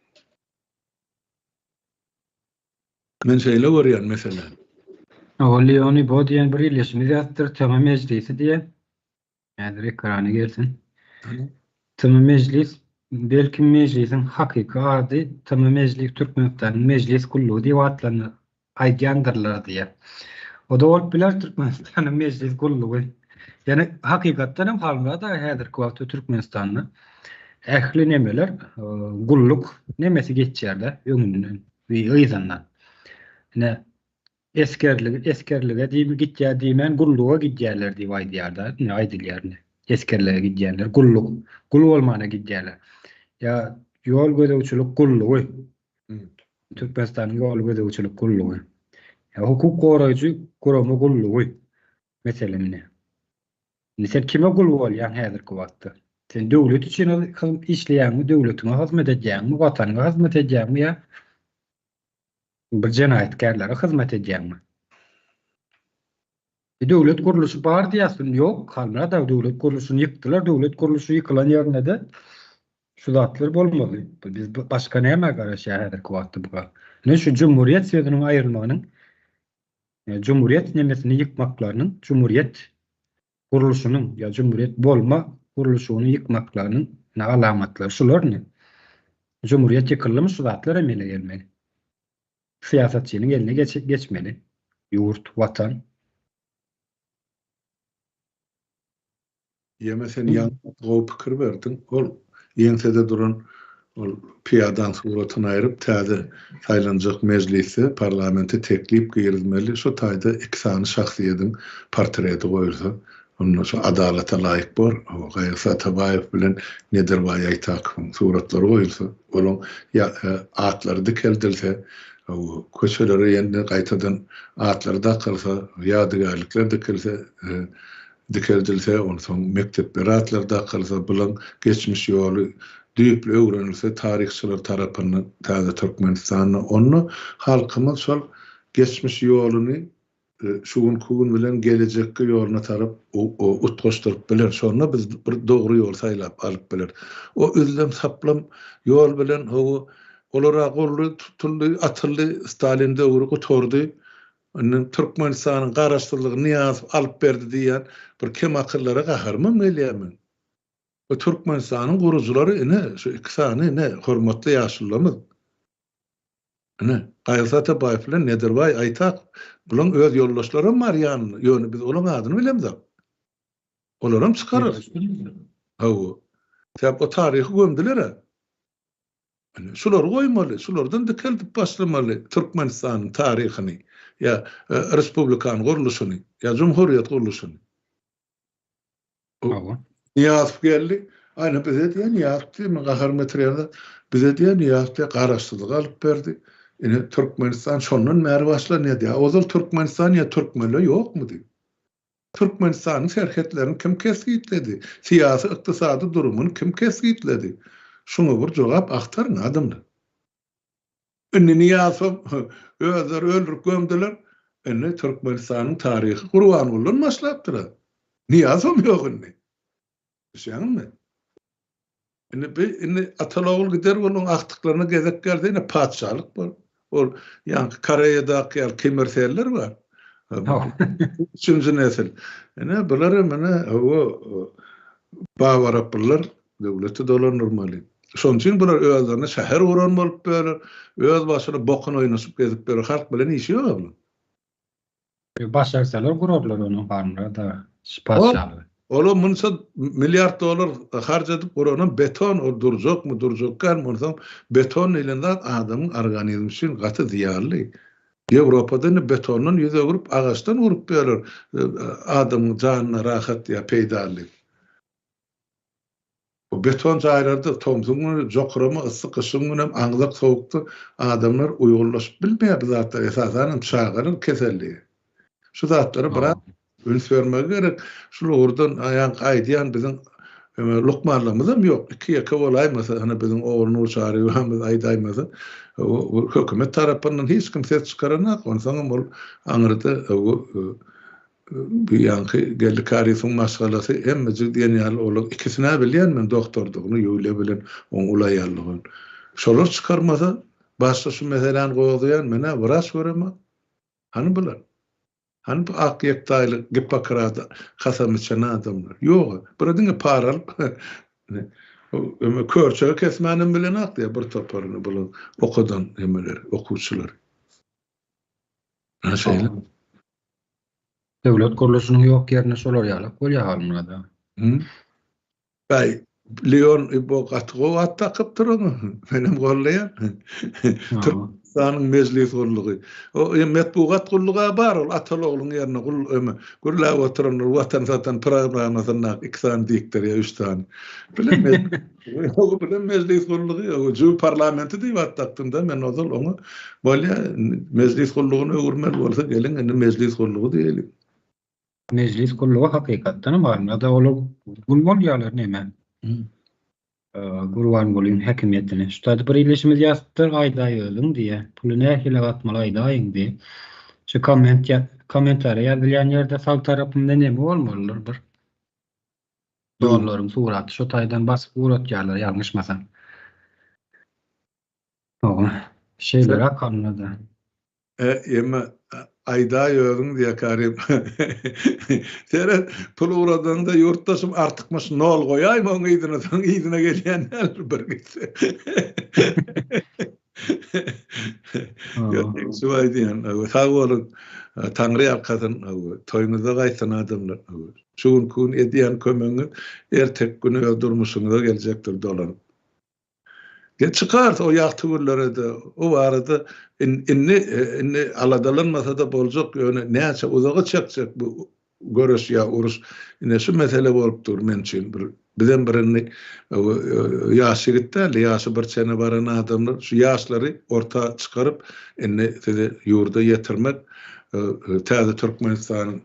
Men şeýle görýän meseläni. Hawa, Leoni Bo diýen bir ildeşimiz ýazypdyr, TM mejlisi diýen. Häzir ekrana gelsin. TM Mejlis, belki Mejlisiň hakyky ady TM Mejlis Türkmenistanyň Mejlis gullugy diýip atlandyr aýdýandyrlar diýýär. O-da bolup biler Türkmenistanyň Mejlis gullugy. Ýöne hakykatdan hem Halmyrat aga häzirki wagtda Türkmenistanda ähli nemeler gulluk nemesi geçýär-de öňünden we yzyndan. Ine Esgerligi esgerlige diýip gitýär diýmän gulluga gidýärler diýip aýdýarda indi aýdylýar indi. Esgerlige gidýänler gulluk gul bolmana gidýärler. Ýa ýol gözegçilik gullugy. Türkmenistanyň ýol gözegçilik gullugy. Ýa hukuk goraýjy gurama gullugy. Meselem indi. Indi sen kime gul bolýaň häzirki wagtda? Sen döwlet üçin işleýäňmi, döwletiňe hyzmat edýäňmi, watanyňa hyzmat edýäňmi ýa Bir jenaýatkärlere hyzmat edýäňmi? Bir döwlet gurluşy bar diýýäsiň, ýok, Halmyrat aga döwlet gurluşyny ýykdylar, döwlet gurluşy ýykylan ýerinde-de şu zatlar bolmaly. Biz başga nämä garaşýar häzirki wagtda bu gal? Ine şu jumhuriýet sözüniň aýrylmagynyň, jumhuriýet nemesini ýykmaklarynyň, jumhuriýet gurluşynyň ýa jumhuriýet bolma gurluşygyny ýykmaklarynyň ine alamatlary şular ine. Jumhuriýet ýykyldymy şu zatlar emele gelmeli. Syýasatçynyň eline geçmeli ýurt, watan. Ýeme sen ýaňy gowy pikir berdiň. Ol ýeňsede duran ol pyýadaň suratyny aýryp täze saýlanjak mejlisde parlamente teklip girizmeli şo taýda iki sany şahsyýediň portreti goýulsa onda şo adalata laýyk bor Gaýgysyz Atabaýew bilen Nedirbaý Aýtakowyň suratlary goýulsa olaň atlary dikeldilse köçelere ýene gaýtadan atlary dakylsa ýadygärlikler dikilse dikeldilse, onsoň mekdeplere atlar dakylsa, bulaň geçmiş ýoly düýpli öwrenilse taryhçylar tarapyndan täze Türkmenistanda, onda halkymyz şol geçmiş ýoluny şu günki gün bilen gelejekki ýoluna tarap utgaşdyryp biler. Şonda biz bir dogry ýol saýlap alyp bileris. O üzlem-saplam ýol bilen hawa, olar-a guruldy, tutuldy, atyldy, Stalin döwri gutardy. Indi Türkmenistanyň garaşsyzlygyny Nyýazow alyp berdi diýýän bir kemakyllara gaharymam gelýär meň. Bu Türkmenistanyň gurujylary ine şu iki sany ine hormatly ýaşulularymyz. Ine Gaýgysyz Atabaýew bilen Nedirbaý Aýtakow. Bulaň öz ýoldaşlaram bar ýanynda, ýöne biz olaň adyny bilemzok. Olaram çykararys. Hawa. Sebäp o taryhy gömdüler-ä. Ine, şulary goýmaly, şulardan dikeldip başlamaly Türkmenistanyň taryhyny, ýa respublikanyň gurluşyny, ýa jumhuriýet gurluşyny. Hawa. Nyýazow geldi, aýna bize diýýär, Nyýazow diýýär, men gaharymy getirýän zat, bize diýýär, Nyýazow diýýär, garaşsyzlygy alyp berdi. Ine, Türkmenistan şondan bäri başlanýar diýýär. Ozal Türkmenistan ýa türkmenler ýokmudy? Türkmenistanyň serhetlerini kim kesgitledi? Syýasy, ykdysady durumyny kim kesgitledi? Şuňa bir jogap agtaryň adamlar. Indi Nyýazow özleri öldürip gömdüler. Indi Türkmenistanyň taryhy Gurbangulydan başlapdyr-a. Nyýazowam ýok indi. Düşýäňizmi? Indi bi indi ataly-ogul gider boluň agtyklaryna gezek gelse ine patyşalyk bor. Ol ýaňky Koreýadaky ýaly Kim Ir Senler bar. Üçünji nesil. Ine bular hem ine hawa babaraplylar döwleti dolandyrmaly. Şonuň üçin bular özlerine şäher guran bolup ýörler. Öz başyna bokun oýnaşyp gezip ýörler. Halk bilen işi ýok bularyň. Başarsalar gurarlar onuň barynda-da patyşalygy. Olam munça milliard dollar harç edip guranam beton ol durjakmy durjak dälmi onsoň beton diýlen zat adamyň organizmi üçin gaty zyýanly. Ýewropada indi betondan ýüz öwrüp agaçdan gurup ýörler adamyň janyna rahat ýa peýdaly diýip. Bu beton jaýlarda tomsuň güni jokrama yssy gyşyň günem aňzak sowukda adamlar uýgunlaşyp bilmeýär bu zatlara esasanam çagalar keselli. Şu zatlara biraz üns bermegi gerek. Şul ugurdan ýaňky aýdýan biziň lukmanlarymyzam ýok. Iki ýeke bolaýmasa hany biziň Ogulnur Çaryýewamyz aýdaýmasa hökümet tarapyndan hiç kim ses çykaranak onsoňam ol aňyrda Bu ýaňky Geldi Karyýewiň maşgalasy hemmejik diýen ýaly olar ikisin-ä bilýän men dogtordygyny Ýuliýa bilen oň uly aýallygyny. Şolar çykarmasa başda şu meseläni gozgaýan men-ä wraç göremok. Hany bular? Hany bu ak ýektaýly Gippokrada kasam içen adamlar? Ýog-a. Bular diňe para alyp. Öme körçegi kesmänem bilenok diýýär bir toparyny bular okadan nemeler, okuwçylar. Ha şeýle. Döwlet gurluşynyň ýok ýerinde şolar ýalak bolýar Halmyrat aga. Baý, Leon bu gaty gowy at dakypdyr oňa. Menem gollaýan. Türkmenistanyň mejlis gullugy. O metbugat gullugy bar ol ataly ogluň ýerine gul öme gürläp oturanlar watan satan programmasyndaky iki sany diktor ýa üç sany. Bilen bilen mejlis gullugy jübi parlamenti diýip at dakdym-da men ozal oňa. Bolýa mejlis gullugyny öwürmeli bolsa geliň indi mejlis gullugy diýeliň. Mejlis gullugy hakykatdanam alynada olar gul bolýarlar neme. Gurbangulyň häkimiýetine. Şu taýda bir ildeşimiz ýazypdyr aýdaý özüň diýýä. Puly nähili gatmaly aýdaýyň diýip. Şu komment kommentariýa ýazylýan ýerde sag tarapynda neme bolmalydyr bir. Dollaryň suraty şo taýdan basyp ugratýarlar ýalňyşmasam. Hawa. Şeýleräk alynada. E, emma aýdaý özüň diýýär Karim. Seret, pul ugradaňda ýurtdaşym artykmaç nol goýaýma oň yzyna, soň yzyna gelýän däldir bir gitse. Ýok, şu aýdýan, sag boluň. Taňry ýalkasyn, toýuňyzda gaýtsyn adamlar. Şu günki gün edýän kömegiňiz erteki gün öz durmuşyňyza geljekdir dolanyp. Ýa çykarys o ýagty günlere-de, o barada indi indi aladalanmasa-da boljak, ýöne näçe uzaga çekjek bu göreş ýa uruş, ine şu mesele bolup dur men üçin bir. Bizem bir indi ýaş ýigit däl, ýaşy bir çene baran adamlar, şu ýaşlary orta çykaryp, indi sizi ýurda ýetirmek, täze Türkmenistanyň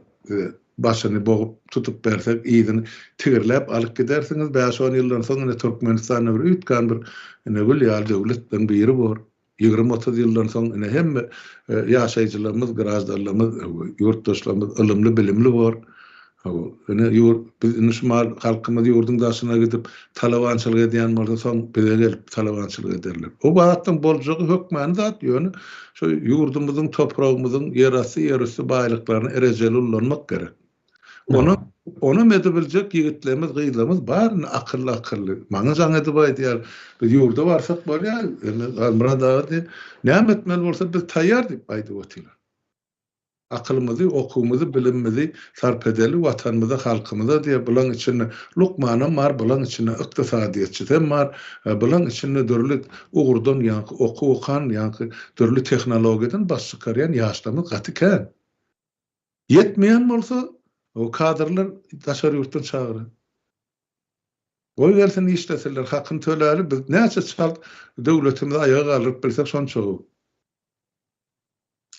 Başyny bogup tutup bersek yzyny tigirläp alyp gidersiňiz bäş-on ýyldan soň ine Türkmenistanda bir üýtgän bir ine gül ýaly döwletleň biri bor. Ýigrimi-otuz ýyldan soň ine hemme ýaşaýjylarymyz graždanlarymyz ýurtdaşlarymyz ylymly bilimli bor. Hawa ine ýurt biz indi şu mahal halkymyz ýurduň daşyna gidip talabançylyk edýän bolsa soň bize gelip talabançylyk ederler. O zatlaryň boljagy hökmany zat ýöne Şu ýurdumyzyň, topragymyzyň ýerasty, ýerüsti baýlyklaryny rejeli ullanmak gerek. Ony, onam edebiljek ýigitlerimiz, gyzlarymyz bar indi akylly-akylly. Maňa jaň edip aýdýar, biz ýurda barsak bolýar, indi Halmyrat aga diýip, näme etmeli bolsa biz taýýar diýip aýdyp otyrlar. Akylymyzy, okuwymyzy, bilimimizi sarp edeli Watanymyza, halkymyza diýýär. Bulaň içinde lukmanam bar, bulaň içinde ykdysadyýetçisem bar, bulaň içinde dürli ugurdan ýaňky okuw okan, ýaňky dürli tehnologiýadan baş çykarýan ýaşlarymyz gaty kän. Ýetmeýän bolsa, o kadrlar daşary ýurtdan çagyrar. Goý gelsin işlesinler, hakyny töläli, biz näçe çalt döwletimizi aýaga galdyryp bilsek şonça gowy.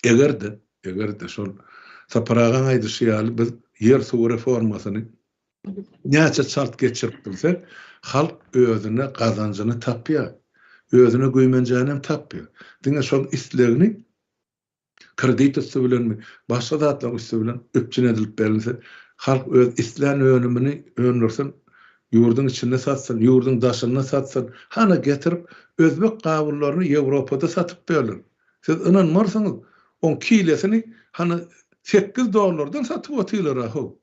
Eger-de, eger-de şol Sapar agaň aýdyşy ýaly biz ýer-suw reformasyny näçe çalt geçirip bilsek, halk özüne gazanjyny tapýar, özüne güýmenjäni hem tapýar. Diňe şol islegini kredit üsti bilenmi, başga zatlaryň üsti bilen üpjün edilip berilse, halk öz islän önümini öndürsin, ýurduň içinde satsyn, ýurduň daşynda satsyn, hana getirip özbek gawunlaryny Ýewropada satyp berler. Siz ynanmarsyňyz, oň kilesini hany sekiz dollardan satyp otyrlar-a how.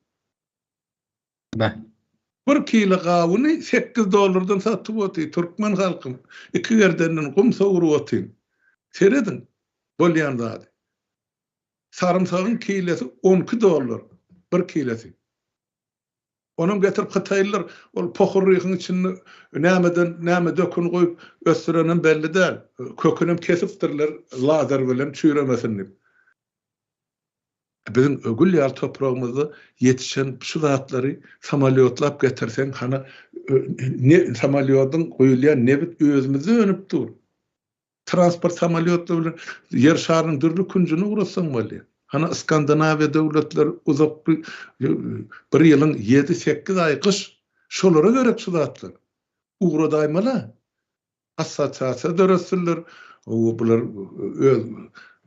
Beh. Bir kile gawuny sekiz dollardan satyp otyr türkmen halkym. Iki gerdenden gum sowrup otyr. Serediň, bolýan zady. Sarymsagyň kilesi 12 dollar, bir kilesi. Onam getirip hytaýlylar ol pohurryhyň içinde nämeden näme dökün goýup ösdürenem belli däl. Kökünem kesipdirler lazer bilen çüýremesin diýip. Biziň gül ýaly topragymyzda ýetişen şu zatlary samolýotlap getirseň hana ne samolýodyň guýulýan nebit özümizde önüp dur. Transport samolýotlary bilen Ýer şarynyň dürli künjüne ugratsaň bolýar. Hany Skandinawiýa döwletleri uzakly bir ýylyň ýedi-sekiz aýy gyş. Şolara gerek şu zatlar. Ugradaýmaly. Assosiasiýa döretsinler. Bular öz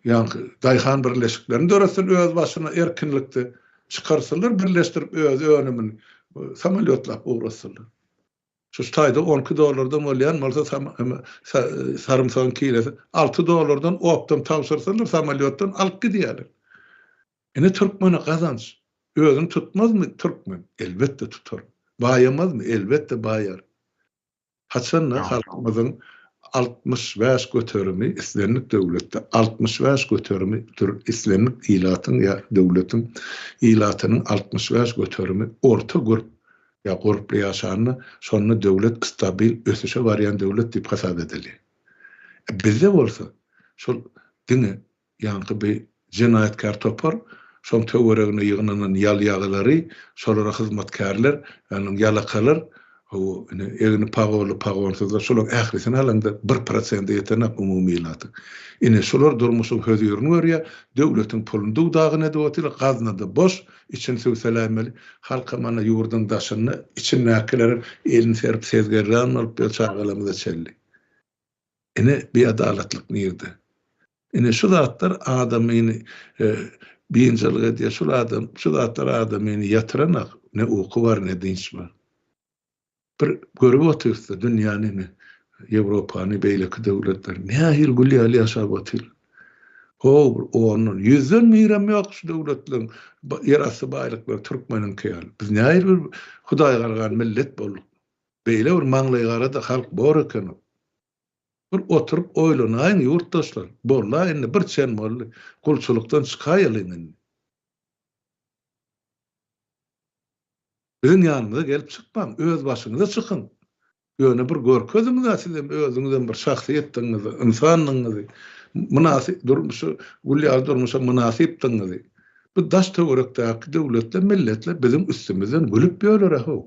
ýaňky daýhan birleşiklerini döretsin öz başyna erkinlikde. Çykarsynlar birleşdirip öz önümini samolýotlap ugratsynlar. Şu taýda 12 dollardan bolýan bolsa sarymsagyň kilesi 6 dollardan optom tabşyrsalar samolýotdan alyp gidýärler. Ine türkmene gazanç. Özüni tutmazmy türkmen? Elbetde tutar. Baýamazmy? Elbetde baýar. Haçanda halkymyzyň 65 göterimi islendik döwletde 65 göterimi islendik ilatyň ýa döwletiň ilatynyň 65 göterimi orta gürp ýa gurply ýaşanda şonda döwlet stabil ösüşe barýan döwlet diýip hasap edilýär. Bizde bolsa şol diňe Ýaňky bi jenaýatkär topar, şoň töweregine ýygnanan ýal-ýagylary, şolara hyzmatkärler, ýagny ýalakalar, hawa, ine, egni pagonly, pagonsyzlar, şolaryň ählisini alaňda bir prosende ýetenak umumy ilatyň. Ine, şular durmuşyň hözirini görýär, döwletiň puluny duw-dagyn edip otyrlar, gaznada boş, içini sübseläýmeli. Halkam ana ýurduň daşynda, içindäkilerem elini serip sezgerran bolup ýör çagalarymyza çenli. Ine, biadalatlyk nirde? Ine şu zatlar adamyny biynjalyk edýär, şul adam, şu zatlar adamyny ýatyranak, ne uky bar, ne dynç bar. Bir görüp otyrys-da dünýäni ine, Ýewropany, beýleki döwletleri nähili gül ýaly ýaşap otyr. Ho, bir ondan, ýüzden birem ýok şu döwletleriň ýerasty baýlyklary türkmeniňki ýaly. Biz nähili bir hudaýgargan millet bolduk. Beýle bir maňlaýgara-da halk bor eken. Bir oturyp oýlanaýyň ýurtdaşlar. Bolla indi bir çen boldy. Gulçulykdan çykaýalyň indi. Biziň ýanymyza gelip çykmaň, öz başyňyza çykyň. Ýöne bir görkeziň-dä sizem özüňizem bir şahsyýetdigiňizi, ynsandygyňyzy, mynasyp durmuşa, gül ýaly durmuşa mynasypdygyňyzy. Bu daş-töwerekdäki döwletler, milletler biziň üstümizden gülüp ýörler-ä-how.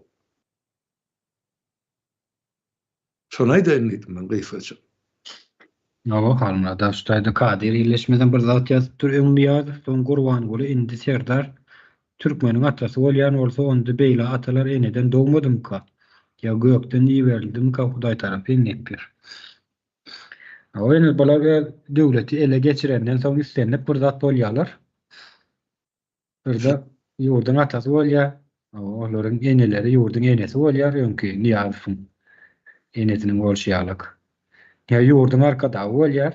Şony aýdaýyn diýdim men gysgaça. Hawa Halmyrat aga şu taýda Kadyr illeşmeden bir zat ýazypdyr öň Nyýazow soň Gurbanguly indi Serdar türkmeniň atasy bolýan bolsa onda beýle atalar eneden dogmadymyka ýa gökden iberildimika hudaý tarapyn diýipdir. Hawa indi bular öz döwleti ele geçirenden soň islendik bir zat bolýarlar. Birde ýurduň atasy bolýar. Olaryň eneleri ýurduň enesi bolýar, öňki Nyýazowyň enesiniň bolşy ýalyk. Ýa ýurduň arkadagy bolýar.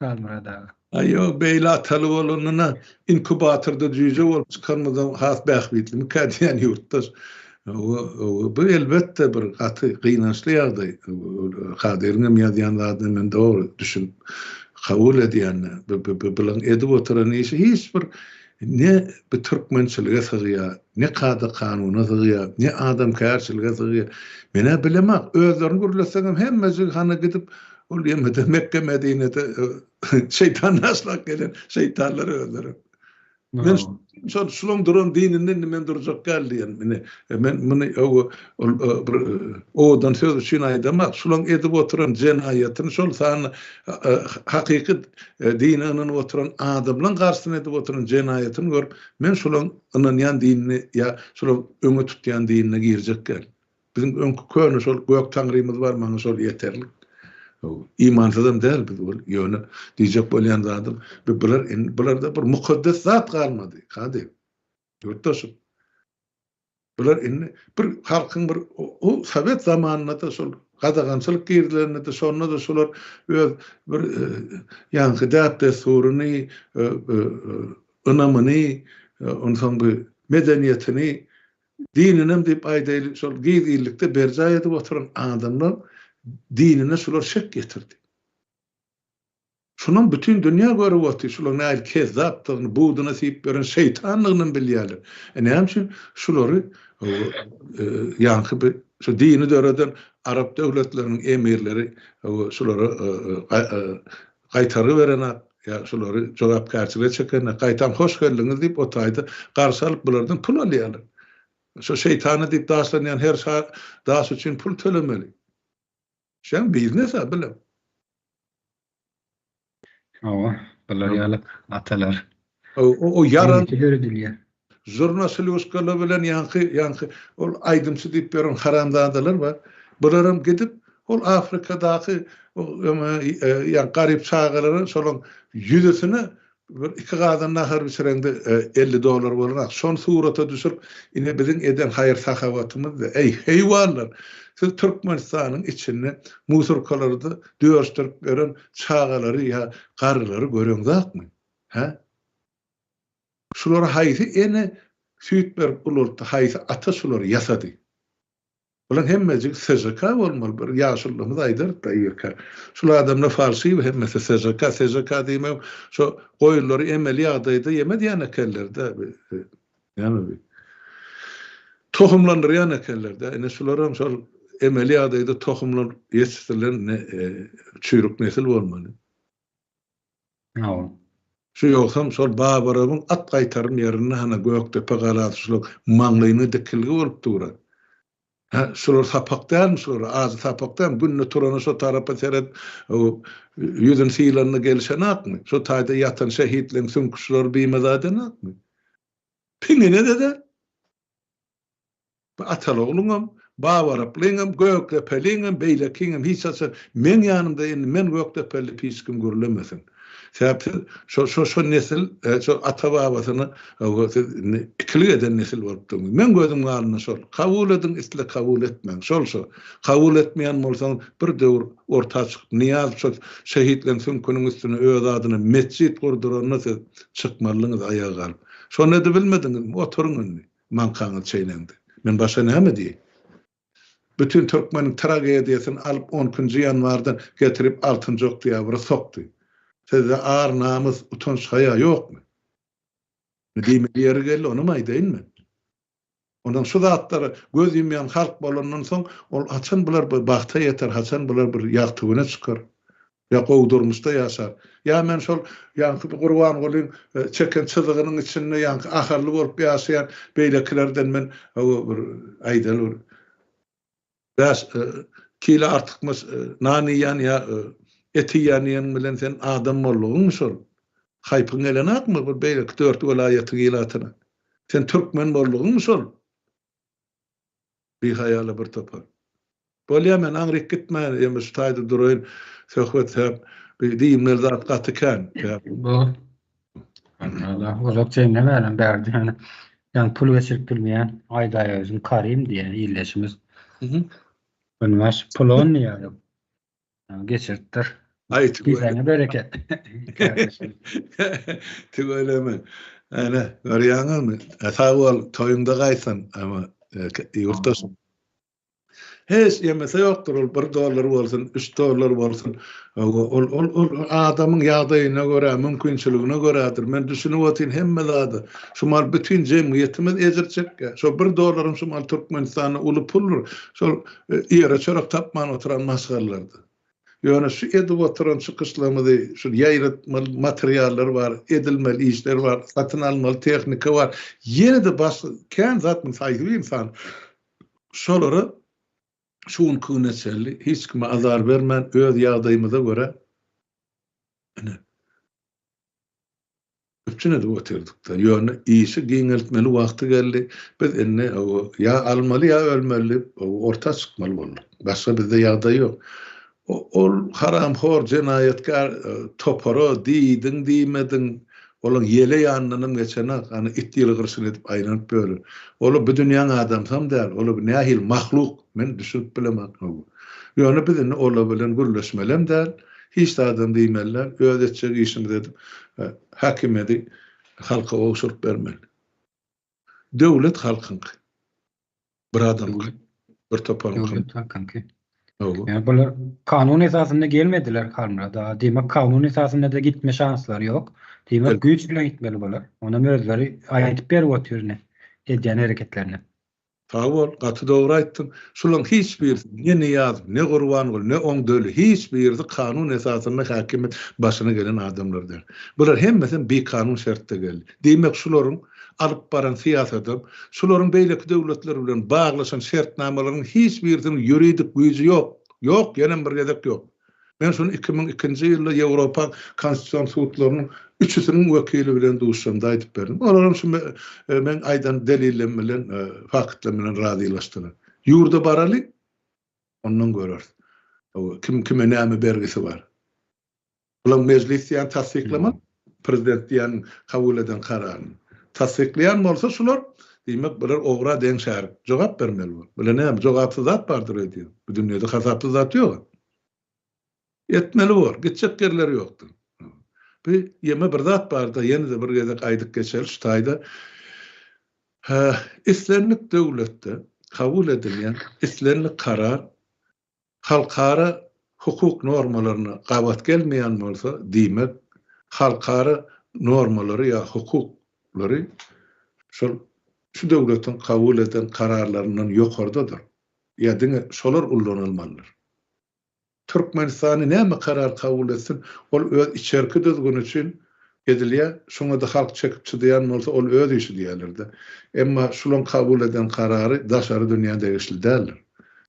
Halmyrat aga. Aý ýok, beýle ataly bolanyna inkubatorda jüýje bolup çykanymyzdan has bähbitlimikä diýýän ýurtdaş. Bu elbetde bir gaty gynançly ýagdaý. Kadyryň hem ýazýan zadyna men dogry düşünip kabul edýän. Bularyň edip oturan işi hiç bir ne bir türkmençilige sygýar, ne kada-kanuna sygýar, ne adamkärçilige sygýar. Men-ä bilemok, özlerini gürletseňem hemmejigi hana gidip ol ýemede Mekge-Medinede şeýtan daşlap gelen şeýtanlar özleri. Men şol şulaň duran dininde indi men durjak däl diýen. Ine, men muny ol bir owadan söz üçin aýdamak. Şulaň edip oturan jenaýatyny şol sanda hakyky dine ynanyp oturan adamlaň garşysyna edip oturan jenaýatyny görüp, men şulaň ynanýan dinine ýa şulaň öňe tutýan dinine girjek däl. Biziň öňki köne şol gök taňrymyz bar, maňa şol ýeterlik. Imansyzam däl biz ol, ýöne diýjek bolýan zadym, bu bular indi bularda bir mukaddes zat galmady, hady. Ýurtdaşym. Bular indi bir halkyň bir o sowet zamanynda-da şol gadagançylyk girizilende-de şonda-da şolar öz bir ýaňky däp-dessuryny, ynamyny, onsoň bu medeniýetini Dininem diýip aýdaýly, şol gizlinlikde berjaý edip oturan adamlar dinine şular şek ýetirdi. Şunam bütin dünýä görüp otyr, şularyň nähili kezzapdygyny, buduna siýip ýören şeýtandygynam bilýärler. E näme üçin şulary ýaňky bir şu dini döreden arap döwletleriniň emirleri şulara gaýtargy berenak ýa şulary jogapkärçilige çekenak, gaýtam hoş geldiňiz diýip o taýda garşy alyp bulardan pul alýarlar. Şo şeýtana diýip daşlanýan her daş üçin pul tölemeli. Şem biznes-a bilem. Hawa, bular ýaly atalar. O ýaran döredilýär. Zurna slýuskalar bilen ýaňky ýaňky ol aýdymçy diýip ýören haramzadalar bar. Bularam gidip ol Afrikadaky ýa garyp çagalara şolaň ýüzüsine bir iki gazan nahar bişireňde 50 dollar bolar. Şony surata düşürip, ine biziň eden haýyr-sahawatymyz-da. Eý, heýwanlar! Siz Türkmenistanyň içinde musurkalarda dörüşdirip ýören çagalary ýa garrylary göreňzakmy? Hä? Şulary haýsy ene süýt berip ulaltdy, haýsy ata şulary ýasady? Bulaň hemmejigi SŽK bolmaly, bir ýaşulymyz aýdardy-da irkä. Şul adamlar falşiwi hemmesi SŽK, SŽK diýmegem şo goýunlary emeli ýagdaýda ýem edýän ekenler-dä, näme bi, tohumlandyrýan ekenler-dä. Ine şularam şol emeli ýagdaýda tohumlanyp ýetişdirilen çüýrük nesil bolmaly. Hawa. Şu ýogsam şol Babarowyň at gaýtarym ýerinde hana Gökdepe galasy şular maňlaýyna dikilgi bolup dur-a. Hä, şular sapak dälmi şulara, ajy sapak dälmi? Günde turana şo tarapa seret, ýüzüni sylanda gelişenakmy? Şo taýda ýatan şehitleň süňki şulary bimaza edenakmy? Piňine-de däl. Bu Ataly-ogluňam, Babaraplyňam, Gökdepeliňem, beýlekiňem hiç haçan meň ýanymda indi men Gökdepeli diýip hiç kim gürlemesin. Sebäp siz şo şo şo nesil şo ata-babasyna siz indi ikilik eden nesil bolup durňyz. Meň gözümiň alnynda şol. Kabul ediň isle kabul etmäň. Şol şo. Kabul etmeýän bolsaňyz bir döwür orta çykyp Nyýazow şo şehitleň süňküniň üstüne öz adyna metjit gurduranda siz çykmalydyňyz aýaga galyp. Şony edibilmediňizmi? Oturyň indi. Maňkaňyz çeýnendi. Men başga näme diýeýin? Bütin türkmeniň tragediýasyny alyp on ikinji ýanwardan getirip altynjy oktýabra sokdy. Sizde ar, namys, utanç, haýa ýokmy? Diýmeli ýeri geldi, onam aýdaýyn men. Ondan şu zatlara göz ýumýan halk bolandan soň ol haçan bular bir bagta ýeter, haçan bular bir ýagty güne çykar? Ýa gowy durmuşda ýaşar. Ýa men şol ýaňky bir Gurbangulyň çeken çyzygynyň içinde ýaňky ahally bolup ýaşaýan beýlekilerden men hawa bir aýdaly bir bäş kilo artykmaç nan iýýän ýa et iýýän diýeniň bilen sen adam boldugyňmy şol? Haýpyň gelenakmy bir beýleki dört welaýatyň ilatyna? Sen türkmen boldugyňmy şol? Bihaýaly bir topar. Bolýa men aňryk gitmän ýa şu taýda duraýyn söhbet sebäp bir diýilmeli zat gaty kän. Bu Allah uzak çeýnemälem bärde ýani ýani pul geçirip bilmeýän aýdaýa özüm Karim diýen ildeşimiz. Ünbaş pul on diýýär. Geçiripdir. Aý tüweleme. Bereket. Tüweleme. Ene, görýäňizmi? Sag bol, toýuňda gaýtsyn. Ama ýurtdaşym. Hiç ýemese ýokdur ol bir dollar bolsun, üç dollar bolsun. Ol ol ol adamyň ýagdaýyna görä, mümkinçiligine görädir. Men düşünip otyryn hemme zada. Şu mal bütin jemgyýetimiz ejir çekýär. Şo bir dollaryň şu mal Türkmenistanda uly puldur. Şol Ýere çörek tapman oturan maşgalalarda. Ýöne şu edip oturan çykyşlarymyzy, şu ýaýratmaly materiallar bar, edilmeli işler bar, satyn almaly tehnika bar, ýene-de başga kän zat muny saýsy bir ynsan. Şolara şu günki güne çenli hiç kime azar bermän öz ýagdaýymyza görä ine Üpjün edip otyrdyk-da. Ýöne işi giňeltmeli wagty geldi. Biz indi ýa almaly, ýa ölmeli diýip, orta çykmaly bolduk. Başga bizde ýagdaý ýok. Ol haramhor, jenaýatkär topara diýdiň, diýmediň, olaň ýele ýanyndanam geçenak, ana it ýylgyryşyny edip aýlanyp ýörler. Olar bu dünýäň adamsam däl, olar nähili mahluk, men düşünip bilemok. Ýöne biz indi olar bilen gürleşmelem däl. Hiç zadam diýmeli däl, öz etjek işimizi edip, häkimiýeti halka gowşuryp bermeli. Döwlet halkyňky. Bir adamyňky, bir toparyňky. Döwlet halkyňky. Ýa bular kanun esasynda gelmediler Halmyrat aga. Diýmek kanun esasynda-da gitme şanslary ýok. Diýmek güýç bilen gitmeli bular. Onam özleri aýdyp berip otyr ine edýän hereketlerini. Sag bol, gaty dogry aýtdyň. Şulaň hiç birisi, ne Nyýazow, ne Gurbanguly, ne oň döli, hiç birisi kanun esasynda häkimiýet başyna gelen adamlar däl. Bular hemmesem bikanun şertde geldi. Diýmek şularyň alyp baran syýasadam, şularyň beýleki döwletler bilen baglaşan şertnamalaryň hiç birisiniň ýuridik güýji ýok. Ýok, ýenem bir gezek ýok. Men şuny 2002-nji ýylda Ýewropa Konstitusion sudlarynyň üçüsiniň wekili bilen duşamda aýdyp berdim. Olaram şu meň aýdan delillerim bilen, faktlarym bilen razylaşdylar. Ýurda baraly, ondan göreris. Kim kime näme bergisi bar. Bular mejlis diýen tassyklamaly, prezident diýen kabul eden kararyny. Tassyklaýan bolsa şular, diýmek bular ogra deň şärik. Jogap bermeli bor. Bular näme, jogapsyz zat bardyr öýdýän. Bu dünýede hasapsyz zat ýok. Etmeli bor, gitjek ýerleri ýokdur. Bu ýeme bir zat barda, ýene-de bir gezek aýdyp geçeli şu taýda. Islendik döwletde. kabul edilýän islendik karar halkara hukuk normalaryna gabat gelmeýän bolsa, diýmek, halkara normalary ýa hukuklary şol şu döwletiň kabul eden kararlaryndan ýokardadyr ýa diňe şolar ullanylmalydyr. Türkmenistany näme karar kabul etsin, ol öz içerki düzgüni üçin edilýär, şoňa-da halk çekip çydaýan bolsa ol öz işi diýerler-de. Emma şulaň kabul eden karary daşary dünýä degişli däldir.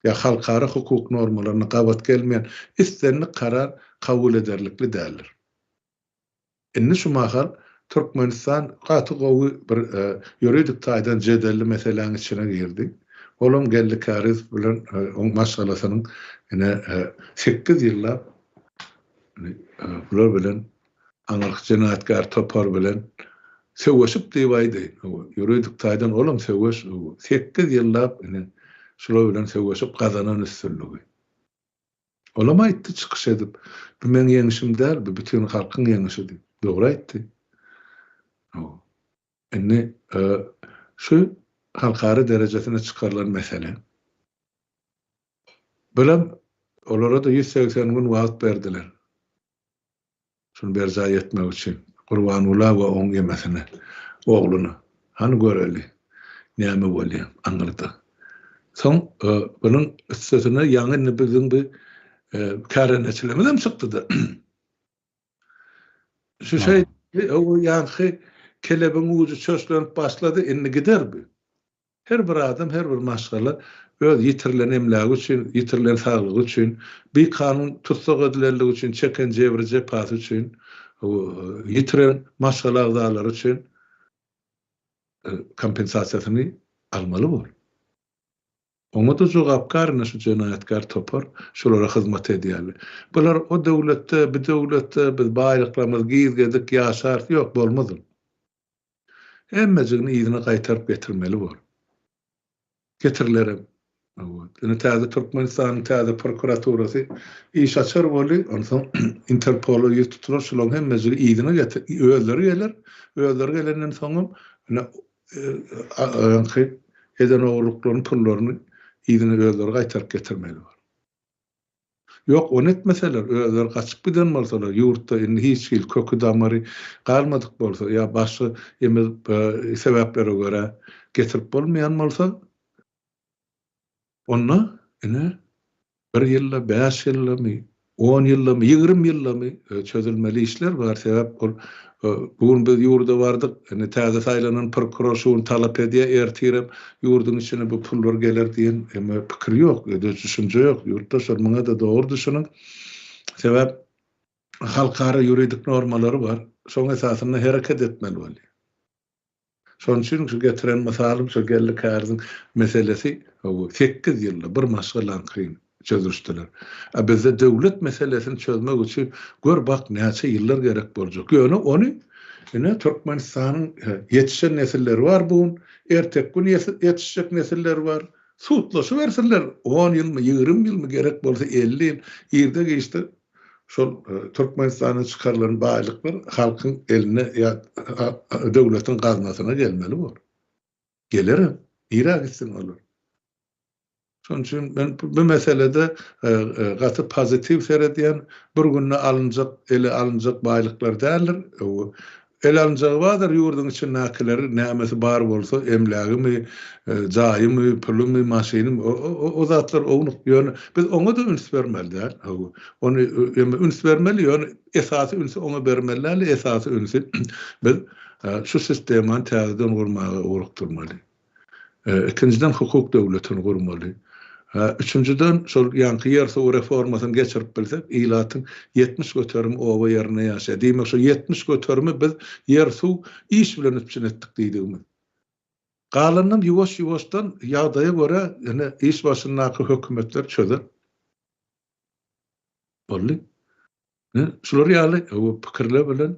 Ýa halkara hukuk normalaryna gabat gelmeýän islendik karar kabul ederlikli däldir. Indi şu mahal Türkmenistan gaty gowy bir ýuridik taýdan jedelli meseläň içine girdi. Olam Geldi Kärizow bilen oň maşgalasynyň ine sekiz ýyllap bular bilen aňyrky jenaýatkär topar bilen söweşip diýip aýdaýyn. Ýuridik taýdan olam söweş sekiz ýyllap ine şular bilen söweşip gazanan üstünligi. Olam aýtdy çykyş edip, bu meň ýeňişim däl, bu bütin halkyň ýeňişi diýip. Dogry aýtdy. Hawa. Indi şu halkara derejesine çykarylan mesele. Bulam olara-da 180 gün wagt berdiler. Şuny berjaý etmek üçin Gurbangula we oň emesine, ogluna, Hany göreli, näme bolýar aňyrda. Soň bunuň üstesine ýaňy indi biziň bu kärendeçilerimiz hem çykdy-da. Şu şeý, o ýaňky kelebiň ujy çöşlenip başlady, indi gider bu. Her bir adam, her bir maşgala öz ýitirilen emlägi üçin, ýitirilen saglygy üçin, bikanun tussag edilenligi üçin çeken jebri-jepasy üçin, ýitiren maşgala agzalary üçin kompensasiýasyny almaly bor. Oňa-da jogapkär ine şu jenaýatkär topar, şulara hyzmat edýärler. Bular o döwletde, bu döwletde biz baýlyklarymyzy gizledik, ýaşarys, ýok, bolmaz ol. Hemmejigini yzyna gaýtaryp getirmeli bor. Getirilerem. Indi täze Türkmenistanyň täze prokuraturasy iş açar boldy, onsoň Interpola ýüz tutular, şularyň hemmejigi yzyna getir, özleri geler, özleri gelenden soňam ine ýaňky eden ogurlyklaryny, pullaryny yzyna özleri gaýtaryp getirmeli bor. Ýok, ony etmeseler, özleri gaçyp giden bolsalar, ýurtda indi hiç hili köki-damary galmadyk bolsa ýa başga eme sebäplere görä getirip bolmaýan bolsa, onda ine bir ýylda, bäş ýyldamy, on ýyldamy, 20 ýyldamy çözülmeli işler bar. Sebäp ol Bu gün biz ýurda bardyk, indi täze saýlanan prokuror şu gün talap edýär, ertirem ýurduň içine bu pullar geler diýen eme pikir ýok, ýa-da düşünje ýok. Ýurtdaşlar muňa-da dogry düşüniň. Sebäp halkara ýuridik normalary bar, şoň esasynda hereket etmeli bolýar. Şonuň üçin şu getiren mysalym şu Geldi Kärziň meselesi sekiz ýylda bir maşgalaňkyny çözüşdiler. A bizde döwlet meselesini çözmek üçin gör bak näçe ýyllar gerek boljak. Ýöne ony ine Türkmenistanyň ýetişen nesilleri bar bu gün, erteki gün ýetişjek nesiller bar. Sudlaşybersinler on ýylmy, 20 ýylmy gerek bolsa 50 ýyl irde-giçde Şol Türkmenistanda çykarylan baýlyklar halkyň eline ýa döwletiň gaznasyna gelmeli bor. Gelerem. Nirä gitsin olar? Şonuň üçin men bu meselede gaty pozitiw seredýän. Bir günde alynjak, ele alynjak baýlyklar däldir. Ele alynjagy bardyr, ýurduň içindäkileri nämesi bar bolsa, emlägimi, jaýymy, pulumy, maşynymy, o zatlar ownuk. Ýöne biz oňa-da üns bermeli däl. Ony üns bermeli, ýöne esasy ünsi oňa bermeli däl, esasy ünsi biz şu sistemany täzeden gurmaga ugrukdyrmaly. Ikinjiden hukuk döwletini gurmaly. Üçünjiden şol ýaňky ýer-suw reformasyny geçirip bilsek, ilatyň 70 göterimi oba ýerinde ýaşaýar. Diýmek, şo 70 göterimi biz ýer-suw iş bilen üpjün etdik diýdigimiz. Galanynam ýuwaş-ýuwaşdan ýagdaýa görä ine iş başyndaky hökümetler çözer. Boldy. Şular ýaly pikirler bilen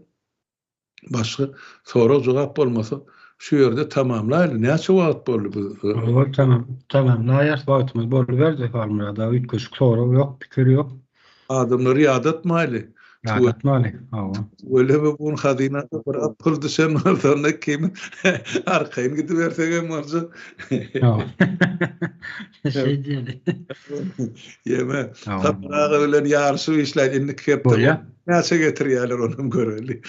Başga sorag jogap bolmasa şu ýerde tamamlaýly. Näçe wagt boldy bu? Ol tamam, tamamlaýas wagtymyz boluberdi Halmyrat aga. Üýtgeşik sorag ýok, pikir ýok. Adamlary ýadatmaýly. Ýadatmaly, hawa. Tüweleme bu gün hazynada bir at pul düşen bolsa, onda ikimiz arkaýyn gidibersegem boljak. Hawa. Şeý diýeli. Ýeme, Sapar aga bilen ýaryşyp işläýin, indiki hepde Bolýa. näçe getirýärler onam göreli.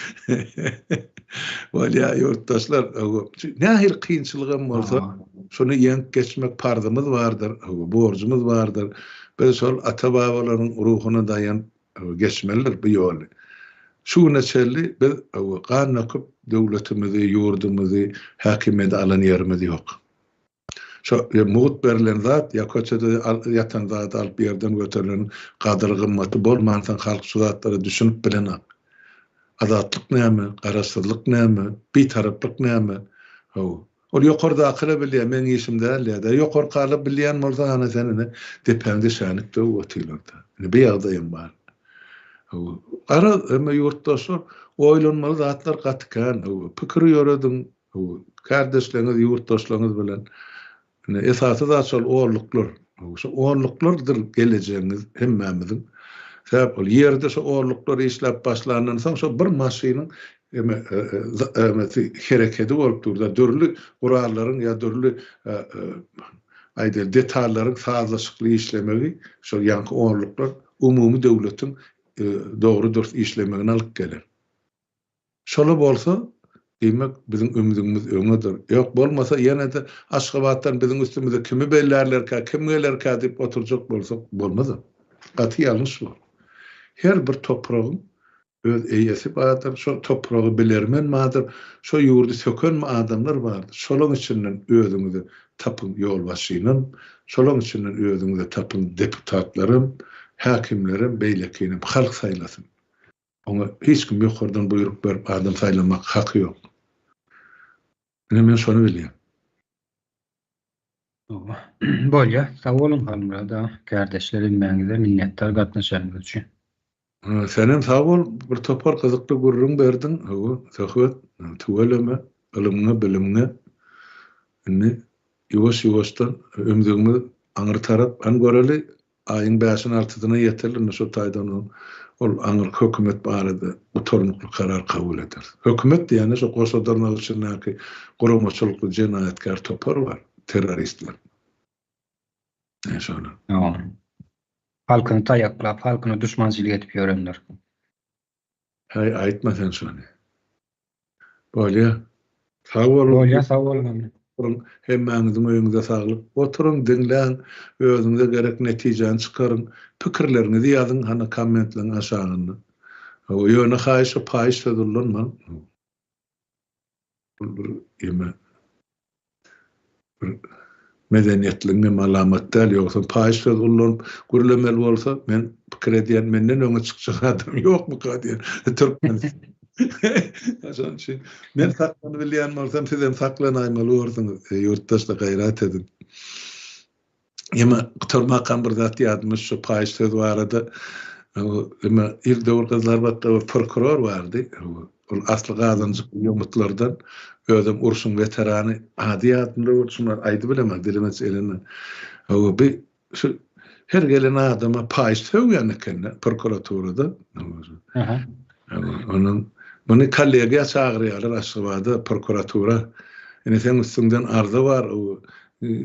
Bolýa, ýurtdaşlar, nähili kynçylygam bolsa, şony ýeňip geçmek parzymyz bardyr, borjumyz bardyr. Biz şol ata-babalaryň ruhuna daýanyp geçmelidir bu ýoly. Şu güne çenli biz gan döküp döwletimizi, ýurdumyzy, häkimiýeti alan ýerimiz ýok. Şo mugt berlen zat ýa köçede ýatan zady alyp ýerden göterleniň gadyry-gymmaty bolmansoň halk şu zatlara düşünip bilenok. Azatlyk näme, garaşsyzlyk näme, bitaraplyk näme? Hawa. Ol ýokardakylar bilýär, meň işim däl diýýär-de. Ýokarkalar bilýän bolsa ana sen ine depäňde şänik döwüp otyrlar-da. Ine bu ýagdaýam bar. Hawa. Garaz, hemme ýurtdaşlar oýlanmaly zatlar gaty kän. Hawa. Pikir ýörediň. Hawa. Kärdeşleriňiz, ýurtdaşlaryňyz bilen. Ine esasy zat şol onluklar. Şo onluklardyr gelejegiňiz hemmämiziň. Sebäp ol ýerde şo onluklar işläp başlandan soň şo bir maşynyň eme emesi herekedi bolup dur-da dürli gurallaryň ýa dürli aýdaly detallaryň sazlaşykly işlemegi şol ýaňky onluklar umumy döwletiň dogry dürs işlemegine alyp geler. Şola bolsa, diýmek, biziň ümzügimiz öňedir. Ýok, bolmasa ýene-de Aşgabatdan biziň üstümize kimi bellärlerkä, kim gelerkä diýip oturjak bolsak, bolmaz-a. Gaty ýalňyş bolar. Her bir topragyň öz eýesi bardyr, şol topragy bilermen bardyr, şo ýurdy söken adamlar bardyr. Şolaň içinden özüňize tapyň ýolbaşçynam, şolaň içinden özüňize tapyň deputatlaram, häkimlerem, beýlekinem. Halk saýlasyn. Oňa hiç kim ýokardan buýruk berip adam saýlamak haky ýok. Ine men şony bilýän. Bolýa, sag boluň Halmyrat aga, kärdeşler hemmäňize minnetdar gatnaşanyňyz üçin. Senem sag bol, bir topar gyzykly gürrüň berdiň, hawa, söhbet, tüweleme, ylymyňa, bilimiňe. Indi ýuwaş-ýuwaşdan ümzügimiz aňry tarap, hany göreli, Aýyň bäşini altysyna ýeterli indi şo taýdan oň ol aňyrky hökümet barada gutarnykly karar kabul ederis. Hökümet diýende şo goşa dyrnak içindäki guramaçylykly jenaýatkär topar bar, terroristler. Ine şolar. Hawa. Halkyny taýaklap, halkyna duşmançylyk edip ýörenler. Häý aýtma sen şony. Bolýa. Sag boluň. Bolýa sag boluň. Oturyň, hemmäňiziň öýüňize saglyk. Oturyň, diňläň, özüňize gerek netijäni çykaryň. Pikirleriňizi ýazyň hany kommentleriň aşagynda. Hawa, ýöne haýyş şu paýyş söz ullanmaň. Bul bir ýeme. Bir medeniýetligiň hem alamat däl, ýogsam paýyş söz ullanyp gürlemeli bolsa, men pikir edýän, menden öňe çykjak adam ýokmuka diýen türkmen. Şonuň üçin men saklanybilýän bolsam, sizem saklanaýmaly borsuňyz, ýurtdaşlar gaýrat ediň. Emma gutarmakam bir zat ýadyma şu paýyş söz barada. Emma ir döwür Gyzylarbatda bir prokuror bardy. Ol asly gazanjykly ýomutlardan. Özem urşuň weterany. Ady ýadymda bolup şuny aýdybilemok, dilime gelenok. Hawa, bi şu her gelen adama paýyş sögýän eken-de prokuraturada. Onuň muny kollegiýa çagyrýarlar Aşgabada prokuratura. Ine seň üstüňden arza bar,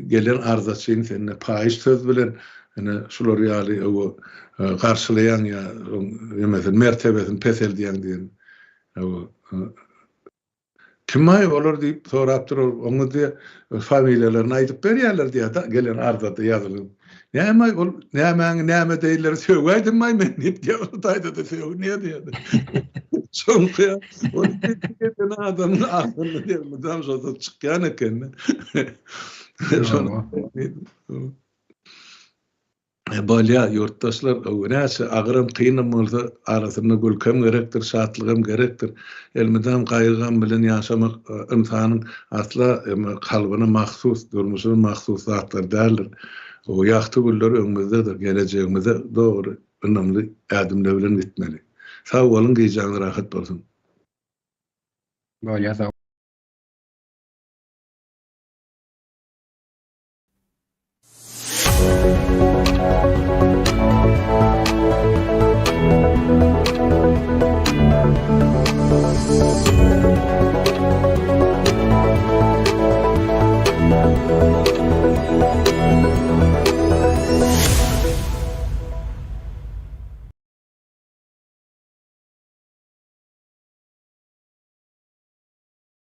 gelen arzaçyny sen ine paýyş söz bilen ine şular ýaly garşylaýaň ýa nemesini mertebesini peseldýäň diýen. Kim-aý olar diýip sorapdyr ol. Oňa diýýär, familiýalaryny aýdyp berýärler diýýär-de, gelen arzada ýazylan. Näme-aý ol, nämäňi näme diýilleri sögäýdimmi-aý men diýip diýýär, ol taýda-da sögünýär diýýär. Şoňky ol gelen adamyň agzyndan elmydam şo söz çykýan eken-de. Şony Bolýa, ýurtdaşlar, näçe agyram, kynam bolsa, arasynda gülkem gerekdir, şatlygam gerekdir. Elmydam gaýgy-gam bilen ýaşamak ynsanyň asla kalbyna mahsus, durmuşyna mahsus zatlar däldir. Ýagty günler öňümizdedir, gelejegimize dogry, ynamly ädimler bilen gitmeli. Sag boluň, gijäňiz rahat bolsun! Bolýa, sag.